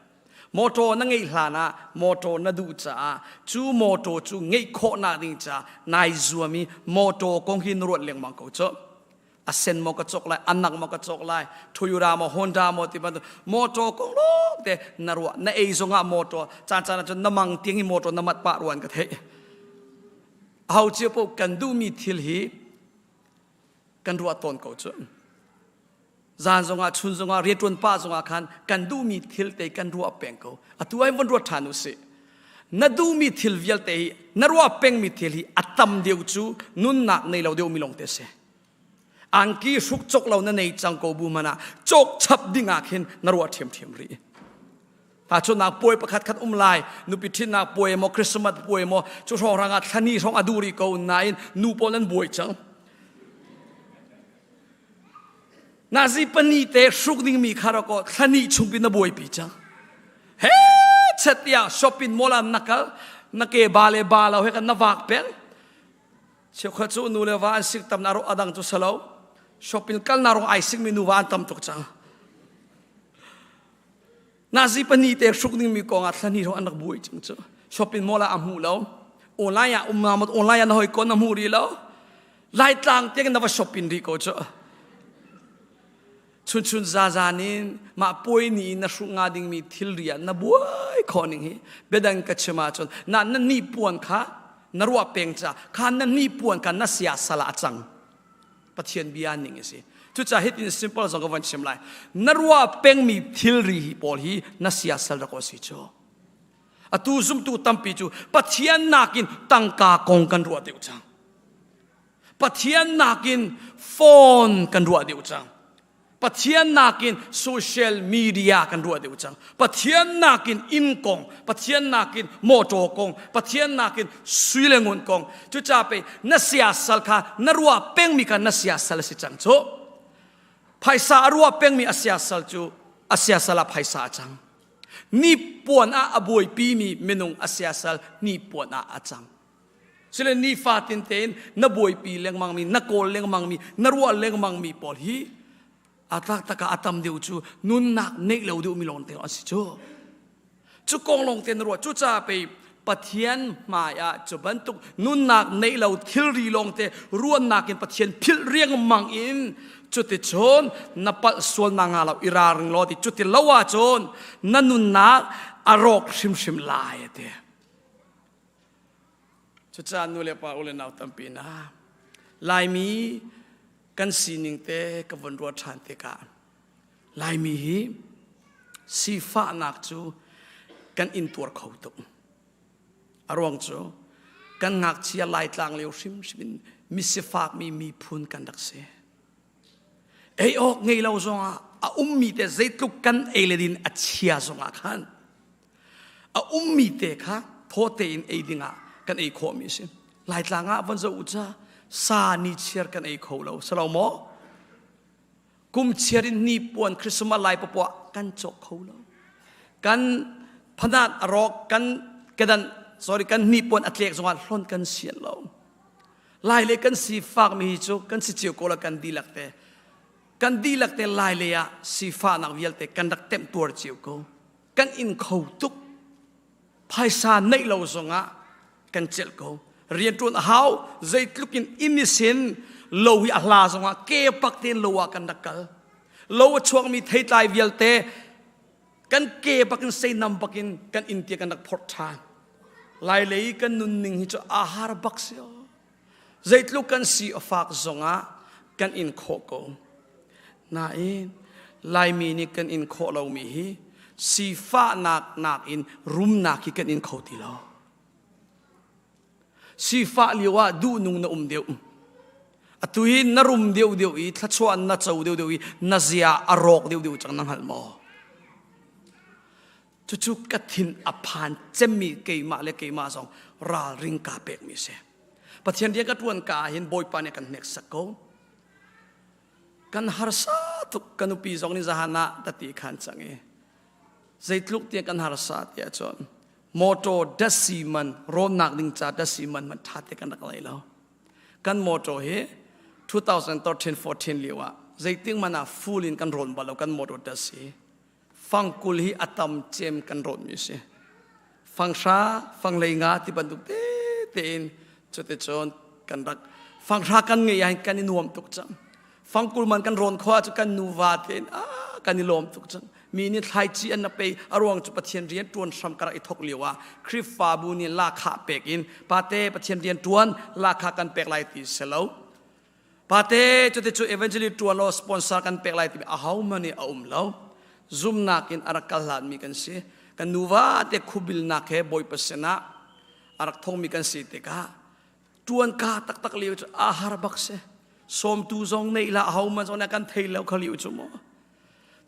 [SPEAKER 13] Motor na ngeih hlan ah motor na duh caah cu motor cu ngeih khawhnak ding caah nai zuam i motor kong hi na ruat lengmang ko cu. A sen maw ka cawk lai, a nak maw ka cawk lai, Toyota maw Honda maw ti bantuk motor kong lawng te na ruah. Na ei zongah motor caan caan ah cun na mang tiang i motor na mat pah ruan ka theih. Aho cio paoh kan duhmi thil hi kan ruah tawn ko cu. Zan zongah chun zongah rianṭuan pah zongah khan kan duhmi thil te kan ruah peng ko. Atu ai von ruat ṭhan u sih. Na duhmi thil vialte hi na ruah pengmi thil hi a tam deuh cu nunnak nei lo deuhmi lawng te si. Angki hruk cawk lo na nei cang ko bu hmanh ah cawk chap ding ah khin na ruah ṭhiamṭhiam rih. Tahchunhnak puai pakhat khat um lai, nupi ṭhitnak puai maw, Christmas puai maw, cu hrawnghrang ah thlani hrawng a duh rih ko nain nu pawl an buai cang. Nazi pani te hruk dingmi kha rak aw thlani chung pin na buaipi cang. He chet tiah shopping mall ah na kal, na ke ba le ba lo he kan na vak peng. Cheukhat cu nu le va an sik tam na ro adang cu salo. Shopping kal na rong ai sikmi nu va an tam tuk cang. Nazi pahnih te hruk dingmi kong ah thlahnih hrawng an rak buai cang cu. Shopping mall ah a hmu lo. Online ah um na online ah na hoi kon na hmu ri lo. Laitlang tiang na va shopping ri ko cu. Chun chun za za nin mah puai ni na hruh nga dingmi thilri ah na buai khawh ning hi biadang ka chim ahcun na na ni puan kha na ruah peng ca kha na ni puan kha na sia sal ah a cang. Pathian bia ning a si. Cucaah hitin simple zong ka van chim lai. Na ruah pengmi thilri hi pawl hi na siasal rak si cu. Atu zumtu tampi cu Pathian nakin tangka kong kan ruah deuh cang. Pathian nakin phone kan ruah deuh cang. Pathian nakin social media kan ruah deuh cang. Pathian nakin inn kong, Pathian nakin motor kong, Pathian nakin sui le ngun kong. Cucaah pei na siasal kha na ruah pengmi kha na siasal a si cang cu. Phaisa a ruah pengmi a siasal cu a siasal ah phaisa a cang. Ni puan ah a buaipimi minung a siasal ni puan ah a cang. Sile nifatin tein na buaipi lengmangmi, na kawl lengmangmi, na ruah lengmangmi pawl hi a tlak tak ah a tam deuh cu nunnak neih lo deuhmi lawng te an si cu. Cu kong lawng te na ruah. Cucaah pei Pathian hmai ah cu bantuk nunnak neih lo thilri lawng te ruannak in Pathian philh riangmang in cuticun na palh sual na nga lo i ralring law ti cuti lo ahcun na nunnak a rawk hrimhrim lai a ti. Cucaah nu le pa u le nau tampi hna, Laimi kan sining te ka von ruah ṭhan tikah Laimi hi sifahnak cu kan intuar kho tuk. A ruang cu kan ngakchia Laitlang lio hrimhrim in misifakmi miphun kan rak si. Ei awk ngei lo zongah a ummi te zeitluk kan ei le din a chia zongah khan a ummi te kha thaw tein ei dingah kan ei khawhmi a si. Laitlang ah von zoh u ca sa ni chiar kan ei kho lo salo maw? Kum chiar in ni puan Christmas lai papoah kan cawk kho lo. Kan phanat a rawk kan kedan sorry kan ni puan a tlek zongah hlon kan sian lo. Lai le kan sifak mi hi cu kan si cio ko la kan dihlak te. Kan dihlak te lai le ah sifahnak vialte kan rak temh tuar cio ko. Kan in kho tuk. Phaisa neih lo zongah kan celh ko. Rianṭuan a hau. Zeitluk in inn i sin lo hi a hla zongah ke pak tein lo ah kan rak kal. Lo a chuakmi theitlai vialte kan ke bakin seinam bakin kan inn tia kan rak phorh ṭhan. Lailei kan nunning hi cu a har bak si aw. Zeitluk kan si a fak zongah kan in khawh ko. Nain Laimi nih kan in khawh lomi hi sifahnak nakin rumnak hi kan in kho ti lo. Sifah lio ah duhnung na um deuh. Atu hi na rum deuh deuh i thluachuah na co deuh deuh i na zia a rawk deuh deuh cang na hngalh maw? Cucu ka thin a phan cemmi keimah le keimah zong ralring kaa pekmi a si. Pathian rian ka ṭuan ka ah hin Bawipa nih a kan hneksak ko. Kan harsa tuk ka nupi zong nih zahan ah tati khan cang i zeitluk tiang kan harsa tiah cun motor dasi man rawnnak ding ca dasi man man ṭha te kan rak lei lo. Kan motor hi 2013-14 lio ah zeiting man ah full in kan rawn bal lo kan motor dasi. Fangkul hi a tam cem kan rawtmi a si. Fanghra, fanglei nga ti bantuk tete in cuticun kan rak fanghra kan ngeih ahhin kan i nuam tuk cang. Fangkul man kan rawn khawh ahcun kan nuva tein ah kan i lawm tuk cang. Mi nih thlaici an na pei a ruang cu Pathian rian ṭuan hram ka rak i thok lio ah Khrihfabu nih lahkhah pek in pate Pathian rian ṭuan lahkhah kan pek lai ti si lo. Pate cuti cu evangelist ṭuan law sponsor kan pek lai timi ahohmanh nih a um lo. Zumnak in a rak kal hlanmi kan si. Kan nuva te khubilnak he Bawipa sinah a rak thongmi kan si tikah ṭuan ka taktak lio cu a har bak si. Sawmtu zong neih la ahohmanh zong nih kan thei lo kha lio cu mu.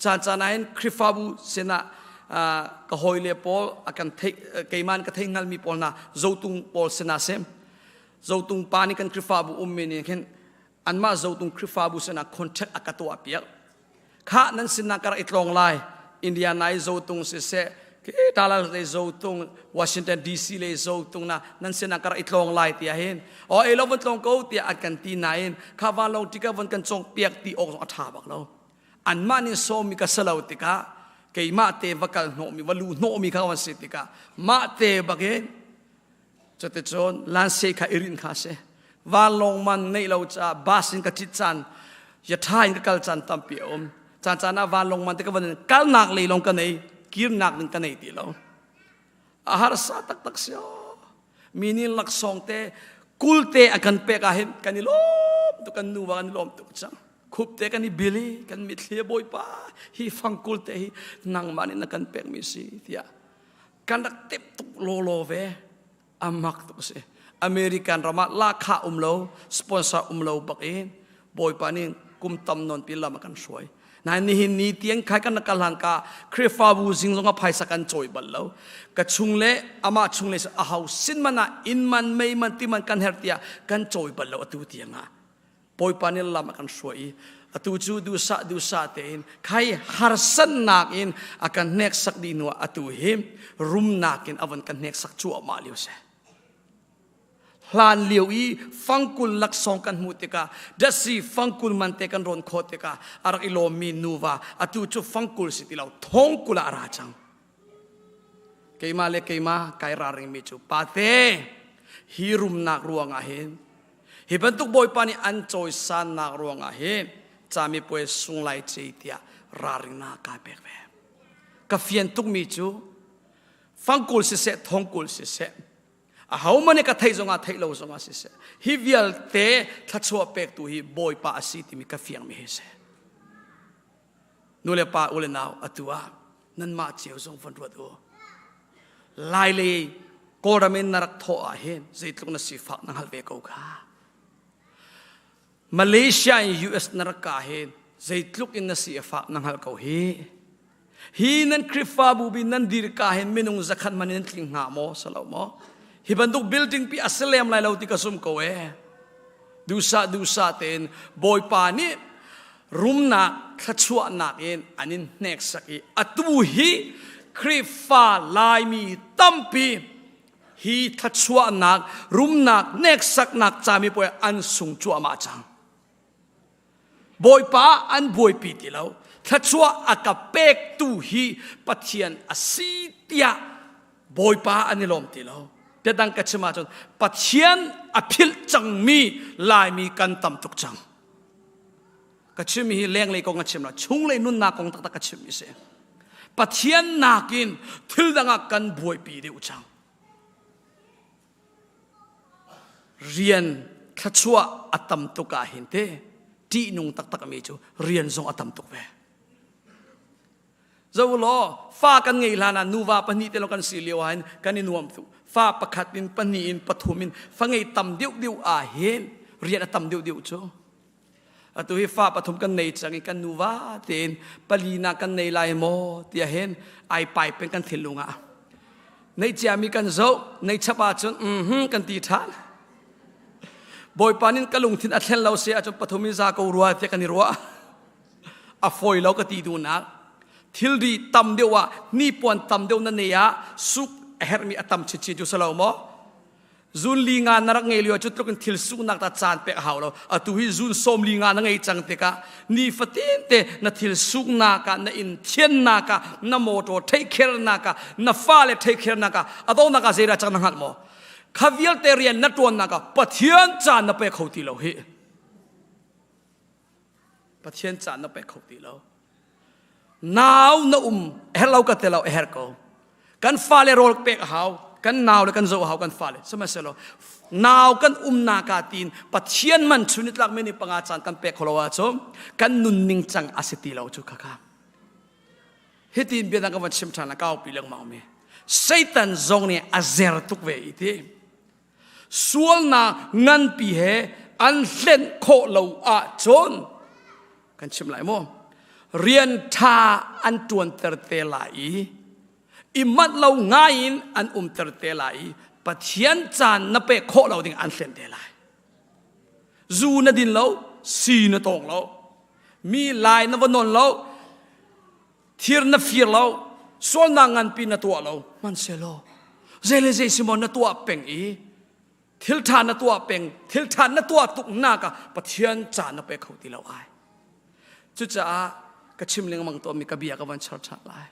[SPEAKER 13] Caan caan ah hin Khrihfabu sinah ka hawile pawl a kan theih keimah ka thei hngalmi pawl hna zotung pawl sinah sim Zotung pa nih kan Khrihfabu ummi nih khin anmah Zotung Khrihfabu sinah contract a ka tuah piak. Khah nan sinah ka rak i tlawng lai. Indiana i Zotung siseh, Dallas lei Zotung, Washington DC lei Zotung na nan sinah ka rak i tlawng lai tiah hin. O ei lo von tlawng ko tiah an kan ti nain kha vanlawng tika von kan cawng piak ti awk zong a ṭha bak lo. Anmah nih sawmi ka si lo tikah keimah te va kal hnawhmi va lu hnawhmi kha van si tikah mah te bak in. Cuticun lanse kha i rinh kha a si. Vanlawng man neih lo caah bus in ka cit caan, yatha in ka kal caan tampi a um. Caan caan ah vanlawng man te ka van in kalnak lei lawng ka nei, kirnak ding ka nei ti lo. A harsa taktak si aw. Mi nih laksawng te kul te a kan pek ah hin kan i lawm tuk, kan nuva kan i lawm tuk cang. Khup te kan i bil i kan mitthli a Bawipa hi fangkul te hi nangmah nih na kan pekmi si tiah kan rak tep tuk lawlaw ve. A mak tuk si. American ram ah lahkhah um lo, sponsor um lo bak in Bawipa nih kum tam nawn pi lam a kan hruai. Nain nihin ni tiang khai kan kal hlan ka Khrihfabu zing zong ah phaisa kan cawi bal lo. Ka chung le amah chung le a hau sin man ah inn man mei man ti man kan her tiah kan cawi bal lo atu tiang ah. Bawipa nih lam a kan hruai i atu cu duhsah duhsah tein khai harsannak in a kan hneksak dih hnu ah atu hi rumnak in a von kan hneksak cuahmah lio si. Hlan lio i fangkul laksawng kan hmuh tikah datsi fangkul man te kan rawn khawh tikah a rak i lawmmi nuva atu cu fangkul si ti lo thongkul ah a ra cang. Keimah le keimah kai ralringmi cu pate hi rumnak ruangah hin hi bantuk Bawipa nih an cawisannak ruangah hin camipuai sung lai ce tiah ralringnak kai pek ve. Ka fian tukmi cu fangkul siseh thongkul siseh ahohmanh nih ka theih zongah theih lo zongah siseh hi vialte thluachuah pektu hi Bawipa a si timi ka fiangmi hi si. Nu le pa u le nau atu ah nanmah cio zong von ruat u. Lai lei Kawlram in na rak thawh ah hin zeitluk na sifak na hngalh ve ko kha. Malaysia in US na rak ka hin zeitluk in na si a fak na hngalh ko hi. Hi nan Khrihfabu bi nan dir ka hin minung zakhat man in tling hnga maw salo maw? Hi bantuk building pi a si lem lai lo ti ka zum ko e. Dusa dusa tein Bawipa nih rumnak thluachuahnak in an in hneksak i atu hi Khrihfa Laimi tampi hi thluachuahnak rumnak hneksaknak cami puai an sung cuahmah cang. Bawipa an buaipi ti lo. Thluachuah a ka pektu hi Pathian a si tiah Bawipa an i lawm ti lo. Biadang ka chim ahcun Pathian a philh cangmi Laimi kan tam tuk cang. Ka chim hi lenglei kong ka chim lo, chunglei nunnak kong taktak ka chim mi si. Pathian nakin thil dang ah kan buaipi deuh cang. Rian thluachuah a tam tuk ah hin te ṭihnung taktak mi cu rian zong a tam tuk ve. Zo law fa kan ngei hlan ah nuva pahnih te lawng kan si lio ah hin kan i nuam tuk. Fa pakhat in pahnih in pathum in fa ngei tam deuh deuh ah hin rian a tam deuh deuh cu. Atu hi fa pathum kan nei cang i kan nuva tein palina kan nei lai maw tiah hin ai pai peng kan thinlung ah. Nei ciami kan zoh, nei chap ahcun mhm kan ti ṭhan. Bawipa nin ka lungthin a thlen lo si ahcun pathum in za ko rua tiah kan i ruah. A fawi lo ka ti duhnak. Thilri tam deuh ah hnipuan tam deuh na nei ah suk a herhmi a tam chinchin cu si lo maw? Zun li nga na rak ngei lio cu tluk in thil suknak ta caan pek a hau lo. Atu hi zun sawm li nga na ngei cang tikah nifatin te na thil suknak ah na inn thiannak ah na motor theihkhernak ah na fale theihkhernak ah a donak ah zeidah cang na hngalh maw? Kha vialte rian na ṭuannak ah Pathian caan na pe kho ti lo hi. Pathian caan na pe kho ti lo. Nau na um her lo ka te lo her ko. Kan fale rawl pek a hau, kan nau le kan zoh a hau kan fale. Sihmanhsehlaw nau kan umnak ah tiin Pathian man chun i tlak mi ni panga caan kan pek kholo ahcun kan nunning cang a si ti lo cu khakha. Hitin bia dang ka van chim ṭhan la kaupi lengmang mi. Satan zong nih a zer tuk ve i ti. Sualnak nganpi he an hlenh khawh lo ahcun kan chim lai maw rian ṭha an ṭuanter te lai i i manh lo ngai in an umter te lai i Pathian caan na pek khawh lo ding an hlen te lai. Zu na din lo, si na tawng lo, mi lai na va nawn lo, thir na fir lo, sualnak nganpi na tuah lo, hmanhsehlaw zei le zei si maw na tuah peng i thil ṭha na tuah peng, thil ṭha na tuah tuk nak ah Pathian ca na pe kho ti lo ai. Cucaah ka chim lengmang tawnmi ka bia ka van char ṭhan lai.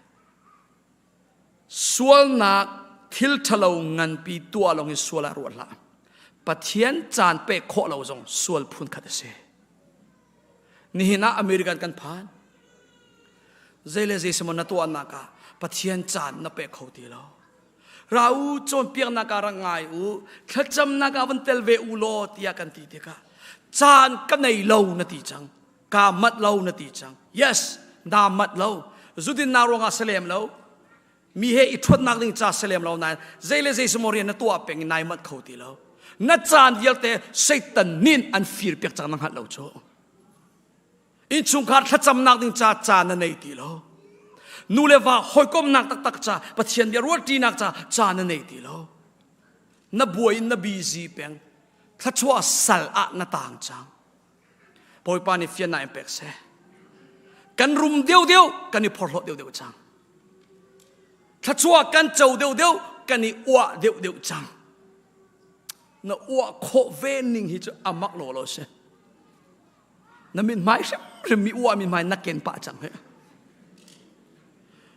[SPEAKER 13] Sualnak Thil ṭhalo nganpi tuah lawng hi sual ah ruat hlah. Pathian caan pek khawh lo zong sual phun khat a si. Nihin ah American kan phan. Zei le zei semaw na tuahnak ah Pathian caan na pe kho ti lo. Ra u cawnpiaknak ah rak ngai u, thlacamnak ah van tel ve u law tiah kan ti tikah caan ka nei lo na ti cang. Ka mat lo na ti cang. Yes, naa mat lo. Zudin na ruangah salem lo. Mi he i ṭhuatnak ding ca salem lo nain zei le zei semaw rian na tuah peng i nai mat kho ti lo. Na caan vialte Satan nin an fir piak cang na hngalh lo cu. Innchungkhar thlacamnak ding ca caan na nei ti lo. Nu le va hawikomnak taktak ca Pathian bia ruahṭinak ca caan na nei ti lo. Na buai in na busy peng. Thluachuah sal ah na tang cang. Bawipa nih fiannak in pek seh. Kan rum deuhdeuh kan i phorhlawt deuhdeuh cang. Thluachuah kan co deuhdeuh kan i uah deuhdeuh cang. Na uah khawh ve ning hi cu amak lo lo si. Na mithmai hrimhrim mi uah mithmai na ken pah cang he.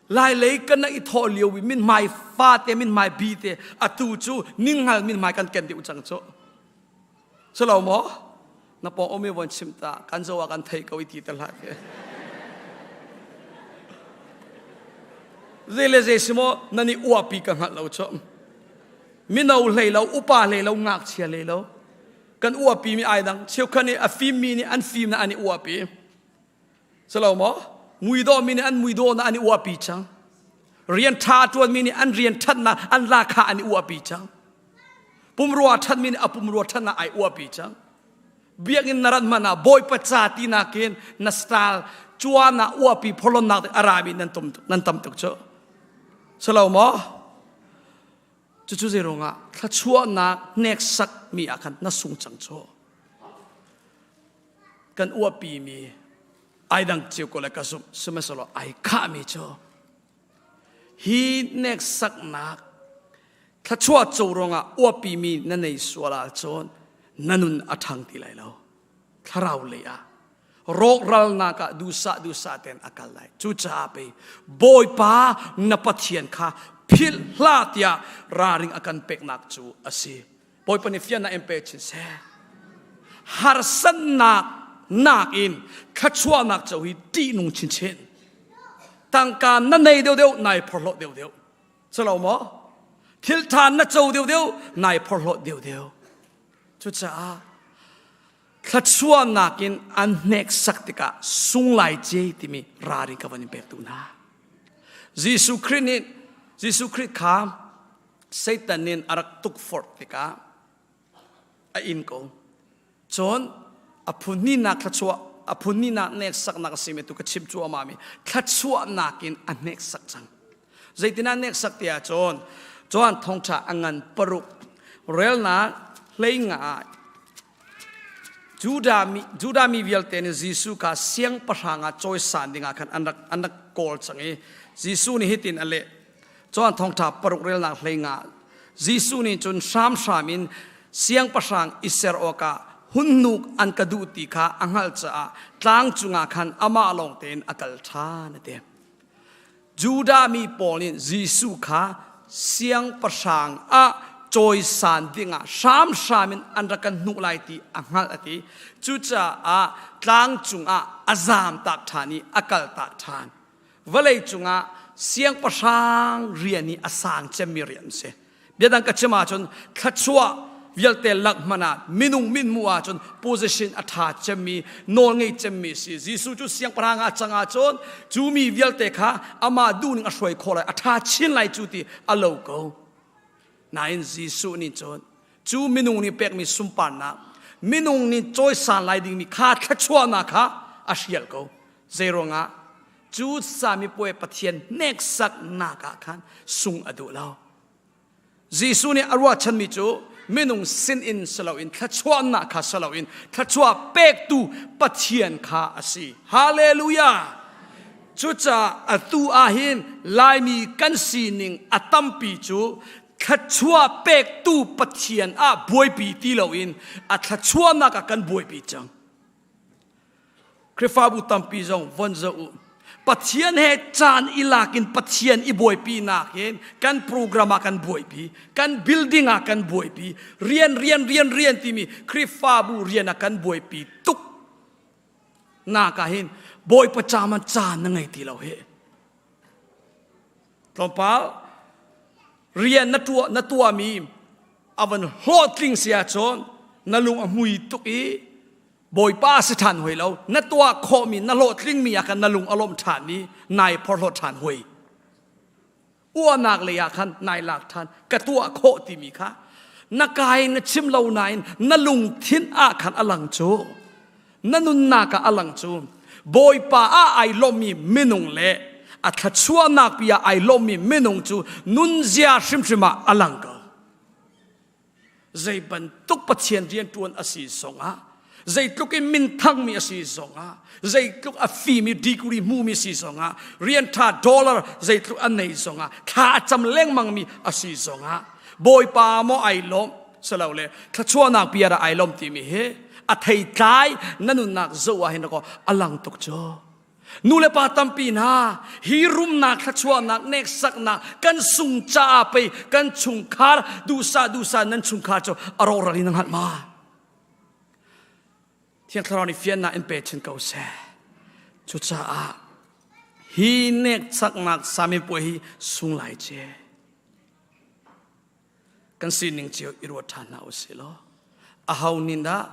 [SPEAKER 13] Lai lei kan na i thawh lio i mithmai fa te mithmai bi te atu cu ninghngal mithmai kan ken deuh cang cu. Silo maw? Na pawng um i von chim ta kan zo ah kan thei ko i ti te hlah ke. Zei le zei si maw nan i uapi ka hngalh lo cu. Mino hlei lo, upa hlei lo, ngakchia hlei lo. Kan uapi mi ai dang. Cheukhat nih a fimmi nih an fim na an i uapi. Silo maw? Muidawh mi nih an muidawh na an i uapi cang. Rian ṭha a ṭuanmi nih an rian ṭhatnak an lakha an i uapi cang. Pumrua ṭhatmi nih a pumrua ṭhatnak ai uapi cang. Biakinn na rat hmanh ah Bawipa ca ti nakin na style cuan ah uapi phorhlonnak a rami nan tum nan tam tuk cu. Silo maw? Cucu zei ruangah thluachuahnak hneksak mi ah khan na sung cang cu. Kan uapi mi ai dang cio ko le ka zumh sihmanhsehlaw ai khahmi cu hi hneksaknak thluachuah co ruangah uapimi na nei sual ahcun na nun a ṭhang ti lai lo thlarau lei ah rawkralnak ah duhsah duhsah tein a kal lai cucaah pei Bawipa na Pathian kha philh hlah tiah ralring a kan peknak cu a si Bawipa nih fiannak in pe chin seh. Harsatnak nakin thluachuahnak co hi ṭihnung chinchin. Tangka na nei deuhdeuh nai phorhlawt deuhdeuh. Calo maw? Thil ṭha na co deuhdeuh nai phorhlawt deuhdeuh. Cucaah thluachuahnak in an hneksak tikah sunglai ce timi ralring ka van in pek tu hna. Jesuh Khrih nih Jesuh Khrih kha Satan nih a rak tukforh tikah a in ko. Cun a phunhnihnak thluachuah a phunhnihnak hneksaknak a simi tu ka chim cuahmah mi thluachuahnak in a hneksak cang. Zeitin ah hneksak ti ahcun Johan thawngṭha a ngan paruk relnak hleinga ah Judah mi, Judah mi vialte nih Jesuh kha siangpahrang ah cawisan dingah khan an rak, an rak kawl cang i Jesuh nih hitin a leh. Johan thawngṭha paruk relnak hleinga Jesuh nih cun hramhram in siangpahrang i ser awkah hunhnuk an ka duh ti kha a hngalh caah tlang cungah khan amah lawng tein a kal ṭhan a ti. Judah mi pawl nih Jesuh kha siangpahrang ah cawisan dingah hramhram in an rak kan hnuh lai ti a hngalh a ti. Cucaah tlang cungah a zaamtak ṭhan i a kaltak ṭhan. Vawlei cungah siangpahrang rian hi a sang cemmi rian a si. Biadang ka chim ahcun thluachuah vialte lak hmanh ah minung mithmuh ahcun position a ṭha cemmi nawlngei cemmi a si. Jesuh cu siangpahrang ah cang ahcun cu mi vialte kha amah duhning a hruai khawh lai, a ṭha chin lai cu ti a lo ko. Nain Jesuh nih cun cu minung nih pekmi sunparnak, minung nih cawisan lai dingmi kha thluachuahnak kha a hrial ko. Zeiruangah cu samipuai Pathian hneksaknak ah khan sung a duh lo. Jesuh nih a ruahchanmi cu minung sin in si loin thluachuahnak kha si loin thluachuah pektu Pathian kha a si. Hallelujah! Cucaah atu ah hin Laimi kan sining a tampi cu thluachuah pektu Pathian ah buaipi ti loin a thluachuahnak ah kan buaipi cang. Khrihfabu tampi zong von zoh u. Pathian he caan i lak in Pathian i buaipi nakin kan program ah kan buaipi, kan building ah kan buaipi, rian rian rian rian timi Khrihfabu rian ah kan buaipi tuk nak ah hin Bawipa caman caan na ngei ti lo hi. Tlawmpal rian na tuah na tuahmi a van hlawhtling si ahcun na lung a hmui tuk i Bawipa si ṭhan hoi lo na tuah khawhmi na hlawhtlingmi ah khan na lung a lawmh ṭhan i nai phorhlawt ṭhan hoi uahnak lei ah khan nai lak ṭhan ka tuah khawh timi kha na kai na chim lo nain na lungthin ah khan a lang cu na nunnak ah a lang cu Bawipa ah ai lawmmi minung le a thluachuahnak pi ah ai lawmmi minung cu nunzia hrimhrim ah a lang ko Zei bantuk Pathian rianṭuan a si zongah, zeitluk in minthangmi a si zongah, zeitluk a fimi degree hmumi si zongah, rian ṭha dollar zeitluk a nei zongah, thla a cam lengmangmi a si zongah, Bawipa maw ai lawmh silole thluachuahnak bia dah ai lawm timi hi a theitlai na nunnak zoh ah hin a lang tuk cu. Nu le pa tampi hna hi rumnak thluachuahnak neksaknak kan sung caah pei kan chungkhar duhsah duhsah nan chungkhar cu a rawkral in na hngalh ma? Thiang Thlarau nih fiannak in pe chin ko seh. Cucaah hi neksaknak sami puai hi sung lai ce. Kan sining cio i ruat ṭhan hna usih law aho nih dah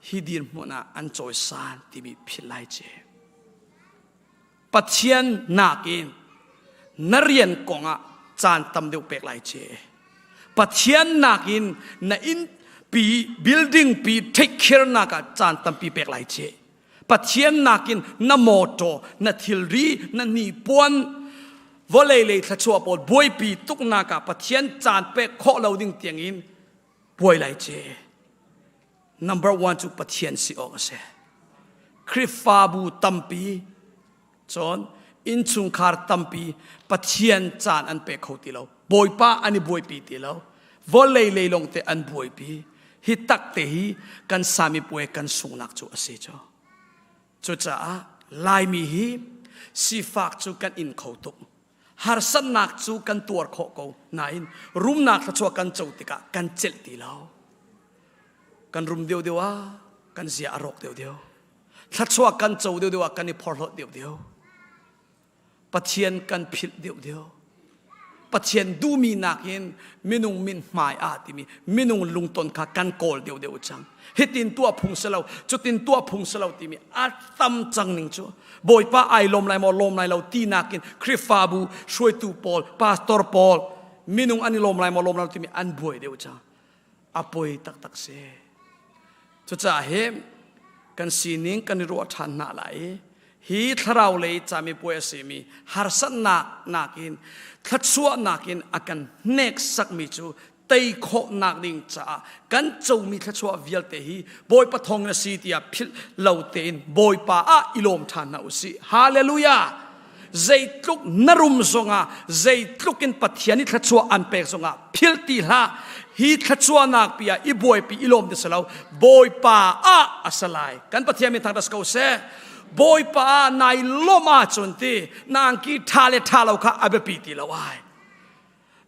[SPEAKER 13] hi dirhmun ah an cawisan timi philh lai ce. Pathian nakin na rian kongah caan tam deuh pek lai ce. Pathian nakin na inn pi building pi take care nak ah caan tampi pek lai ce. Pathian nakin na mawṭaw, na thilri, na hnipuan, vawlei lei thluachuah pawl buaipi tuknak ah Pathian caan pek khawh lo ding tiangin buai lai ce. Number one cu Pathian si awk a si. Khrihfabu tampi cun innchungkhar tampi Pathian caan an pe kho ti lo. Bawipa an i buaipi ti lo. Vawlei lei lawng te an buaipi. Hi tak te hi kan sami puai kan sunghnak cu a si cu. Cucaah Laimi hi sifak cu kan in kho tuk. Harsatnak cu kan tuar khawh ko nain rumnak thluachuah kan co tikah kan celh ti lo. Kan rum deuhdeuh ah kan zia a rawk deuhdeuh. Thluachuah kan co deuhdeuh ah kan i phorhlawt deuhdeuh. Pathian kan philh deuhdeuh. Pathian duhmi nakin minung min hmai ah timi minung lungton kha kan kawl deuhdeuh cang. Hitin tuah phung si lo, cutin tuah phung si lo timi a tam cang ning cu. Bawipa ai lawm lai maw lawm lai lo ti nakin Khrihfabu hruaitu pawl, pastor pawl minung an i lawm lai maw lawm lai lo timi an buai deuh cang. A poi taktak si. Cucaah hi kan sining kan i ruah ṭhan hna lai i hi thlarau lei camipuai a simi harsatnak nakin thluachuahnak in a kan hneksakmi cu tei khawhnak ding caah kan comi thluachuah vialte hi Bawipa thawng na si tiah philh lo tein Bawipa ah i lawm ṭhan hna u sih. Hallelujah! Zeitluk na rum zongah zeitluk in Pathian i thluachuah an pek zongah philh ti hlah. Hi thluachuahnak pi ah i buaipi i lawm ti si lo. Bawipa ah a si lai. Kan Pathian min thangṭhat ko seh. Bawipa ah nai lawmh ahcun ti na angki ṭha le ṭha lo kha a biapi ti lo ai.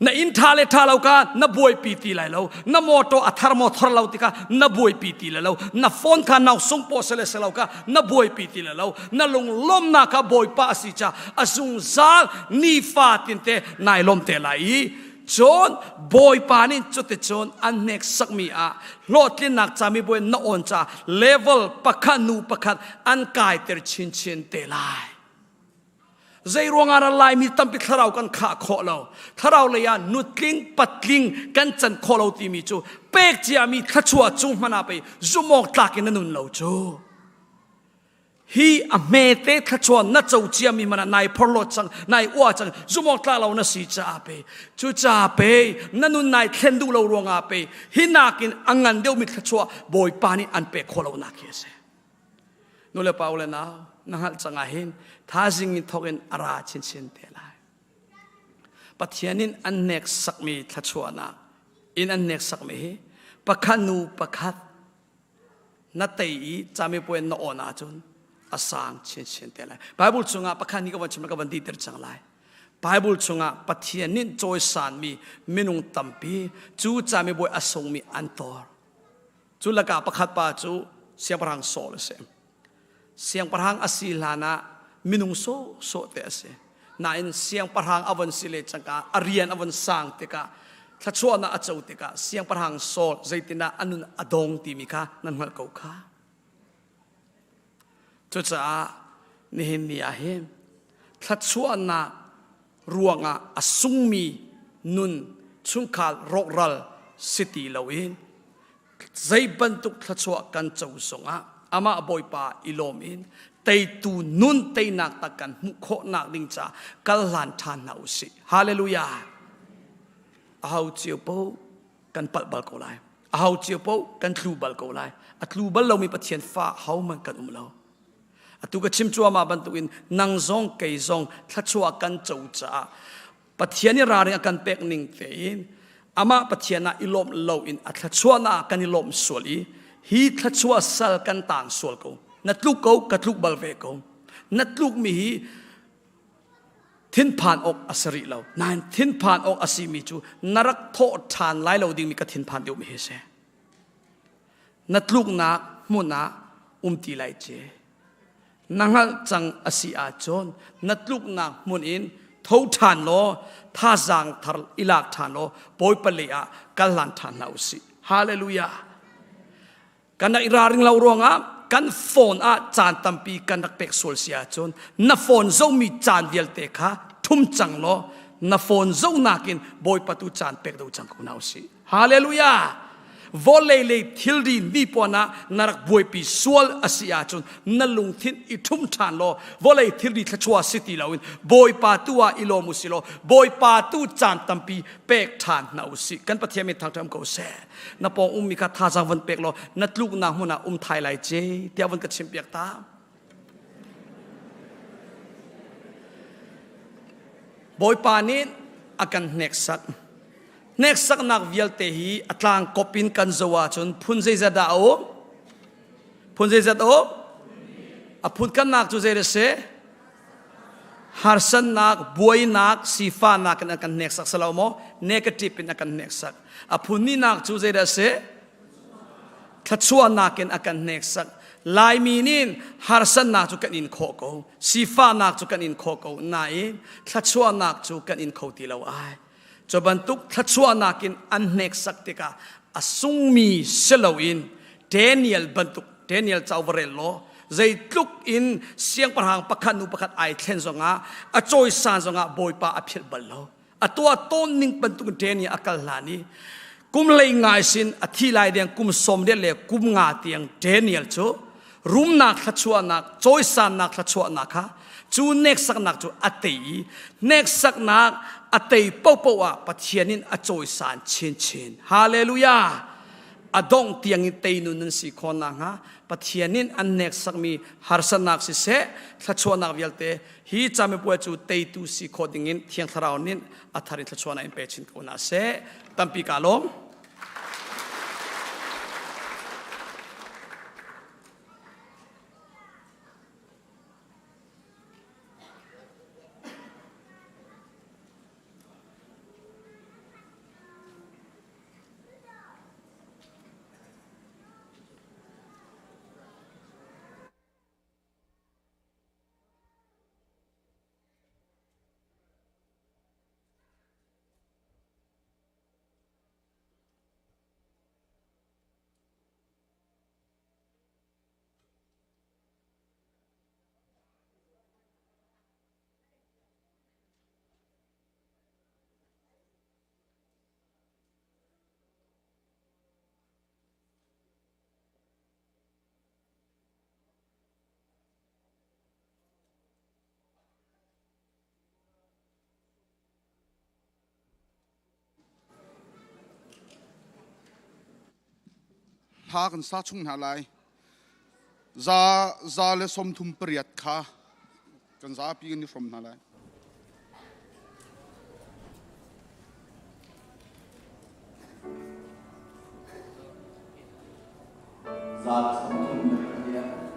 [SPEAKER 13] Na inn ṭha le ṭha lo kha na buaipi ti lai lo. Na mawṭaw a thar maw thar lo ti kha na buaipi ti lai lo. Na phone kha nau sung paw se le se lo kha na buaipi ti lai lo. Na lunglawmnak kha Bawipa a si ca a zungzal nifa tinte nai lawm te lai i cun Bawipa nih cuticun an hneksakmi ah hlawhtlinnak camibuai na awn ca level pakhat nu pakhat an kaiter chinchin te lai. Zei ruangah dah Laimi tampi thlarau kan khah khawh lo? Thlarau lei ah nutling, patling kan can khawh lo timi cu pek ciami thluachuah cung hmanh ah pei zumh awk tlak in na nun lo cu. Hi a hmete thluachuah na co ciami hmanh ah nai phorhlawt cang, nai uah cang, zumh awk tlak lo na si caah pei. Cucaah pei na nun nai thlen duh lo ruangah pei hi nakin a ngan deuhmi thluachuah Bawipa nih an pek khawh lonak hi a si. Nu le pa u le nau na hngalh cang ah hin thazing in thawk in a ra chinchin te lai. Pathian in an hneksakmi thluachuahnak in an hneksakmi hi pakhat nu pakhat na tei i camipuai na awn ahcun A sang chinchin te lai. Bible chungah pakhat ni ka van chim ka van diter cang lai. Bible chungah Pathian nih cawisanmi minung tampi cu camibuai a sungmi an tor. Cu lakah pakhat pa cu siangpahrang Saul a si. Siangpahrang a si hlan ah minung sawhsawh te a si. Nain siangpahrang a von si le cangka a rian a von sang tikah thluachuahnak a co tikah siangpahrang Saul zeitindah a nun a dong timi kha nan hngalh ko kha. Cucaah nihin ni ah hin thluachuahnak ruangah a sungmi nun chungkhar rawkral si ti loin zei bantuk thluachuah kan co zongah amah Bawipa i lawm in teitu nun teinak tak kan hmuh khawhnak ding ca kal hlan ṭhan hna u sih. Hallelujah! Aho cio paoh kan palh bal ko lai. Aho cio paoh kan tlu bal ko lai. A tlu bal lomi Pathian fa hohmanh kan um lo. Atu ka chim cuahmah bantukin nang zong kei zong thluachuah kan co caah Pathian i ralring a kan pek ning tein amah Pathian ah i lawmh loin a thluachuahnak ah kan i lawmh sual i hi thluachuah sal kan taang sual ko. Na tluk ko, ka tluk bal ve ko. Na tlukmi hi thinphan awk a si rih lo. Nain thinphan awk a simi cu na rak thawh ṭhan lai lo dingmi ka thinphan deuhmi hi a si. Na tluknak hmun ah um ti lai ce. Na hngalh cang a si ahcun na tluknak hmun in tho ṭhan law thazaang thar i lak ṭhan law Bawipa lei ah kal hlan ṭhan hna usih. Hallelujah. Kan rak i ralring lo ruangah kan phone ah caan tampi kan rak pek sual si ahcun na phone zohmi caan vialte kha thum cang law na phone zohnak in Bawipa tu caan pek do cang ko hna usih. Hallelujah! Vawlei lei thilri hnipuan ah na rak buaipi sual a si ahcun na lungthin i ṭhum ṭhan law vawlei thilri thluachuah si ti loin Bawipa tu ah i lawm u si law Bawipa tu caan tampi pek ṭhan hna u sih. Kan Pathian min thangṭhat ko seh. Na pawng ummi kha thazaang von pek law na tluknak hmun ah um thai lai ce tiah von ka chimpiak ta. Bawipa nih a kan hneksak. Hneksaknak vialte hi a tlangkop in kan zoh ahcun phun zeizat dah a um? Phun zeizat a um? A phun kannak cu zei a si? Harsannak, buainak, sifahnak in a kan hneksak si lo maw? Negative in a kan hneksak. A phun nihnak cu zei dah a si? Thluachuahnak in a kan hneksak. Laimi nih harsannak cu kan in khawh ko, sifahnak cu kan in khawh ko, nain thluachuahnak cu kan in kho ti lo ai. Cu bantuk thluachuahnak in an hneksak tikah a sungmi si loin Daniel bantuk Daniel cauk va rel law zeitluk in siangpahrang pakhat nu pakhat ai thlen zongah a cawisan zongah Bawipa a philh bal lo. A tuah tawn ning bantuk in Daniel a kal hlan i kum hlei ngai sin a thi lai deng kum sawm le kum nga tiang Daniel cu rumnak thluachuahnak cawisannak thluachuahnak kha cu hneksaknak cu a tei i hneksaknak a tei paohpaoh ah Pathian in a cawisan chinchin. Hallelujah! A dongh tiang in teinu nan si khawh nakhnga Pathian in an hneksakmi harsatnak siseh thluachuahnak vialte hi camipuai cu teitu si khawh dingin Thiang Thlarau nih a thar in thluachuahnak in pe chin ko hna seh. Tampi kaa lawm.
[SPEAKER 8] Hla kan sa chung hna lai. Za za le 38 kha kan zapi kan i hrawm hna lai.
[SPEAKER 5] Za le 38.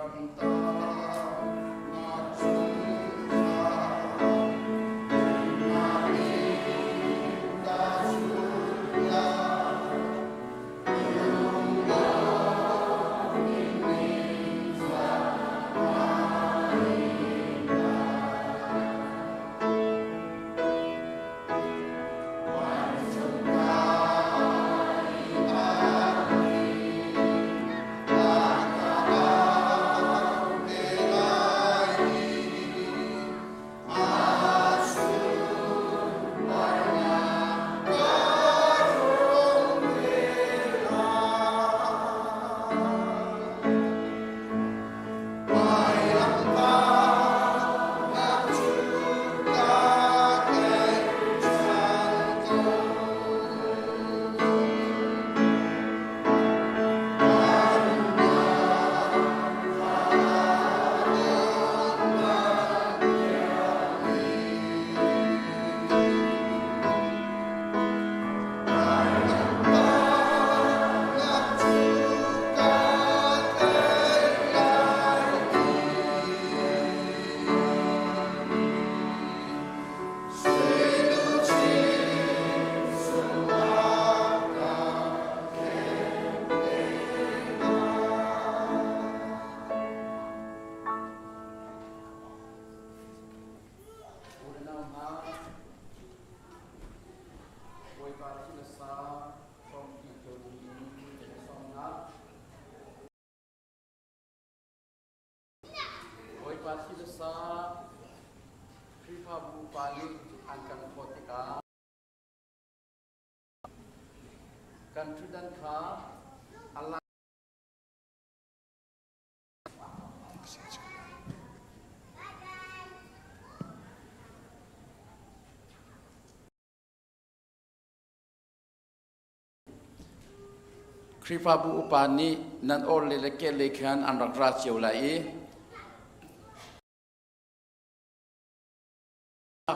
[SPEAKER 5] Bawipa thi le sa Khrihfabu upa nih an kan phawt tikah kan ṭhutdan kha a Khrihfabu upa nih nan orhlei le kehlei khan an rak ra cio lai i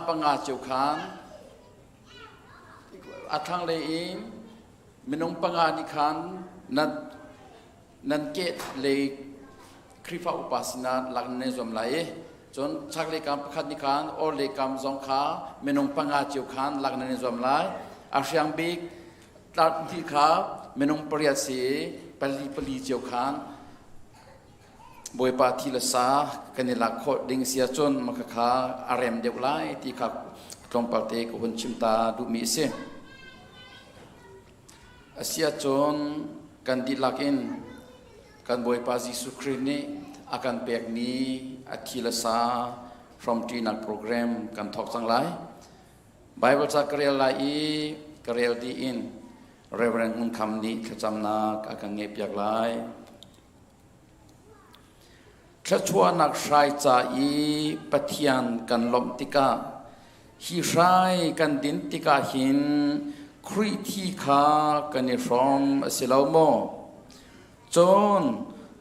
[SPEAKER 5] panga cio khan a thlanglei in minung panga nih khan nan nan kehlei Khrihfa upa sinah lak nan i zuam lai i cun chaklei kam pakhat nih khan orhlei kam zong kha minung panga cio khan lak nan i zuam lai. A hriang bik tlarhnih kha minung pariat si i pali pali cio khan Bawipa thi le sa kan i lak khawh ding si ahcun maka kha a rem deuh lai ti kha tlawmpal te ka hun chim ta duhmi a si. A si ahcun kan dihlak in Kan Bawipa Jesuh Khrih nih a kan pekmi a thi le sa hrawmṭinak program kan thawk cang lai. Bible ca ka rel lai i ka rel dih in Reverend Ngun Kham nih thlacamnak a kan ngeihpiak lai. Thluachuahnak hrai ca i Pathian kan lawmh tikah hi hrai kan din tikah hin Khrih thi kha kan i hrawm a si lo maw? Cun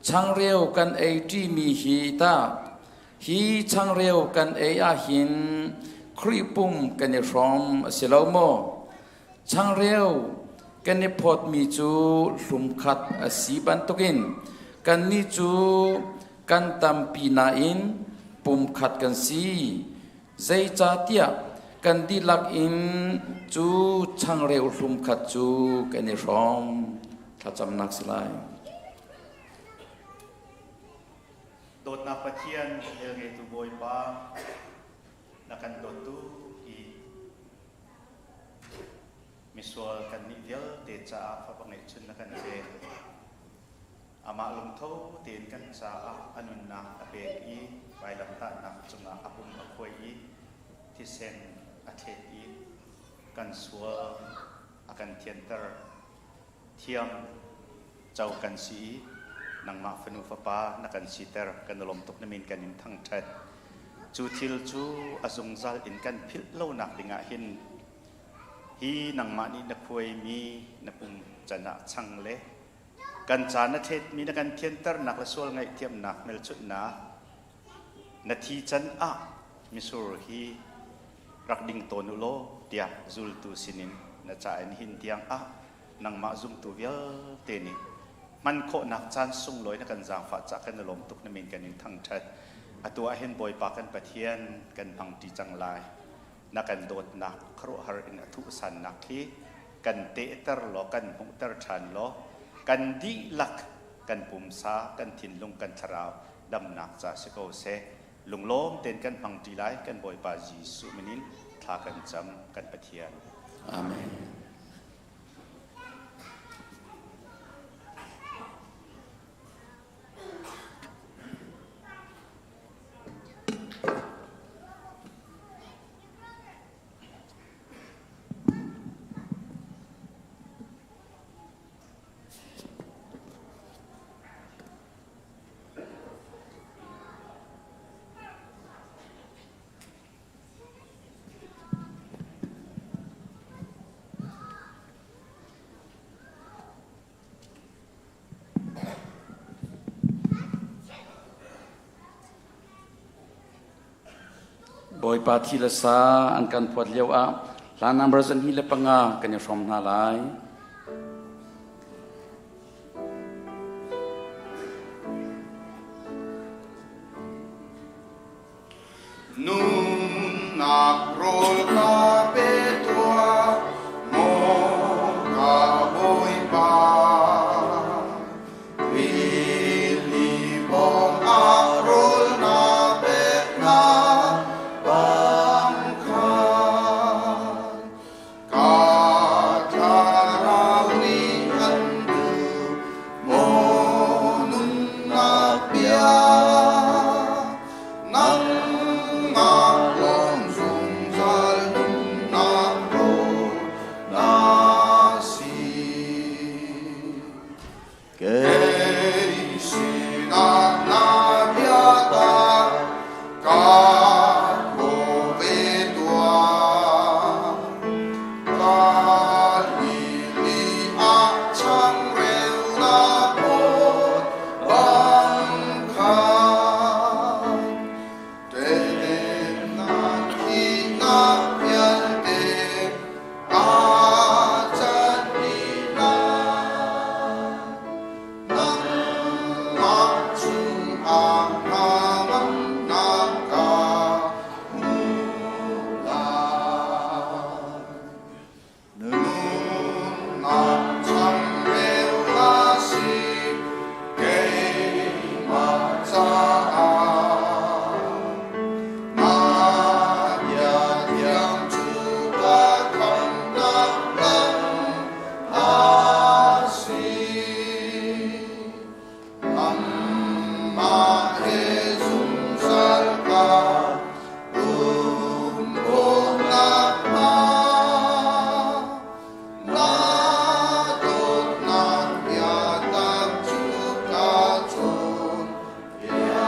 [SPEAKER 5] changreu kan ei ṭimi hi tah hi changreu kan ei ah hin Khrih pum kan i hrawm a si lo maw? Changreu kan i phawtmi cu hlumkhat a si bantukin kannih cu kan tampi nain pumkhat kan si. Zeicahtiah kan dihlak in cu changreu hlumkhat cu kan i hrawm. Thlacamnak si lai.
[SPEAKER 11] Dawtnak Pathian, velngeitu Bawipa, na kan dawttu i misual kannih vialte caah fapa ngeihchun na kan pek. Amah lungtho tein kan caah a nunnak a pek i vailamtahnak cungah a pum a khuai i thisen a thlet i kan sual a kan thianter. Thiam co kan si i nangmah fanu fapa na kan siter kan i lawm tuk na min kan in thangṭhat. Cu thil cu a zungzal in kan philh lonak dingah hin hi nangmah nih na khuaimi na pum can ah chang le kan ca na thletmi na kan thianternak le sual ngaihthiamnak hmelchunhnak na thi can ah misur hi rak ding tawn u law tiah zultu sinin na ca in hin tiang ah nangmah zumtu vialte nih. Hman khawhnak caan sunglawi na kan zaangfah cah kan i lawm tuk na min kan in thangṭhat. Atu ah hin Bawipa kan Pathian kan hmangṭi cang lai. Na kan dawtnak khuaruahhar in a thuhsannak hi kan tehter law kan hmuhter ṭhan law kan dihlak kan pumsa, kan thinlung, kan thlarau damnak ca si ko seh. Lunglawm tein kan hmangṭi lai kan Bawipa Jesuh min in thla kan cam kan Pathian.
[SPEAKER 5] Amen. Bawipa thi le sa an kan phuat lio ah hla number 25 kan i hrawm hna lai.
[SPEAKER 8] Nunnak rawl ka pe tuah, maw ka Bawipa. Rili pawng ah rawl na peknak bang khan ka thlarau nih an duh, maw nunnak bia. Nangmah lawng zungzal nunnak rawl na si. Kei sinah na biatak ka phaw ve tuah. Ka lili ah changreu na phawt bang khan. Temnak thihnak vialte aa can dih lai. Nangmah chungah hnangamnak ka hmu lai. Nunnak changreu na si keimah caah. Na bia thiang cu ka khamhnak lam a si. Nangmah he zungzal ka um khawh nakhnga na dawtnak biatak cu ka cawnpiak.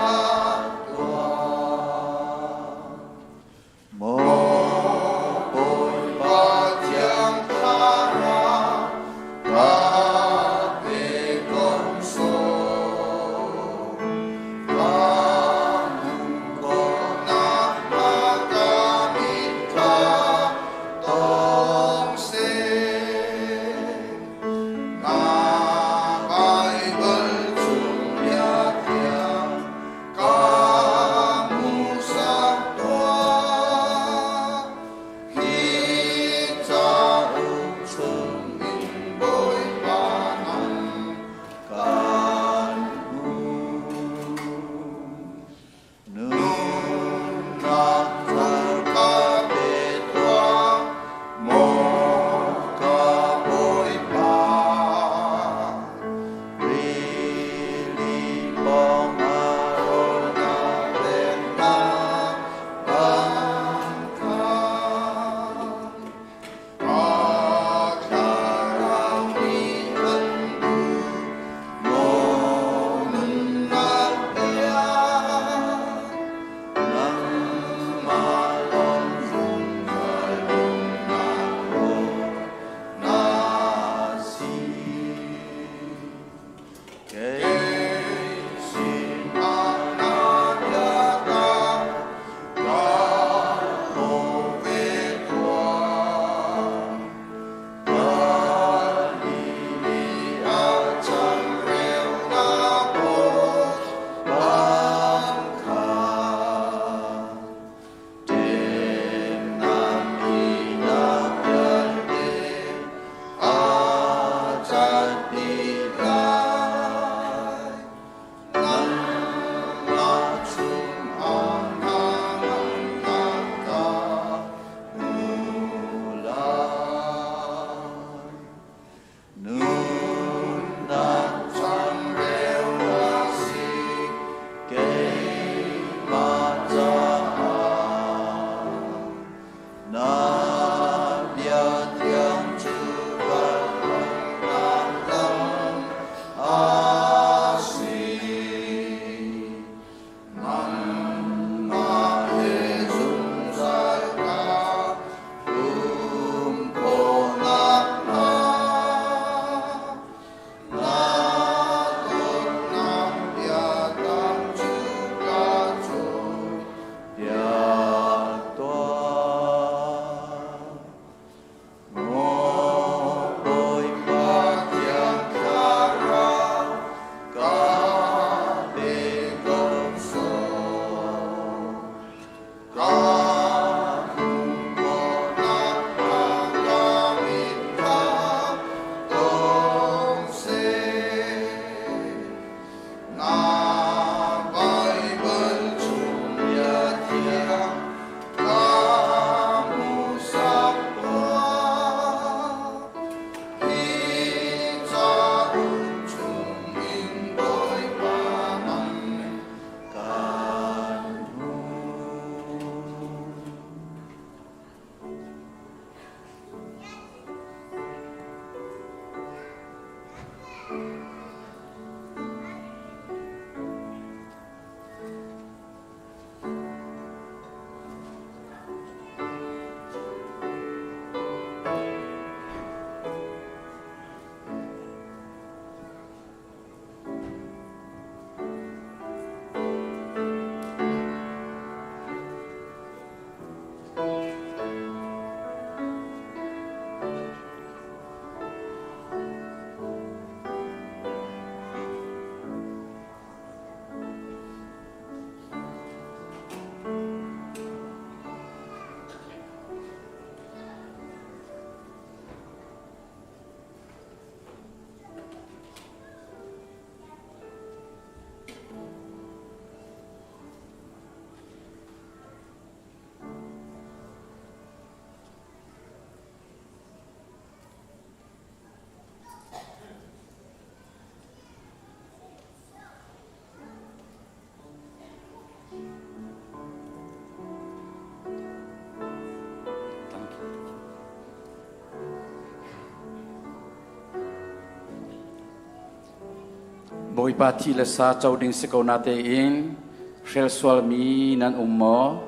[SPEAKER 5] Bawipa thi le sa co ding si ko na tein hrel sualmi nan um maw?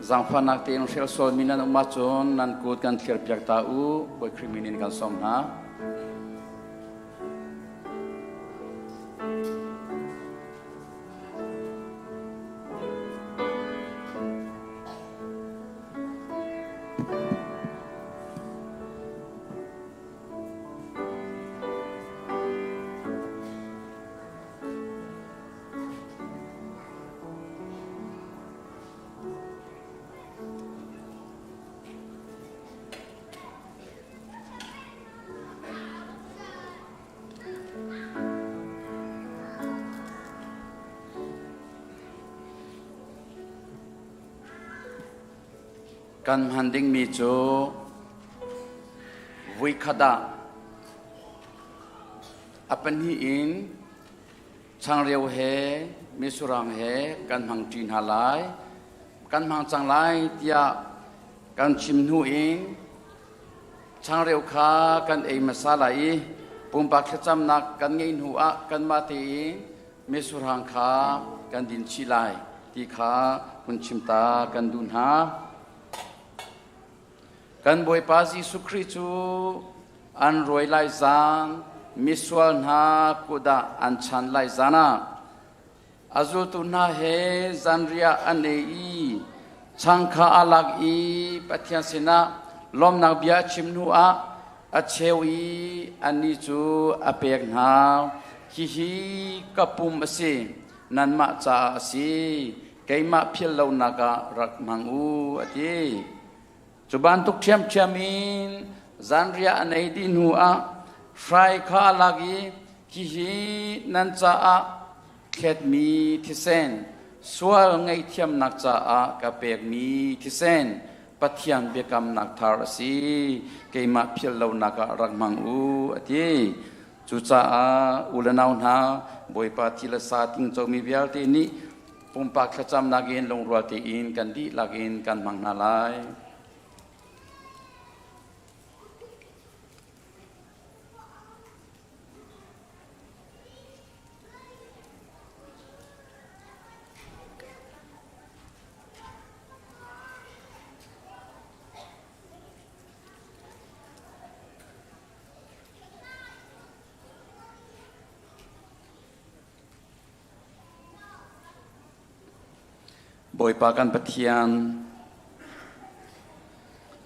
[SPEAKER 5] Zaangfahnak tein hrel sualmi nan um ahcun nan kut kan thlir piak ta u. Bawi Khrih min in kan sawm hna. Kan hman dingmi cu vuikhat ah a pahnih in changreu he misurang he kan hmang ṭi hna lai. Kan hmang cang lai tiah kan chim hnu in changreu kha kan ei hmasa lai i pumpak thlacamnak kan ngeih hnu ah kanmah tein misurhang kha kan din chih lai ti kha hun chim ta kan duh hna. Kan Bawipa Jesuh Khrih cu an rawi lai zan, misual hna kut ah an chan lai zan ah a zultu hna he zanriah an ei i chang kha aa lak i Pathian sinah lawmnak bia a chim hnu ah a cheu i annih cu a pek hna. Hihi ka pum a si, nanmah caah a si, keimah philh lonak ah rak hmang u, a ti. Cu bantuk ṭhiamṭhiam in zanriah an ei dih hnu ah hrai kha a lak i hihi nan caah thletmi thisen, sual ngaihthiamnak caah ka pekmi thisen, Pathian biakamnak thar a si, keimah philh lonak ah rak hmang u, a ti. Cucaah u le nau hna, Bawipa thi le sa tingcomi vialte nih pumpak thlacamnak in lungrual tein kan dihlak in kan hmang hna lai. Bawipa kan Pathian,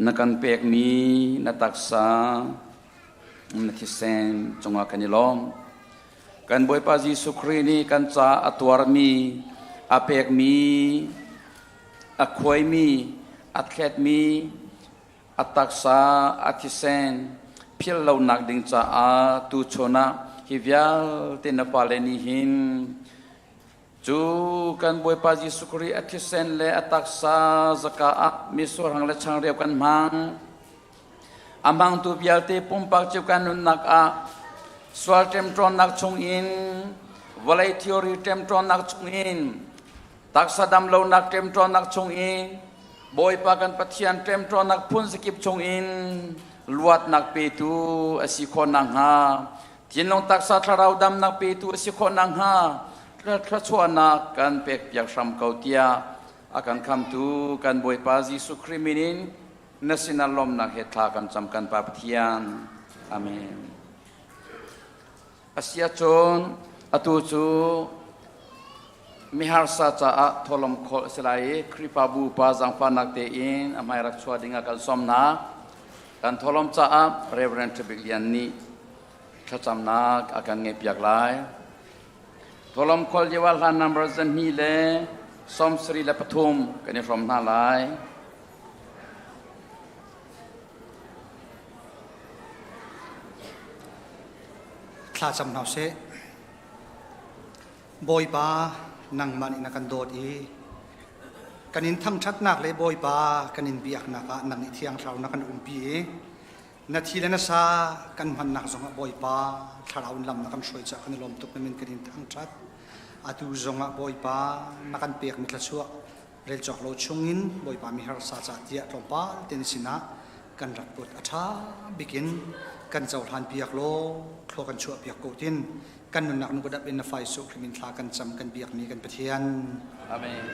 [SPEAKER 5] na kan pekmi na taksa, na thisen cungah kan i lawm. Kan Bawipa Jesuh Khrih nih kan ca a tuarmi, a pekmi, a khuaimi, a thletmi, a taksa a thisen philh lonak ding caah tuchun ah hi vialte na fale nih hin cu kan Bawipa Jesuh Khrih a thisen le a taksa zaka ah misurhang le changreu kan hmang. A hmangtu vialte pumpak cio kan nunnak ah sual ṭemṭawnnak chungin vawlei theory ṭemṭawnnak chungin taksa damlonak ṭemṭawnnak chungin Bawipa kan Pathian ṭemṭawnnak phun zakip chungin luatnak petu a si khawh nakhnga thinlung taksa thlarau damnak petu a si khawh nakhnga thluachuahnak kan pekpiak hram ko tiah a kan khamtu kan Bawipa Jesuh Khrih min in na sinah lawmhnak he thla kan cam kan Pa Pathian. Amen. Asiahcun atu cu miharsa caah thawhlawm kholh a si lai i Khrihfabu pa zaangfahnak tein a hmai rak chuah dingah kan sawm hna. Kan thawhlawm caah Reverend Ṭha Bik Lian nih thlacamnak a kan ngeihpiak lai. Thawhlawm kholh lio ah hlan number 273 kan i hrawm hna lai.
[SPEAKER 14] Thla cam hna sih. Bawipa, nangmah nih na kan dawt i kan in thangṭhatnak le Bawipa kan in biaknak ah nang nih Thiang Thlarau na kan umpi i na thi le na sa kan hmannak zongah Bawipa Thlarau in lam na kan hruai caah kan i lawm tuk na min kan in thangṭhat. Atu zongah Bawipa na kan pekmi thluachuah Rel cawk lo chungin Bawipa mi harsa ca tiah tlawmpal te na sinah kan rak put a ṭha bikin kan cohlan piak law thlua kan chuah piak ko tin. Kan nunnak nu ka dap in na fai suh hrim in thla kan cam kan biakmi kan Pathian.
[SPEAKER 5] Amen.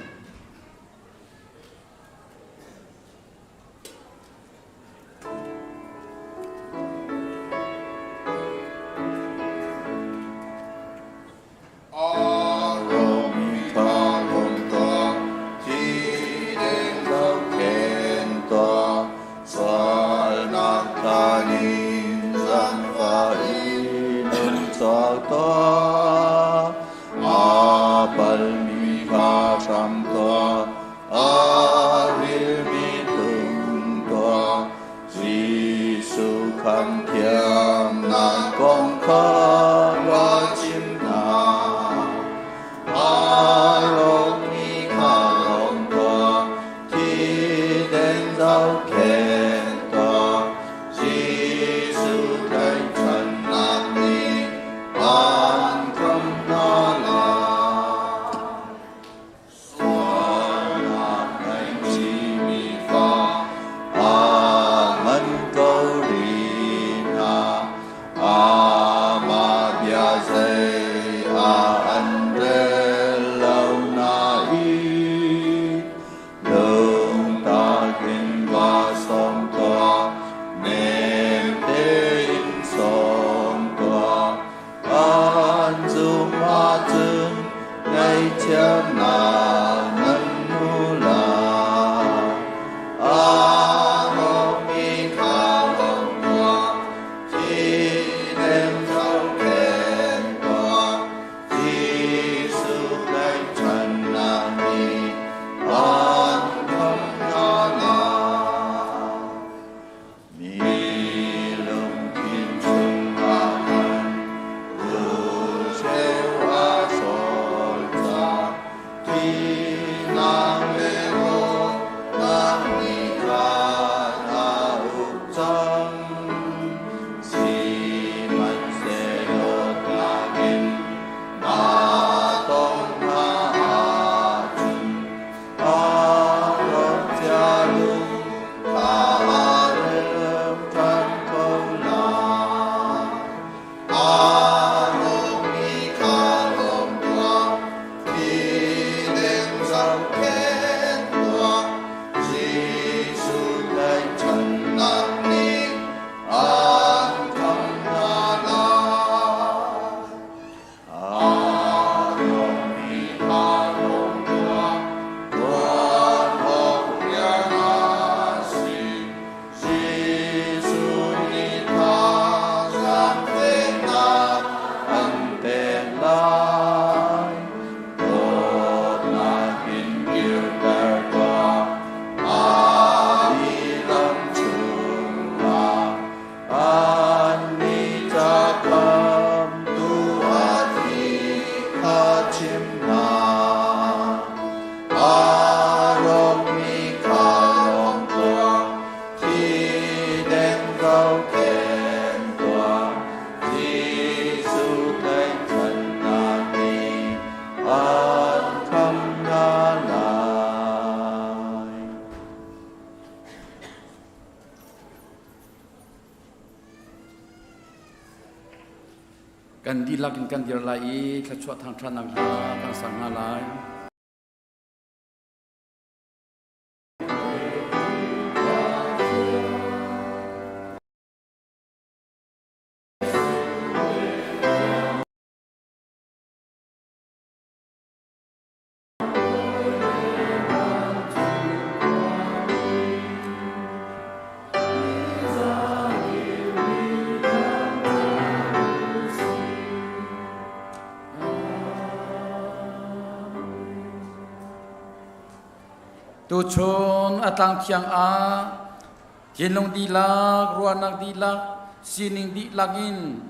[SPEAKER 5] Kan dihlak in kan dir lai i thluachuah thangṭhatnak hla kan sang hna lai. Tuchun a tlang thiang ah thinlung dihlak, ruahnak dihlak, sining dihlak in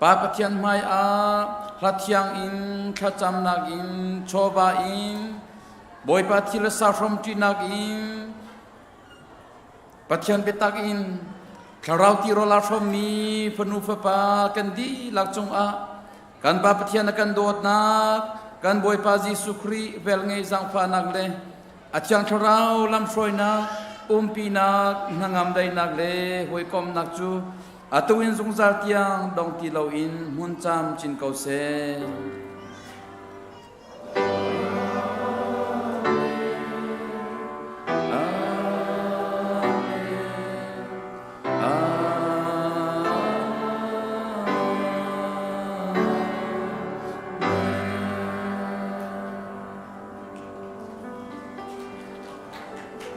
[SPEAKER 5] Pa Pathian hmai ah hla thiang in thlacamnak in chawva in Bawipa thil a sa hrawmṭinak in Pathian biatak in thlarau tirawl aa hrawmmi fanu fapa kan dihlak cungah kan Pa Pathian a kan dawtnak kan Bawipa Jesuh Khrih velngei zaangfahnak le a Thiang Thlarau lamhruainak umpinak hnangam daihnak le hawikomhnak cu. Atu in zungzal tiang dong ti loin hmun camcin ko seh.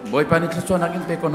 [SPEAKER 5] Bawipa nih thluachuahnak in pe ko hna.